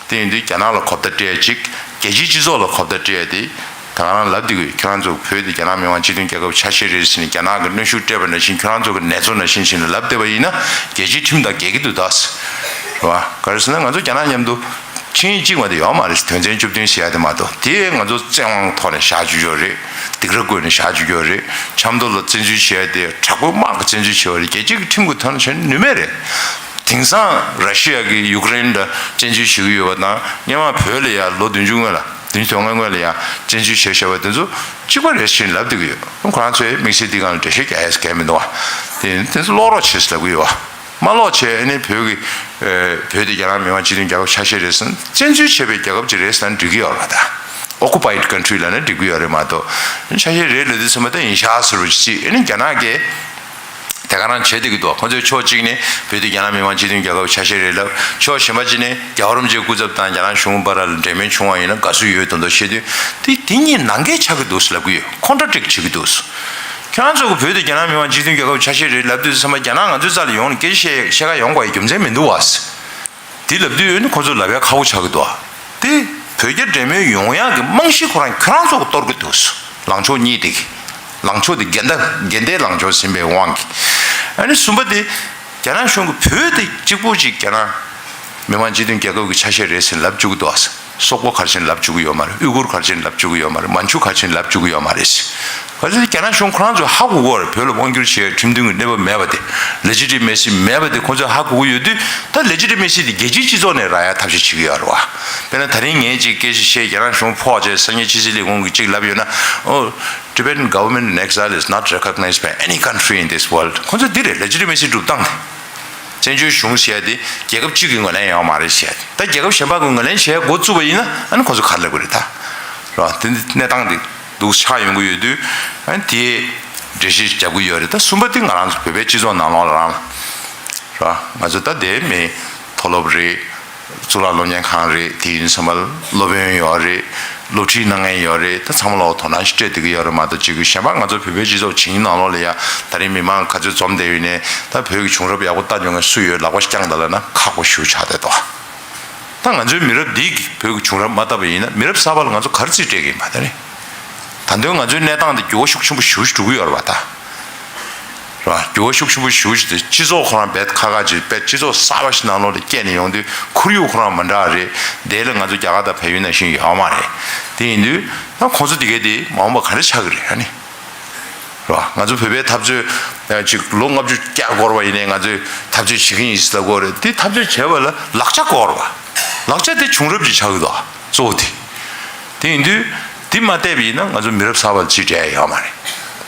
དེ་ཡིན་དུས་རྒྱ་ནག་ལ་གོ་བརྡ་སྤྲད་ཅིག་རྒྱལ་སྤྱིའི་སྤྱི་ཚོགས་ལ་གོ་བརྡ་སྤྲད་དེ་ད་ག་རང་ལབ་བསྡད་ཀྱི་ཡོད། ཁྱོད་རང་ཚོ་བོད་དེ་རྒྱ་ནག་མི་དམངས་སྤྱི་མཐུན་རྒྱལ་ཁབ་ཆ་ཤས་རེད་ཟེར་ནས་རྒྱ་ནག་གི་གནོན་ཤུགས་སྤྲད་པ་ནང་བཞིན་ཁྱོད་རང་ཚོ་གི་ནེ་ཙོ་ནང་བཞིན་བྱས་ནས་ལབ་བསྡད་པ་ཡིན་ན་རྒྱལ་སྤྱིའི་ཁྲིམས་དང་འགལ་གྱི་འདུག་ད། རེད་བ། ག་རེ་ཟེར་ན་ང་ཚོ་རྒྱ་ནག་མཉམ་དུ་ཆིངས་ཡིག་གཅིག་མ་གཏོགས་ཡོད་མ་རེད། དོན་ཚན་བཅུ་བདུན་ཟེར་ཡ་དེ་མ་གཏོགས་དེ་ང་ཚོ་བཙན་དབང་ཐོག་ནས་བཞག་བཅུག་ཡོད་རེད། སྡིགས་ར་བསྐུལ་ནས་བཞག་བཅུག་ཡོད་རེད། ཆབ་མདོ་ལ་བཙན་འཛུལ་བྱས་ཏེ་དྲག་པོའི་དམག་གིས་བཙན་འཛུལ་བྱས་པ་རེད། རྒྱལ་སྤྱི་གི་ཁྲིམས་ཀྱི་ཐོག་ནས་བྱས་ན་ནུས་མེད་རེད། དེང་སང་ར་ཤི་ཡ་གིས་ཡུཀ་རེན་ལ་བཙན་འཛུལ་བྱེད་ཀྱི་ཡོད་པ་དང་སྔོན་མ་བོད་ལ་ཡ་ལོ་བདུན་ཅུ་སྔོན་ལ་བདུན་ཅུ་དོན་ལྔ་སྔོན་ལ་ཡ་བཙན་འཛུལ་བྱས་བཞག་པ་དེ་ཚོ་གཅིག་པ་རེད་ཅེས་ལབ་བསྡད་ཀྱི་ཡོད། ཁོ་རང་ཚོས་དམིགས་བསལ་འདི་སྒང་ལ་འགྲེལ་བཤད་རྒྱག་ཡས་གལ་མི་འདུག་བ། དེ་དེ་ཚོ་ཀློག་རོགས་བྱེད་ཟེར་ལབ་ཀྱི་ཡོད་བ། མ་ཀློག་བྱས་ཨ་ནི་བོད་ཀྱི་ཨ་བོད་དེ་རྒྱ་ནག་མི་དམངས་སྤྱི་མཐུན་རྒྱལ་ཁབ་ཆ་ཤས་རེད་ཟེར་ན་བཙན་འཛུལ་བྱས་པའི་རྒྱལ་ཁབ་ཅིག་རེད་ཟེར་ན་འགྲིག་གི་ཡོད་རེད་བ་ད། Occupied country་ལབ་ན་འགྲིག་གི་ཡོད་རེད་མ་གཏོགས་ཆ་ཤས་རེད་ལབ་དུས་ཚང་མ་ད་ཡིན་ཤག་ཟེར་བ་ཅིག་ཨ་ནི་རྒྱ་ནག་གིས་དེ་ག་རང་བྱེད་བསྡད་ཀྱི་འདུག་ཁོ་ཚོས་ཕྱོགས་གཅིག་ནས་བོད་དེ་རྒྱ་ནག་མི་དམངས་སྤྱི་མཐུན་རྒྱལ་ཁབ་ཆ་ཤས་རེད་ལབ། ཕྱོགས་གཞན་པ་གཅིག་ནས་རྒྱལ་བ་རིན་པོ་ཆེའི་སྐུ་ཚབ་དང་རྒྱ་ནག་གཞུང་བར་ལ་འབྲེལ་མོལ་བྱུང་བ་ཡིན་ན་དགའ་བསུ་ཡོད་མདོག་མདོག་བཤད་དུས་དེ་དེ་གཉིས་ནང་འགལ་ཆགས་ཀྱི་འདུག་ལབ་ཀྱི་ཡོད། Contradict་བྱེད་ཀྱི་འདུག་ཁྱེད་རང་ཚོ་གི་བོད་དེ་རྒྱ་ནག་མི་དམངས་སྤྱི་མཐུན་རྒྱལ་ཁབ་ཆ་ཤས་རེད་ལབ་དུས་ཚང་མ་རྒྱ་ནག་ང་ཚོའི་རྩ་ལ་ཡོང་ནས་སྐད་ཆ་བཤད་བཤད་ག་ཡོང་དགོས་ཡ་རྒྱུ་མཚན་མི་འདུག་བ། དེ་ལབ་དུས་ཨ་ནི་ཁོ་ཚོ་ལབ་ཡ་ཁག་པོ་ཆགས་ཀྱི་འདུག་བ། དེ་བོད་རྒྱ་འབྲེལ་མོལ་ཡོང་ཡག་གི་རྨང་གཞི་ཁོ་རང་ཁྱོད་རང་ཚོ་གི་གཏོར་གྱི་འདུག་ལངས་ཕྱོགས་གཉིས་དེ་གི། ལངས་ཕྱོགས་དེ་འགལ་ཟླ་འགལ་ཟླའི་ལངས་ཕྱོགས་ཟིན་པའི་དབང་གིས། ཨ་ནི་གསུམ་པ་དེ་རྒྱ་ནག་གཞུང་གིས་བོད་དེ་གཅིག་པུ་ཅིག་རྒྱ་ནག་མི་དམངས་སྤྱི་མཐུན་རྒྱལ་ཁབ་ཀྱི་ཆ་ཤས་རེད་ཟེར་ལབ་བཅུག་གི་འདུག་བ། སོག་པོ་ག་རེ་བྱས་ནས་ལབ་བཅུག་གི་ཡོད་མ་རེད། ཨུ་གུར་ག་རེ་བྱས་ནས་ལབ་བཅུག་གི་ཡོད་མ་རེད། མན་ཇུ་ག་རེ་བྱས་ནས་ལབ་བཅུག་གི་ཡོད་མ་རེད། ག་ཚོད་རྒྱ་ནག་གཞུང་ཁོ་རང་ཚོས་ཧ་གོ་གི་ཡོད་རེད། བོད་ལ་དབང་བསྒྱུར་བྱེད་ཡའི་ཁྲིམས་མཐུན་གྱི་གནས་བབ་མེད་པ་དེ། Legitimacy་མེད་པ་དེ་ཁོ་ཚོས་ཧ་གོ་གི་ཡོད་དུས་ད་Legitimacy་དེ་རྒྱལ་སྤྱིའི་སྤྱི་ཚོགས་ནས་རག་ཡ་ཐབས་ཤེས་བྱེད་ཀྱི་ཡོད་རེད་བ། དཔེར་ན་ད་རིང་ངས་ཅིག་སྐད་ཆ་བཤད་རྒྱ་ནག་གཞུང་ཕོག་བྱས་སང་ཉིན་ཕྱི་སྲིད་ལས་ཁུངས་ཀྱིས་ཅིག་ལབ་ཡོད་ན། ཨོ། Tibetan government in exile is not recognized by any country in this world. ཁོ་ཚོ་འདི་རེད། Legitimacy་སྒྲུབ་སྟངས་དེ། བཙན་བྱོལ་གཞུང་ཟེར་ཡ་དེ་རྒྱལ་ཁབ་གཅིག་གི་ངོས་ལེན་ཡོད་མ་རེད་ཟེར་ཡ་དེ། ད་རྒྱལ་ཁབ་གཞན་པ་གི་ངོས་ལེན་བྱེད་ཡ་འགོ་བཙུགས་པ་ཡིན་ན་ཨ་ནི་ཁོ་ཚོ་ག་རེ་ལབ་དགོས་རེད་ད། རེད་བ། དེ་འདི་གནས་སྟངས་དེ་འདུག་ཆགས་ཡོང་གི་ཡོད་དུས་ཨ་ནི་དེའི་འགྲེལ་བཤད་རྒྱབ་གི་ཡོད་རེད། ད་གསུམ་པ་དེ་ང་རང་ཚོ་བོད་པའི་སྤྱི་ཚོགས་ནང་ལོགས་ལ་རང་ལ། རེད་བ། ང་ཚོ་ད་དེ་མི་མཐོ་སློབ་རེད། གཙུག་ལག་སློབ་གཉེར་ཁང་རེད། དེ་ཡིན་ཙང་མ་སློབ་དཔོན་ཡོད་རེད། སློབ་ཁྲིད་གནང་མཁན་ཡོད་རེད། ད་ཚང་མ་ལོག་དོ་སྣང་ཞིག་སྤྲད་བསྡད་ཀྱི་ཡོད་རེད་མ་གཏོགས་ཅིག་གཞན་པ་ང་ཚོ་བོད་པའི་སྤྱི་ཚོགས་བྱིངས་ནང་ལོགས་ལ་ཡ་ད་རིང་མི་མང་ག་ཚོད་འཛོམས་བསྡད་ཡོད་ནའི་ད་བོད་ཀྱི་བྱུང་རབས་ཡག་པོ་ལྟ་འཇོག་མཁན་སུ་ཡོད་ལག་པ་བརྐྱངས་ད་ལབ་ན་ཁག་པོ་ཞེ་པོ་ཆགས་བསྡད་འདུག་ད་ང་ཚོའི་མི་རབས་འདིས་བོད་ཀྱི་བྱུང་རབས་མ་བལྟས་པ་ཡིན་ན་མི་རབས་གསར་པ་ལ་ང་ཚོ་ག་རེ་རྩིས་སྤྲད་ཀྱི་ཡིན་པ་ད་རེད། ད་དུང་ང་ཚོའི་གནས་སྟངས་འདི་འགྱུར་བ་ཤུགས་ཆེན་པོ་ཞེ་པོ་ཞིག་འགྲོ་གི་ཡོད་རེད་པ་ད། རེད་བ། འགྱུར་བ་ཤུགས་ཆེན་པོ་ཞེ་པོ་ཞིག་དེ་སྤྱི་ཚོགས་ཁོ་རང་རྦད་ཁག་ཁག་ཅིག་རྦད་སྤྱི་ཚོགས་གསར་པ་ཞིག་ནང་ལོགས་ལ་སྐྱེས་ནས་ཡོང་དུས་ཁོར་ཡུག་ཁོ་རང་མི་འདྲ་བ་རེད། དེ་ལ་ང་ཚོ་རྒྱ་གར་དང་བལ་ཡུལ་ནང་བཞིན་ཡོད་མ་རེད། དེ་ཡིན་དུས་ད་ཁོང་ཚོ་དེ་གས་དེ་མ་འོངས་པ་ག་འདྲ་ཆགས་ཀྱི་རེད་ཨ་ནི། རེད་བ། ང་ཚོ་བོད་པའི་འཐབ་རྩོད་ཅིག་ལོ་ལྔ་བཅུ་བསྐྱར་འགོར་བ་ཡིན་ནའི་ང་ཚོས་འཐབ་རྩོད་བྱེད་ཀྱི་ཡིན་ཟེར་ལབ་ཀྱི་ཡོད་རེད། དེ་འཐབ་རྩོད་བྱས་པ་ལ་ལག་ཆ་འགོར་བ། ལག་ཆ་དེ་བྱུང་རབས་ཅིག་ཆགས་ཀྱི་འདུག་གཙོ་བོ་དེ། དེ་ཡིན་དུས་དེ་མ་བལྟས་པ་ཡིན་ན་ང་ཚོ་མི་རབས་གསར་པ་ལ་རྩིས་སྤྲད་ཡ་ཡོད་མ་རེད།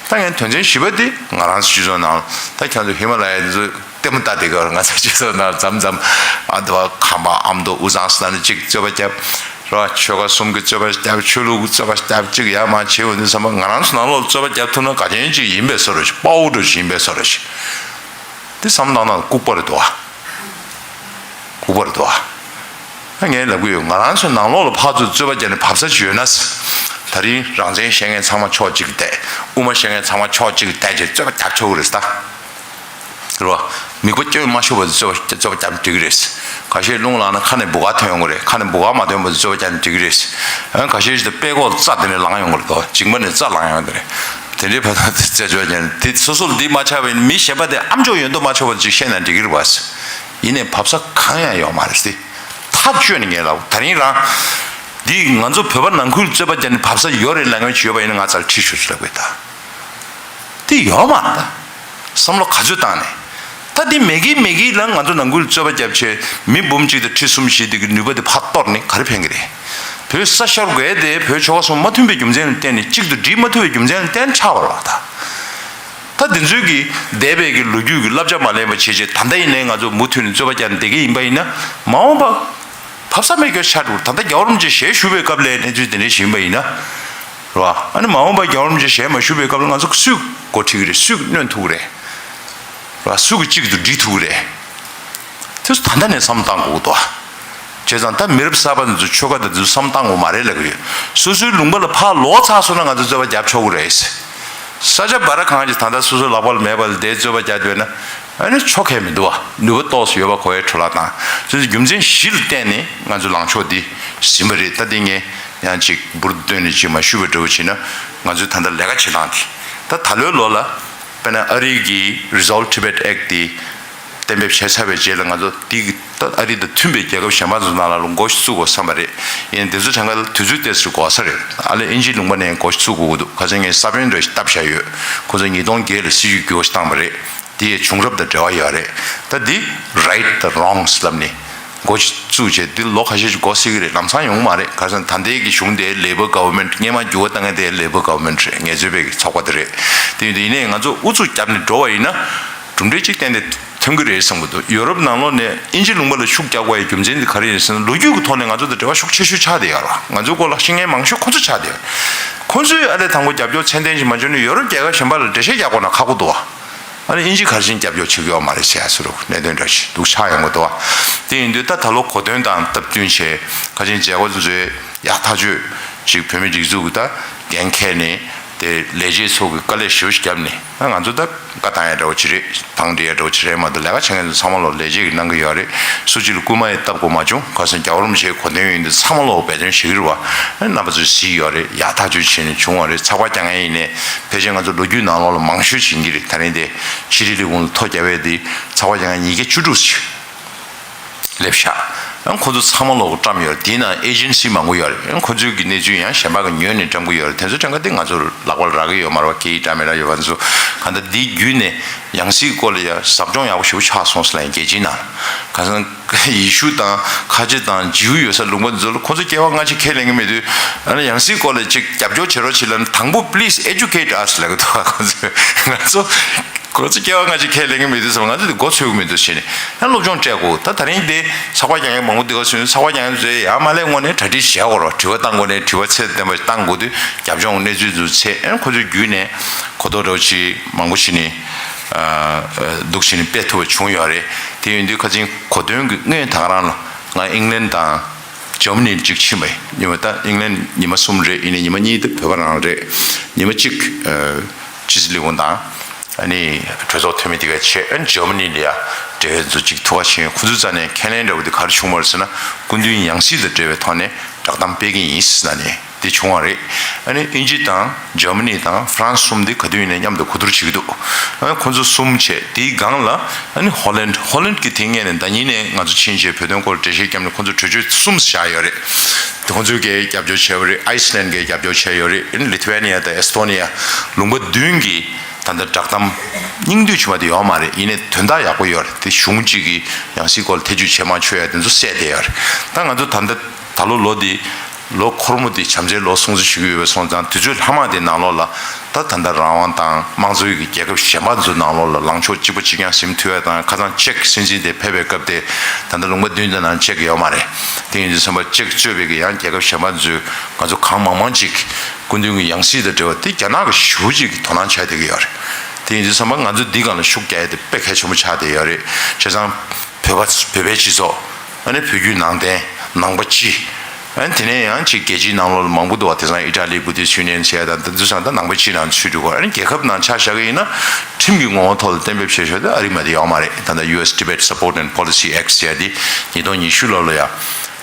ད་ངས་དོན་ཚན་བཞི་པ་དེ་ང་རང་ཚོ་སྤྱི་ཚོགས་ནང་ད་ཁྱེད་ཚོ་ཧི་མ་ལ་ཡ་དེ་ཚོ་ལྟད་མོ་ལྟ་བསྡད་ཀྱི་ཡོད་རེད། ང་ཚོ་སྤྱི་ཚོགས་ནང་མཚམས་མཚམས་ཨ་དེ་བ་ཁམས་པ་ཨ་མདོ་དབུས་གཙང་ཟེར་ནས་ཅིག་རྩོད་པ་བརྒྱབ། ར། ཆོལ་ཁ་གསུམ་གྱི་རྩོད་པ་བརྒྱབ། ཆོས་ལུགས་རྩོད་པ་བརྒྱབ། གཅིག་ཡར་མར་བྱེད་འོ་དེ་བསམ་པ། ང་རང་ཚོ་ནང་ལོགས་རྩོད་པ་བརྒྱབ་ཐུབ་ན་ག་དེ་ཅིག་ཡིན་པའི་བཟོ་འདྲ་ཞིག། དཔའ་བོ་འདྲ་ཞིག་ཡིན་པའི་བཟོ་འདྲ་ཞིག། དེ་བསམ་བློ་བཏང་ན་ལྐུགས་པ་རེད་འདུག་ཨ། ལྐུགས་པ་རེད་འདུག་ཨ། ངས་ལབ་གི་ཡོད། ང་རང་ཚོའི་ནང་ལོགས་ལ་ཕར་ཚུར་རྩོད་པ་བརྒྱབ་ནས་བབས་ས་ཅིག་ཡོད་ན། ད་རིང་རང་བཙན་བཤད་མཁན་ཚང་མ་ཕྱོགས་གཅིག་བསྡད། དབུ་མ་བཤད་མཁན་ཚང་མ་ཕྱོགས་གཅིག་བསྡད་བྱས་རྩོད་པ་བརྒྱབ་ཆོག་གི་རེད་ད། རེད་བ། མིག་པ་སྐྱོན་མ་ཤོར་བ་རྩོད་པ་རྩོད་པ་བརྒྱབ་འགྲིག་གི་རེད། ཁ་ཤས་རླུང་ལངས་ན་ཁ་ནས་འབུ་ག་ཐོན་ཡོང་གི་རེད། ཁ་ནས་འབུ་ག་མ་ཐོན་བར་རྩོད་པ་བརྒྱབ་ནས་འགྲིག་གི་རེད། ཨ། ཁ་ཤས་ཤིག་ཏུ་པད་ཀོག་རྩ་དེ་ནས་ལངས་ཡོང་གི་རེད་དོ། མཇིང་པ་ནས་རྩ་ལངས་ཡོང་གི་རེད། དེ་འདྲའི་བར་དུ་རྩད་གཅོད་བྱས་ནས་དེ་སོ་སོར་འདི་མ་ཆགས་པའི་མི་གཞན་པ་དེ་ཨ་མཆོག་ཡོད་མདོག་མ་ཆོག་པ་ཅིག་བཤད་ན་འགྲིག་གི་རེད་བ། ཡིན་ནའི་བབས་ས་གང་ཡང་ཡོད་མ་རེད་དེ། ཐག་གཅོད་ནས་ངས་ལབ། ད་རིང་རང་འདི་ང་ཚོ་བོད་པ་ནང་ཁུལ་རྩོད་པ་བརྒྱབ་ནས་བབས་ས་ཡོད་རེད་ལབ་མཁན་ཅིག་ཡོད་པ་ཡིན་ན་ང་རྩར་ཁྲིད་ཤོག་ཅིག་ལབ་དགོས་ད། དེ་ཡོད་མ་རེད་ད། བསམ་བློ་ག་ཚོད་བཏང་ནས། ད་དེ་མེད་ཀི་མེད་ཀི་ལ་ང་ཚོ་ནང་ཁུལ་རྩོད་པ་བརྒྱབ་བྱས་མི་འབུམ་གཅིག་དང་ཁྲི་གསུམ་བཞི་དེ་གི་ནུས་པ་དེ་ཕར་གཏོར་ནས་ག་རེ་ཕན་གི་རེད། བོད་ས་ཤོར་དགོས་དེ་བོད་ཆོལ་ཁ་གསུམ་མ་མཐུན་པའི་རྒྱུ་མཚན་ལ་བརྟེན་ནས། གཅིག་ཏུ་སྒྲིལ་མ་ཐུབ་པའི་རྒྱུ་མཚན་ལ་བརྟེན་ཆགས་པ་རེད་བ་ད། ད་དེ་ཚོའི་གི་འདས་པའི་གི་ལོ་རྒྱུས་ཀྱི་བསླབ་བྱ་མ་ལེན་པ་བྱས་བྱས། ད་ལྟ་ཡིན་ནའི་ང་ཚོ་མུ་མཐུད་ནས་རྩོད་པ་བརྒྱབ་ནས་བསྡད་ཀྱི་ཡིན་པ་ཡིན་ན། མ་འོངས་པ་བབས་ས་མེད་རྒྱུ་ཆགས་འགྲོ། ད་ལྟ་རྒྱལ་བ་རིན་པོ་ཆེ་ཞལ་བཞུགས་པའི་སྐབས་ལའི་གནས་ཚུལ་དེ་འདྲ་ཞིག་ཡིན་པ་ཡིན་ན། རེད་བ། ཨ་ནི་མ་འོངས་པ་རྒྱལ་བ་རིན་པོ་ཆེ་ཞལ་མ་བཞུགས་པའི་སྐབས་ལ་ང་ཚོ་སུས་འགོ་ཁྲིད་ཀྱི་རེད། སུས་གནོན་ཐུབ་ཀྱི་རེད། རེད་བ། སུ་གིས་གཅིག་ཏུ་སྒྲིལ་ཐུབ་ཀྱི་རེད། དེ་ཚོ་ད་ལྟ་ནས་བསམ་བློ་བཏང་དགོས་ཀྱི་འདུག་བ། བྱས་ཙང་ད་མི་རབས་གསར་པ་འདི་ཚོ་ཆོལ་ཁ་དང་འདི་ཚོ་བསམ་བློ་བཏང་དགོས་མ་རེད་ལབ་ཀྱི་ཡོད། སོ་སོའི་ལུང་པ་ལ་ཕར་ལོག་ཚར་སོང་ན་ང་ཚོ་རྩོད་པ་རྒྱབ་ཆོག་གི་རེད། ས་ཆ་བར་གང་ཅིག་ད་ལྟ་སོ་སོའི་ལག་པ་ལ་མེད་པ་ལ་དེ་རྩོད་པ་རྒྱབ་འདོད་ན། ཨ་ནི་ཆོ་གས་མི་འདུག་བ། ནུས་པ་ཏོག་ཙམ་ཡོད་པ་གོ་ཡའི་འཕྲོ་བརླག་བཏང་། སོ་སོའི་རྒྱུ་མཚན་བཞི་ལ་བརྟེན་ནས་ང་ཚོའི་ལངས་ཕྱོགས་འདི་ཟིན་པ་རེད། ད་འདི་ངས་ཡང་ཅིག་འབུར་བཏོན་ནས་ཅིག་མ་ཞུས་པ་འདྲ་བོ་བྱས་ན། ང་ཚོའི་ད་ལྟ་ལས་ཀ་བྱེད་སྟངས་དེ། ད་ད་ལོའི་ལོ་ལ་དཔེར་ན་ཨ་རི་གི་Resolve Tibet Act དེ་གཏན་འབེབས་བྱས་ཚར་བའི་རྗེས་ལ། ང་ཚོ་འདི་ད་ཨ་རི་དང་མཐུན་པའི་རྒྱལ་ཁབ་གཞན་པ་ཚོ་ནང་ལ་འགོ་ཞིག་བཙུགས་དགོས་བསམ་པ་རེད། ཡིན་ནའི་འདི་ཚོ་གྲངས་ཀ་ལ་དུས་ཚོད་ཏོག་ཙམ་འགོར་ས་རེད། ཨ་ལས་ཨིན་ཇིའི་ལུང་པ་ནས་འགོ་ཞིག་བཙུགས་དགོས་ཀྱི་འདུག་ཁ་སང་ངས་ས་བོན་འདྲ་ཞིག་བཏབ་བཞག་ཡོད། ཁོ་ཚོ་ཉིས་སྟོང་བརྒྱད་ལ་སྲིད་བྱུས་འགྱུར་བ་ཞིག་བཏང་བ་རེད། དེ་ཡི་བྱུང་རབས་དང་འབྲེལ་བ་ཡོད་རེད། ད་འདི་right དང་wrongs ལབ་ནས་འགོ་ཞིག་བཙུགས་བྱས་འདི་ལོ་ཁ་ཤས་ཤིག་འགོར་སྲིད་ཀྱི་རེད། ལམ་སང་ཡོང་གི་མ་རེད། ག་རེ་ཟེར་ན་ད་ལྟའི་གི་གཞུང་དེ་Labor Government། སྔོན་མ་འགྱུར་བ་བཏང་མཁན་དེ་Labor Government རེད། ངལ་རྩོལ་པའི་གི་ཚོགས་པ་དེ་རེད། དེ་ཡིན་དུས་ཡིན་ནའི་ང་ཚོ་ཨུ་ཚུགས་བརྒྱབ་ནས་འགྲོ་བ་ཡིན་ན། གྲུབ་འབྲས་གཅིག་ཏན་ཏན་ཐོན་གྱི་རེད་བསམ་གྱི་འདུག་ཡོ་རོབ་ནང་ལོགས་ནས་དབྱིན་ཇི་ལུང་པ་ལ་ཤུགས་རྒྱག་དགོས་ཡའི་རྒྱུ་མཚན་དེ་ག་རེ་ཡིན་ཟེར་ན། ལོ་རྒྱུས་ཀྱི་ཐོག་ནས་ང་ཚོ་དང་འབྲེལ་བ་ཤུགས་ཆེ་ཤོས་ཆགས་བསྡད་ཡོད་རེད་བ། ང་ཚོའི་སྐོར་ལ་ཤེས་མཁན་མང་ཤོས་ཁོ་ཚོ་ཆགས་བསྡད་ཡོད་རེད། ཁོ་ཚོས་ཨ་ལས་དང་པོ་རྒྱབ་སྐྱོར་ཚད་ལྡན་ཞིག་མ་བྱུང་ན་ཡོ་རོབ་རྒྱལ་ཁབ་གཞན་པ་ལ་འགྲེལ་བཤད་རྒྱག་དགོས་ན་ཁག་པོ་འདུག་བ། ཨ་ནི་དབྱིན་ཇི་ག་རེ་བྱས་ནས་རྒྱབ་སྐྱོར་བྱེད་ཀྱི་ཡོད་མ་རེད་ཟེར་ཡ་བཟོ་འདྲ་གནད་དོན་འདྲ་ཞིག་འདུག་ཆགས་ཡོང་གི་འདུག་བ། དེ་ཡིན་དུས་ད་ད་ལོ་གོ་སྟོན་དང་སྟབས་བསྟུན་བྱས་ཁ་ཆེན་མཛད་སྒོ་ཚོས་ཡག་ཐག་ཆོད་ཅིག་བོད་མི་སྒྲིག་འཛུགས་ཀྱི་ད་འགན་འཁྱེར་ནས། དེ་ལས་བྱེད་ཚོ་གིས་དཀའ་ལས་ཞེ་པོ་ཞིག་བརྒྱབ་ནས། ཨ། ང་ཚོ་ད་བཀའ་བཏང་ཡ་འདྲ་བོ་ཅིག་རེད། བང་སྒྲིག་ཡ་འདྲ་བོ་ཅིག་རེད་མ་གཏོགས། ལས་ཀ་བྱེད་མཁན་ཚོ་ཚང་མ་ལོ་ལས་བྱེད་ཀྱིས་གནང་གི་ཡོད་རེད། སུ་གཅིག་ལ་རྐུན་མ་ཡང་བཏབ་དགོས་མ་བྱུང་། ག་རེ་ཟེར་ན་རྒྱལ་བ་རིན་པོ་ཆེའི་གོ་སྟོན་ཡིན་དུས་ཚང་མ་ལོ་འབད་བརྩོན་བྱེད་ཀྱི་རེད་བ། ཨ། རྣམ་པ་ཚོས་གཟིགས་ཡོད་རེད། ཡག་ཐག་ཆོད་བྱས་ནས་བྱུང་བ་རེད། ཚགས་པར་རྒྱག་མཁན་ཡིན་ནའི་ཕལ་ཆེར་ང་ཚོ་ལོ་རྒྱུས་ནང་ལོགས་ལ་མང་ཤོས་ཡིན་གྱི་རེད། ད་རིང་དེ་ཕྱི་དྲིལ་ལས་ཁུངས་ལ་ཐོ་བརྒྱབ་པ་དེ་ཚགས་པར་རྒྱག་མཁན་ཉིས་བརྒྱ་བཅུ་དྲུག་ཅིག་སླེབས་ཤག་ཨ། ཁོ་ཚོ་ཚང་མ་ལོག་བཀྲམ་ཡོད་རེད། དེའི་ནང་ཨེ་ཇེན་སི་མང་པོ་ཡོད་རེད། ཨ། ཁོ་ཚོའི་གི་གནས་ཚུལ་ཡང་གཞན་པ་གི་ཉོས་ནས་བཀྲམ་གི་ཡོད་རེད། དེ་ཚོ་གྲངས་ཀ་དེ་ང་ཚོར་ལག་པ་ལ་རག་གི་ཡོད་མ་རེད་བ། སྐད་ཡིག་འདྲ་མི་འདྲ་ཡོད་པ་ཚོ། གང་ལྟར་འདི་བརྒྱུད་ནས་ཡང་སྲིད་སྐོར་ལ་ཡ་ཟབ་སྦྱོང་ཡག་པོ་ཞེ་པོ་ཆགས་སོང་ཟེར་ལབ་ཡིན། རྒྱལ་སྤྱིའི་ནང་། གང་ཟེར་ན་ཡེ་ཤུ་དང་ཁ་ཆེ་དང་ཇིའུ་ཡོད་ས་ལུང་པ་འདི་ཚོ་ལ་ཁོ་ཚོ་སྐྱེ་བ་སྔ་ཕྱི་ཁས་ལེན་གི་མེད་དུས། ཨ་ནི་ཡང་སྲིད་སྐོར་ལ་ཅིག་རྒྱབ་སྐྱོར་བྱེད་རོགས་བྱེད་ལབ་ན། དང་པོ་please educate us ལབ་གི་འདུག་ཁོ་ཚོས་ང་ཚོ། ཁོ་ཚོ་སྐྱེ་བ་སྔ་ཕྱི་ཁས་ལེན་གི་མི་འདུག་ཟེར་བ། ང་ཚོ་དེ་མགོ་ཚོད་གི་མི་འདུག་ཟེར་ནས་ཡང་སློབ་སྦྱོང་སྤྲད་དགོས། ད་ད་རིང་དེ་ཚགས་པར་རྒྱག་མཁན་མང་པོ་འདུག་ག་ཟེར་ནས། ཚགས་པར་རྒྱག་མཁན་ཚོས་ཡར་མར་ལས་དངོས་གནས་གྲ་སྒྲིག་བྱེད་དགོས་རེད། དྲི་བ་བཏང་དགོས་ནས་དྲི་བ་ཚད་ལྡན་པ་བཏང་དགོས་དུས་རྒྱབ་ལྗོངས་གནས་ཚུལ་ཚོ་ཚད། ཨ། ཁོ་ཚོའི་བརྒྱུད་ནས་གོ་རྟོགས་འདྲ་བོ་ཅིག་མང་པོ་ཞིག་ནས། ཨ། འདུག་ཞིག་ནས་སྤེལ་ཐུབ་པ་བྱུང་ཡོད་རེད། དེ་ཡིན་དུས་ཁ་ཆེན་གོ་སྟོན་གྱི་སྔོན་ད་ག་རང་ལ་ང་ཨིང་ལན་དང་འཇར་མ་ནི་ལ་ཅིག་ཕྱིན་པ་ཡིན། ཉི་མ་ད་ཨིང་ལན་ཉི་མ་གསུམ་རེད། ཡིན་ནའི་ཉི་མ་གཉིས་དེ་བོད་པ་རང་རེད། ཉི་མ་གཅིག་ཨ། ཕྱི་སྲིད་ལས་ཁུངས་དང་། ཨ་ནི་གྲོས་ཚོགས་འཐུས་མི་དེ་ག་བྱས། ཨ་ནི་འཇར་མ་ནི་ལ་ཡ་འབྲེལ་ཡོད་ཚོ་གཅིག་ཐུག་པ་ཕྱིན། ཁོ་ཚོའི་རྩ་ནས་ཁས་ལེན་འདྲ་བོ་དེ་ག་རེ་བྱུང་བ་རེད་ཟེར་ན། སྐུ་མདུན་ཡང་སྲིད་དང་འབྲེལ་བའི་ཐོག་ནས་བསྒྲགས་གཏམ་སྤེལ་གྱི་ཡིན་ཟེར་ནས་དེ་བྱུང་བ་རེད། ཨ་ནི་དབྱིན་ཇི་དང་འཇར་མ་ནི་དང་ཧྥ་རན་སི་གསུམ་དེ་ག་དུས་ཡིན་ནའི་མཉམ་དུ་གོ་བསྡུར་བྱེད་ཀྱི་འདུག་ཨ་ནི་ཁོ་ཚོ་གསུམ་བྱས། དེའི་སྒང་ལ་ཨ་ནི་ཧོ་ལན། ཧོ་ལན་གྱིས་དེ་སྔོན་ནས་ཟླ་ཉིན་ནས་ང་ཚོ་ཕྱིན་བྱས་བོད་དོན་སྐོར་འགྲེལ་བཤད་བརྒྱབ་ནས་ཁོ་ཚོ་གྲོས་ཆོད་གསུམ་བཞག་ཡོད་རེད། དེ་ཁོ་ཚོས་གས་རྒྱབ་སྐྱོར་བྱས་པ་རེད། ཨའི་སི་ལན་གས་རྒྱབ་སྐྱོར་བྱས་ཡོད་རེད། ཨ་ནི་ལི་ཐུ་ཝེ་ནི་ཡ་དང་ཨེ་སི་ཐོ་ནི་ཡ་ལུང་པ་བདུན་གྱིས། ད་ལྟ་བསྒྲགས་གཏམ་སྙིང་བསྡུས་བྱུང་བ་དེ་ཡོད་མ་རེད། ཡིན་ནའི་དོན་དག་ཡག་པོ་ཡོད་རེད། དེ་གཞུང་གཅིག་གིས་ཡང་སྲིད་སྐོར་ལ་ཐེ་ཇུས་བྱེད་མ་བྱུང་ཡ་དེ་ཚོ་གསལ་བསྡད་ཡོད་རེད། ད་ང་ཚོ་ད་ལྟ་ད་ལོ་ལོ་འདི་ ལོ་འཁོར་མོ་དེ་བྱམས་བརྩེའི་ལོ་སྲུང་བརྩི་ཞུ་གི་ཡོད་པ་སོང་ཙང་དུས་ཚོད་ལྷག་མ་དེ་ནང་ལོགས་ལ་ད་ད་ལྟ་རང་དབང་དང་དམངས་གཙོའི་གི་རྒྱལ་ཁབ་གཞན་པ་ཚོའི་ནང་ལོགས་ལ་ལངས་ཕྱོགས་གཅིག་པ་གཅིག་རྐྱང་ཟིན་ཐུབ་ཡ་དང་ཁ་སང་ཅེཀ་སྲིད་འཛིན་དེ་ཕེབས་པའི་སྐབས་དེ་ད་ལྟ་ལུང་པ་བདུན་དེ་ནང་ཅེཀ་ཡོད་མ་རེད། དེ་ཡིན་དུས་ཙམ་པ་ཅེཀ་གཙོས་པའི་གི་ཡང་རྒྱལ་ཁབ་གཞན་པ་ཚོས་ང་ཚོ་གང་མང་མང་ཅིག་སྐུ་མདུན་གྱི་ཡང་སྲིད་དང་འབྲེལ་བ་དེ་རྒྱ་ནག་གི་ཞེ་པོ་ཅིག་གི་དོ་སྣང་བྱས་བསྡད་ཀྱི་ཡོད་རེད། དེ་ཡིན་དུས་ཙམ་པ་ང་ཚོ་འདི་སྒང་ལ་ཤུགས་རྒྱག་ཡ་དེ་དཔེ་གལ་ཆེན་པོ་ཆགས་བསྡད་ཡོད་རེད། བྱས་ཙང་བོད་པ་བོད་པའི་སྤྱི་ཚོགས་ཨ་ནི་བོད་བརྒྱུད་ནང་བསྟན་ནང་པ་སྤྱི། ཨ་ནི་དེ་ནས་ཡང་ཅིག་རྒྱལ་སྤྱིའི་ནང་ལོགས་ལ་མང་པོ་འདུག་བ། དེང་སང་ཨི་ཊ་ལི་བུ་དྷིསྚ་ཡུ་ནི་ཡན་ཟེར་ཡ་དང་དེ་ཚོ་ཚང་ད་ནང་པའི་སྤྱི་ནང་ཚུད་འགྲོ་གི་རེད། ཨ་ནི་རྒྱལ་ཁབ་ནང་ཆ་བཞག་གི་ཡིན་ན་ཁྲིམས་ཀྱི་ངོ་བོ་ཐོག་ལ་གཏན་འབེབས་བྱེད་ཆོག་ད་ཨ་རི་མ་དེ་ཡོད་མ་རེད། ད་ལྟ་ཡུ་ཨེས་Tibet Support and Policy Act ཟེར་ཡ་དེ་ཉིས་སྟོང་ཉི་ཤུ་ལོ་ལ་ཡ།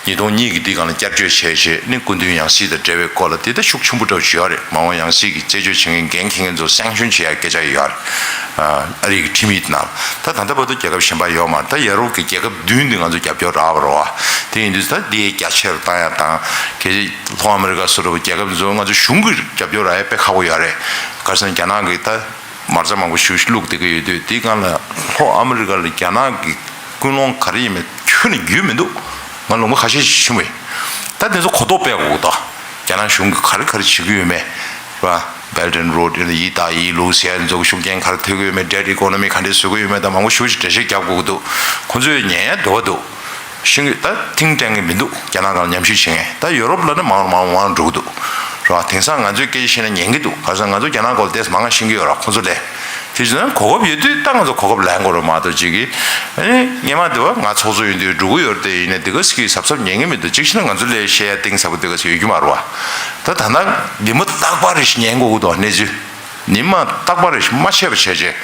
ཉིས་སྟོང་གཉིས་ཀྱི་འདི་སྒང་ལ་བསྐྱར་བཅོས་བྱས་རྗེས་ནི་སྐུ་མདུན་ཡང་སྲིད་དང་འབྲེལ་བའི་སྐོར་ལ་དེ་ལྟ་ཤུགས་ཆེན་པོ་འདྲ་བོ་ཞིག་ཡོད་རེད། མ་འོངས་ཡང་སྲིད་ཀྱི་རྩད་གཅོད་བྱེད་མཁན་འགན་འཁྱེར་མཁན་ཚོ་སེང་ཤུན་བྱེད་ཡ་སྐད་ཆ་ཡོད་རེད། ཨ་རི་གི་ཁྲིམས་ཡིག་ནང་ད་ད་ལྟ་བར་དུ་རྒྱལ་ཁབ་གཞན་པ་ཡོད་མ་རེད། ད་ཡ་རོབ་ཀྱི་རྒྱལ་ཁབ་བདུན་འདི་ང་ཚོ་རྒྱབ་སྐྱོར་རག་པ་རེད་བ། དེ་ཡིན་དུས་ད་འདི་རྒྱ་ཆེར་བཏང་ཡ་དང་གལ་སྲིད་ལྷོ་ཨ་མི་རི་ཀ་སོགས་རྒྱལ་ཁབ་ཚོ་ང་ཚོ་གཞུང་གི་རྒྱབ་སྐྱོར་རག་ཡ་དཔེ་ཁག་པོ་ཡོད་རེད། ག་རེ་ཟེར་ན་རྒྱ་ནག་གི་ད། མ་རྩ་མང་པོ་ཞིག་བླུགས་བསྡད་ཀྱི་ཡོད་དུས་དེའི་སྒང་ལ་ལྷོ་ཨ་མི་རི་ཀ་ལ་རྒྱ་ནག་གི་ཀུན་སློང་ག་རེ་ཡིན་མིན་ཁྱོན་ནས་རྒྱུས་མི་འདུག་ང་ལུང་པ་ཁ་ཤས་ཤིག་ཕྱིན་པ་ཡིན། ད་དེ་ཚོ་གོ་རྟོགས་སྤེལ་དགོས་ཀྱི་འདུག་རྒྱ་ནག་གཞུང་གིས་ག་རེ་ག་རེ་བྱེད་ཀྱི་ཡོད་མེད་རེད་བ། Belt and Road ཡིན་ན་ཡིན་ད་ཡིན་ལུགས་ཟེར་ཡ་ཚོ་ཤུགས་རྐྱེན་ག་རེ་ཐེབས་ཀྱི་ཡོད་མེད། Debt Economy ག་འདྲས་བཟོ་གི་ཡོད་མེད་ད་མང་པོ་ཞེ་པོ་ཅིག་འགྲེལ་བཤད་རྒྱག་དགོས་ཀྱི་འདུག་ཁོང་ཚོས་ཉན་ཡ་འདོད་པ་འདུག་ཤེས་ཀྱི་ད་think tank གི་མི་འདུག་རྒྱ་ནག་སྒང་ལ་ཉམས་ཞིབ་བྱེད་མཁན། ད་ཡོ་རོབ་ལ་ནི་མང་མང་མང་འགྲོ་གི་འདུག་རེད་བ། དེང་སང་ང་ཚོས་སྐད་ཆ་བཤད་ན་ཉན་གི་འདུག་ག་རེ་ཟེར་ན་ང་ཚོ་རྒྱ་ནག་སྐོར་ཏོག་ཙམ་མང་ང་ཤེས་ཀྱི་ཡོད་རེད་ཁོང་ཚོ་ལས། དེ་བྱས་ན་གོ་སྐབས་ཡོད་དུས་ད་ང་ཚོ་གོ་སྐབས་ལེན་དགོས་རེད་མ་གཏོགས་ཅིག་གིས་ཨ་ནི་སྔོན་མ་དེ་བ་ང་ཚོགས་གཙོ་ཡིན་དུས་འགྲོ་གི་ཡོད་རེད་དེ། ཡིན་ནའི་དེ་ག་ཟེ་གི་གཟབ་གཟབ་ཉན་གི་མི་འདུག་གཅིག་བྱས་ན་ང་ཚོ་ལས་བཤད་ཡ་གཏིང་ཟབ་པོ་དེ་ག་ཟེ་ཡོད་རྒྱུ་མ་རེད་བ། ད་ད་ལྟ་ཉི་མ་རྟག་པར་རེ་བཞིན་ཉན་དགོས་ཀྱི་འདུག་གནས་ཚུལ། ཉི་མ་རྟག་པར་མ་ཆད་པ་བྱས་རྗེས་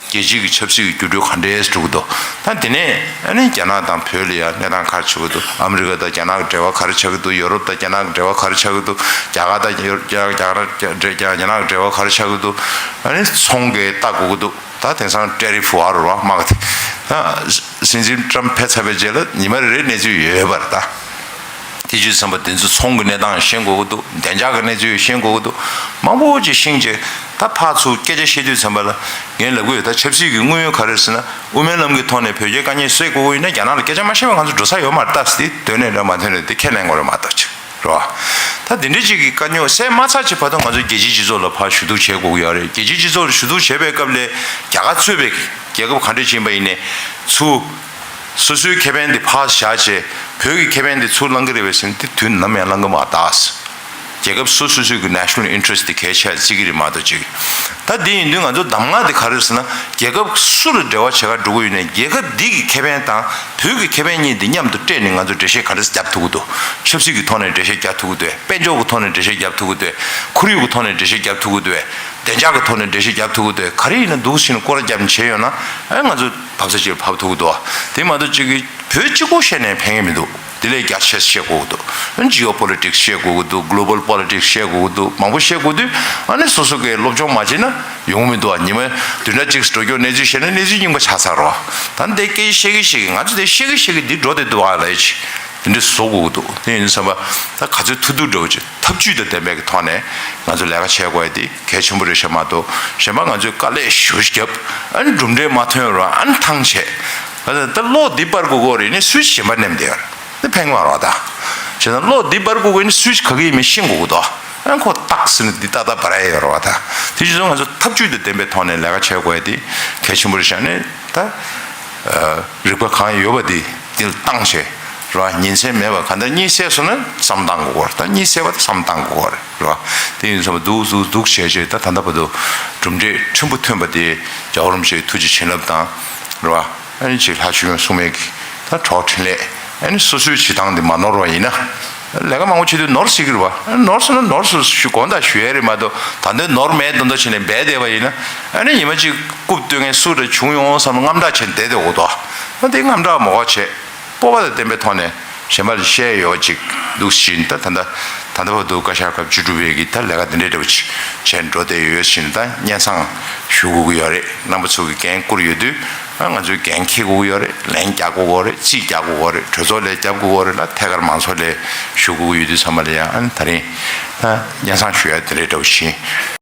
རྒྱལ་སྤྱིའི་གི་ཆབ་སྲིད་ཀྱི་འགྱུར་འགྲོས་ག་འདྲས་འགྲོ་གི་འདུག་ད་དེ་ནས་ཨ་ནི་རྒྱ་ནག་དང་བོད་ལ་ཡང་གནས་སྟངས་ག་རེ་ཆགས་ཀྱི་འདུག་ཨ་མི་རི་ཀ་དང་རྒྱ་ནག་གི་འབྲེལ་བ་ག་རེ་ཆགས་ཀྱི་འདུག་ཡོ་རོབ་དང་རྒྱ་ནག་གི་འབྲེལ་བ་ག་རེ་ཆགས་ཀྱི་འདུག་རྒྱ་གར་དང་ཡོ་རྒྱ་རྒྱ་རྒྱ་རྒྱ་རྒྱ་ནག་གི་འབྲེལ་བ་ག་རེ་ཆགས་ཀྱི་འདུག་ཨ་ནི་ཚོང་གི་ལྟ་དགོས་ཀྱི་འདུག་ད་དེང་སང་ཊེ་རིཕ་ཧྥ་རུ་ར་དམག་དེ་ད་སྲིད་འཛིན་ཊམ་ཕེབས་ཚར་བའི་རྗེས་ལ་ཉི་མ་རེ་རེ་གནས་ཚུལ་ཡོད་པ་རེད་ད། དེ་བྱས་ཙང་པ་དེ་ཚོ་ཚོང་གི་གནས་སྟངས་ཤེས་དགོས་ཀྱི་འདུག་བདེ་འཇགས་ཀྱི་གནས་ཚུལ་ཤེས་དགོས་ཀྱི་འདུག་མང་པོ་ཅིག་ཤེས་རྗེས་ད་ཕར་ཚུར་སྐད་ཆ་བཤད་དུས་ཙམ་པ་ལ་ངས་ལབ་ཀྱི་ཡོད། ད་ཆབ་སྲིད་ཀྱི་དངོས་ཡོད་ག་རེ་ཟེར་ན་དབུ་མའི་ལམ་གྱི་ཐོག་ནས་བོད་རྒྱའི་དཀའ་ངལ་སེལ་དགོས་ཀྱི་ཡིན་ན་རྒྱ་ནག་ལ་སྐད་ཆ་མ་བཤད་པ་ང་ཚོ་འགྲོ་ས་ཡོད་མ་རེད། ད་དེ་དོན་ནས་འདྲ་མ་དོན་ནས་དེ་ཁས་ལེན་དགོས་རེད་མ་གཏོགས་ཅིག་རེད་བ། ད་དེ་འདྲ་ཅིག་གི་དཀའ་རྙོག་སེལ་མ་ཚར་ཅིག་བར་དུ་ང་ཚོ་རྒྱལ་སྤྱིའི་སྤྱི་ཚོགས་ལ་ཕར་ཞུ་གཏུག་བྱེད་དགོས་ཀྱི་ཡོད་རེད། རྒྱལ་སྤྱིའི་སྤྱི་ཚོགས་ལ་ཞུ་གཏུག་བྱེད་པའི་སྐབས་ལ་རྒྱ་གར་གཙོས་པའི་རྒྱལ་ཁབ་ག་འདྲ་ཅིག་ཡིན་པ་ཡིན་ནའི་ཚུར། སོ་སོའི་ཁེ་ཕན་དེ་ཕར་བཞག་བྱས་བོད་ཀྱི་ཁེ་ཕན་དེ་ཚུར་བླང་གི་རེད་པས་ཟེར་ན་དེ་དུས་ནམ་ཡང་བླང་གི་མ་རེད། རྒྱལ་ཁབ་སོ་སོ་སོའི་གི་national interest དེ་གལ་ཆེ་བརྩི་གི་རེད་མ་གཏོགས་ཅིག་ད་དེ་ཡིན་དུས་ང་ཚོ་གདམས་ངག་དེ་ག་རེ་རེད་ཟེར་ན་རྒྱལ་ཁབ་སུ་ལ་འབྲེལ་བ་བྱེད་ག་འགྲོ་གི་ཡོད་ནའི་རྒྱལ་ཁབ་འདི་གི་ཁེ་ཕན་དང་བོད་ཀྱི་ཁེ་ཕན་གཉིས་འདི་མཉམ་དུ་སྤྲད་ནས་ང་ཚོ་འགྲེལ་བཤད་ག་འདྲས་རྒྱབ་ཐུབ་ཀྱི་འདུག་ཆབ་སྲིད་ཀྱི་ཐོག་ནས་འགྲེལ་བཤད་རྒྱབ་ཐུབ་ཀྱི་འདུག་དཔལ་འབྱོར་གྱི་ཐོག་ནས་འགྲེལ་བཤད་རྒྱབ་ཐུབ་ཀྱི་འདུག་ཁོར་ཡུག་གི་ཐོག་ནས་འགྲེལ་བཤད་རྒྱབ་ཐུབ་ཀྱི་འདུག་བདེ་འཇགས་ཀྱི་ཐོག་ནས་འགྲེལ་བཤད་རྒྱབ་ཐུབ་ཀྱི་འདུག་ག་རེ་ཡིན་ན་འདུག་ཟེར་ནས་སྐོར་ར་རྒྱབ་ནས་བྱས་ཡོད་ན་ཨ་ང་ཚོ་བབ་ས་ཅིག་ལ་བབས་ཐུབ་ཀྱི་འདུག་དེ་མ་གཏོགས་ཅིག་གི་བོད་གཅིག་པོ་བཤད་ནས་ཕན་གྱི་མི་འདུག་དེ་ལས་རྒྱ་ཆེ་བཤད་དགོས་ཀྱི་འདུག Geopolitics བཤད་དགོས་ཀྱི་འདུག Global Politics བཤད་དགོས་ཀྱི་འདུག་མང་པོ་བཤད་དགོས་དུས་ཨ་ནི་སོ་སོ་གིས་སློབ་སྦྱོང་མ་བྱས་ན་ཡོང་གི་མི་འདུག་ཉི་མ་བདུན་ཕྲག་གཅིག་འགྲོ་རྒྱུ་གནས་ཚུལ་བཤད་ན་གནས་ཚུལ་རྙིང་པ་ཆགས་ཚར་རོ། ད་འདི་སྐད་ཆ་བཤད་གི་བཤད་གི་ང་ཚོ་དེ་བཤད་གི་བཤད་གི་འདི་འགྲོ་བསྡད་འདུག་ཨ་ལས་ཅི། དེ་འདྲ་བཟོ་དགོས་ཀྱི་འདུག་དེ་ཡིན་དུས་ཙམ་པ་ད་ག་ཚོད་ཐུབ་ཐུབ་འདྲ་བོ་ཅིག་ཐབས་ཇུས་དང་ལྡན་པའི་གི་ཐོག་ནས་ང་ཚོ་ལས་ཀ་བྱེད་དགོས་ཡ་དེ་གལ་ཆེན་པོ་རེད་ཤག་མ་གཏོགས་གཞན་པ་ང་ཚོས་དཀའ་ལས་ཞེ་པོ་ཞིག་བརྒྱབ་ཨ་ནི་གྲུབ་འབྲས་མ་ཐོན་རུང་ཨ་ནི་ཐང་ཆད། ད་གློག་འདི་སྤར་དགོས་ཀྱི་རེད་ནི་སུའི་ཞིག་གཞན་པ་ནེམ་བསྡད་ཡོད་རེད། འདི་ཕན་གི་མ་རེད་བ་ད། བྱས་ཙང་གློག་འདི་སྤར་དགོས་ཀྱི་ནི་སུའི་ཞིག་ག་གི་ཡིན་མིན་ཤེས་དགོས་ཀྱི་འདུག་ཨ་ནི་ཁོ་ཏག་ཟེར་ནས་འདི་ཏག་ཏག་སྤར་ཡ་ཡོད་རེད་བ་ད། དེ་བྱས་ཙང་ང་ཚོ་ཐབས་ཇུས་དང་ལྡན་པའི་ཐོག་ནས་ལས་ཀ་བྱེད་དགོས་ཡ་དེ་གལ་ཆེན་པོ་རེད་ཤག་ནི་ད། རིག་པ་གང་ཡོད་པ་དེ་འདི་ལ་བཏང་བྱས་རེད་བ། ཉིན་མཚན་མེད་པར་གང་ལྟར་གཉིད་སད་སོང་ན་བསམ་བཏང་དགོས་ཀྱི་རེད། ད་གཉིད་སད་པ་དེ་བསམ་བཏང་དགོས་ཀྱི་རེད་བ། དེ་ཡིན་ཙང་འདུག་འདུག་འདུག་བྱས་བྱས་ད་ད་ལྟ་བར་དུ་གྲུབ་འབྲས་ཕྲན་བུ་ཐོན་པ་དེ་རྒྱལ་བ་རིན་པོ་ཆེའི་ཐུགས་རྗེ་བྱིན་རླབས་དང་རེད་བ། ཨ་ནི་ཅིག་ལྷ་ཆོས་དབྱངས་སྲུང་མའི་གི་ད་གྲོགས་འཕྲིན་ལས་ཨ་ནི་སོ་སོའི་བྱེད་སྟངས་དེ་མ་ནོར་བ་ཡིན་ན། ལས་ཀ་མང་པོ་བྱེད་དུས་ནོར་སྲིད་ཀྱི་རེད་བ། ནོར་སོང་ན་ནོར་སོང་ཞུ་དགོངས་དག་ཞུ་ཡ་རེད་མ་གཏོགས་ད་ལྟའི་ནོར་མེད་མདོག་མདོག་བྱས་ནས་འབད་བསྡད་པ་ཡིན་ན་ཨ་ནི་ཉི་མ་གཅིག་རྐུབ་སྟོན་མཁན་སུ་རེ་བྱུང་ཡོང་བསམ་དངངས་སྐྲག་བྱས་ནས་བསྡད་བསྡད་འོ་དོ། ཨ་དེ་དངངས་སྐྲག་མ་དགོས་བྱས་སྤོབས་པ་དང་ལྡན་པའི་ཐོག་ནས་གཞན་པ་ལ་བཤད་ཡོད་ཅིག་འདུག་བཞིན་ད་ད་ལྟ་ད་ལྟ་བར་དུ་བཀའ་ཤག་སྐབས་བཅུ་དྲུག་པའི་གི་ད་ལས་ཀ་འདི་འདྲའི་འདྲ་བོ་ཅིག་བྱས་འགྲོ་བསྡད་ཡོད་བཞིན་ད་སྙན་སེང་ཞུ་དགོས་ཀྱི་ཡོད་རེད། རྣམ་པ་ཚོ་གི་འགན་བསྐུར་ཡོད་དུས། ང་ཚོས་འགན་འཁྱེར་དགོས་ཀྱི་ཡོད་རེད། ལན་རྒྱག་དགོས་ཀྱི་ཡོད་རེད། རྩིས་རྒྱག་དགོས་ཀྱི་ཡོད་རེད། གྲོས་ཚོགས་ལ་རྒྱབ་དགོས་ཀྱི་ཡོད་རེད་ལ་ཐད་ཀར་མང་ཚོགས་ལ་ཞུ་དགོས་ཀྱི་ཡོད་དུས་ཚང་མ་ལ་ཡང་ཨ་ནི་ད་རིང་ད་སྙན་སེང་ཞུ་ཡ་དེ་རེད་འདྲ་བོ་ཞིག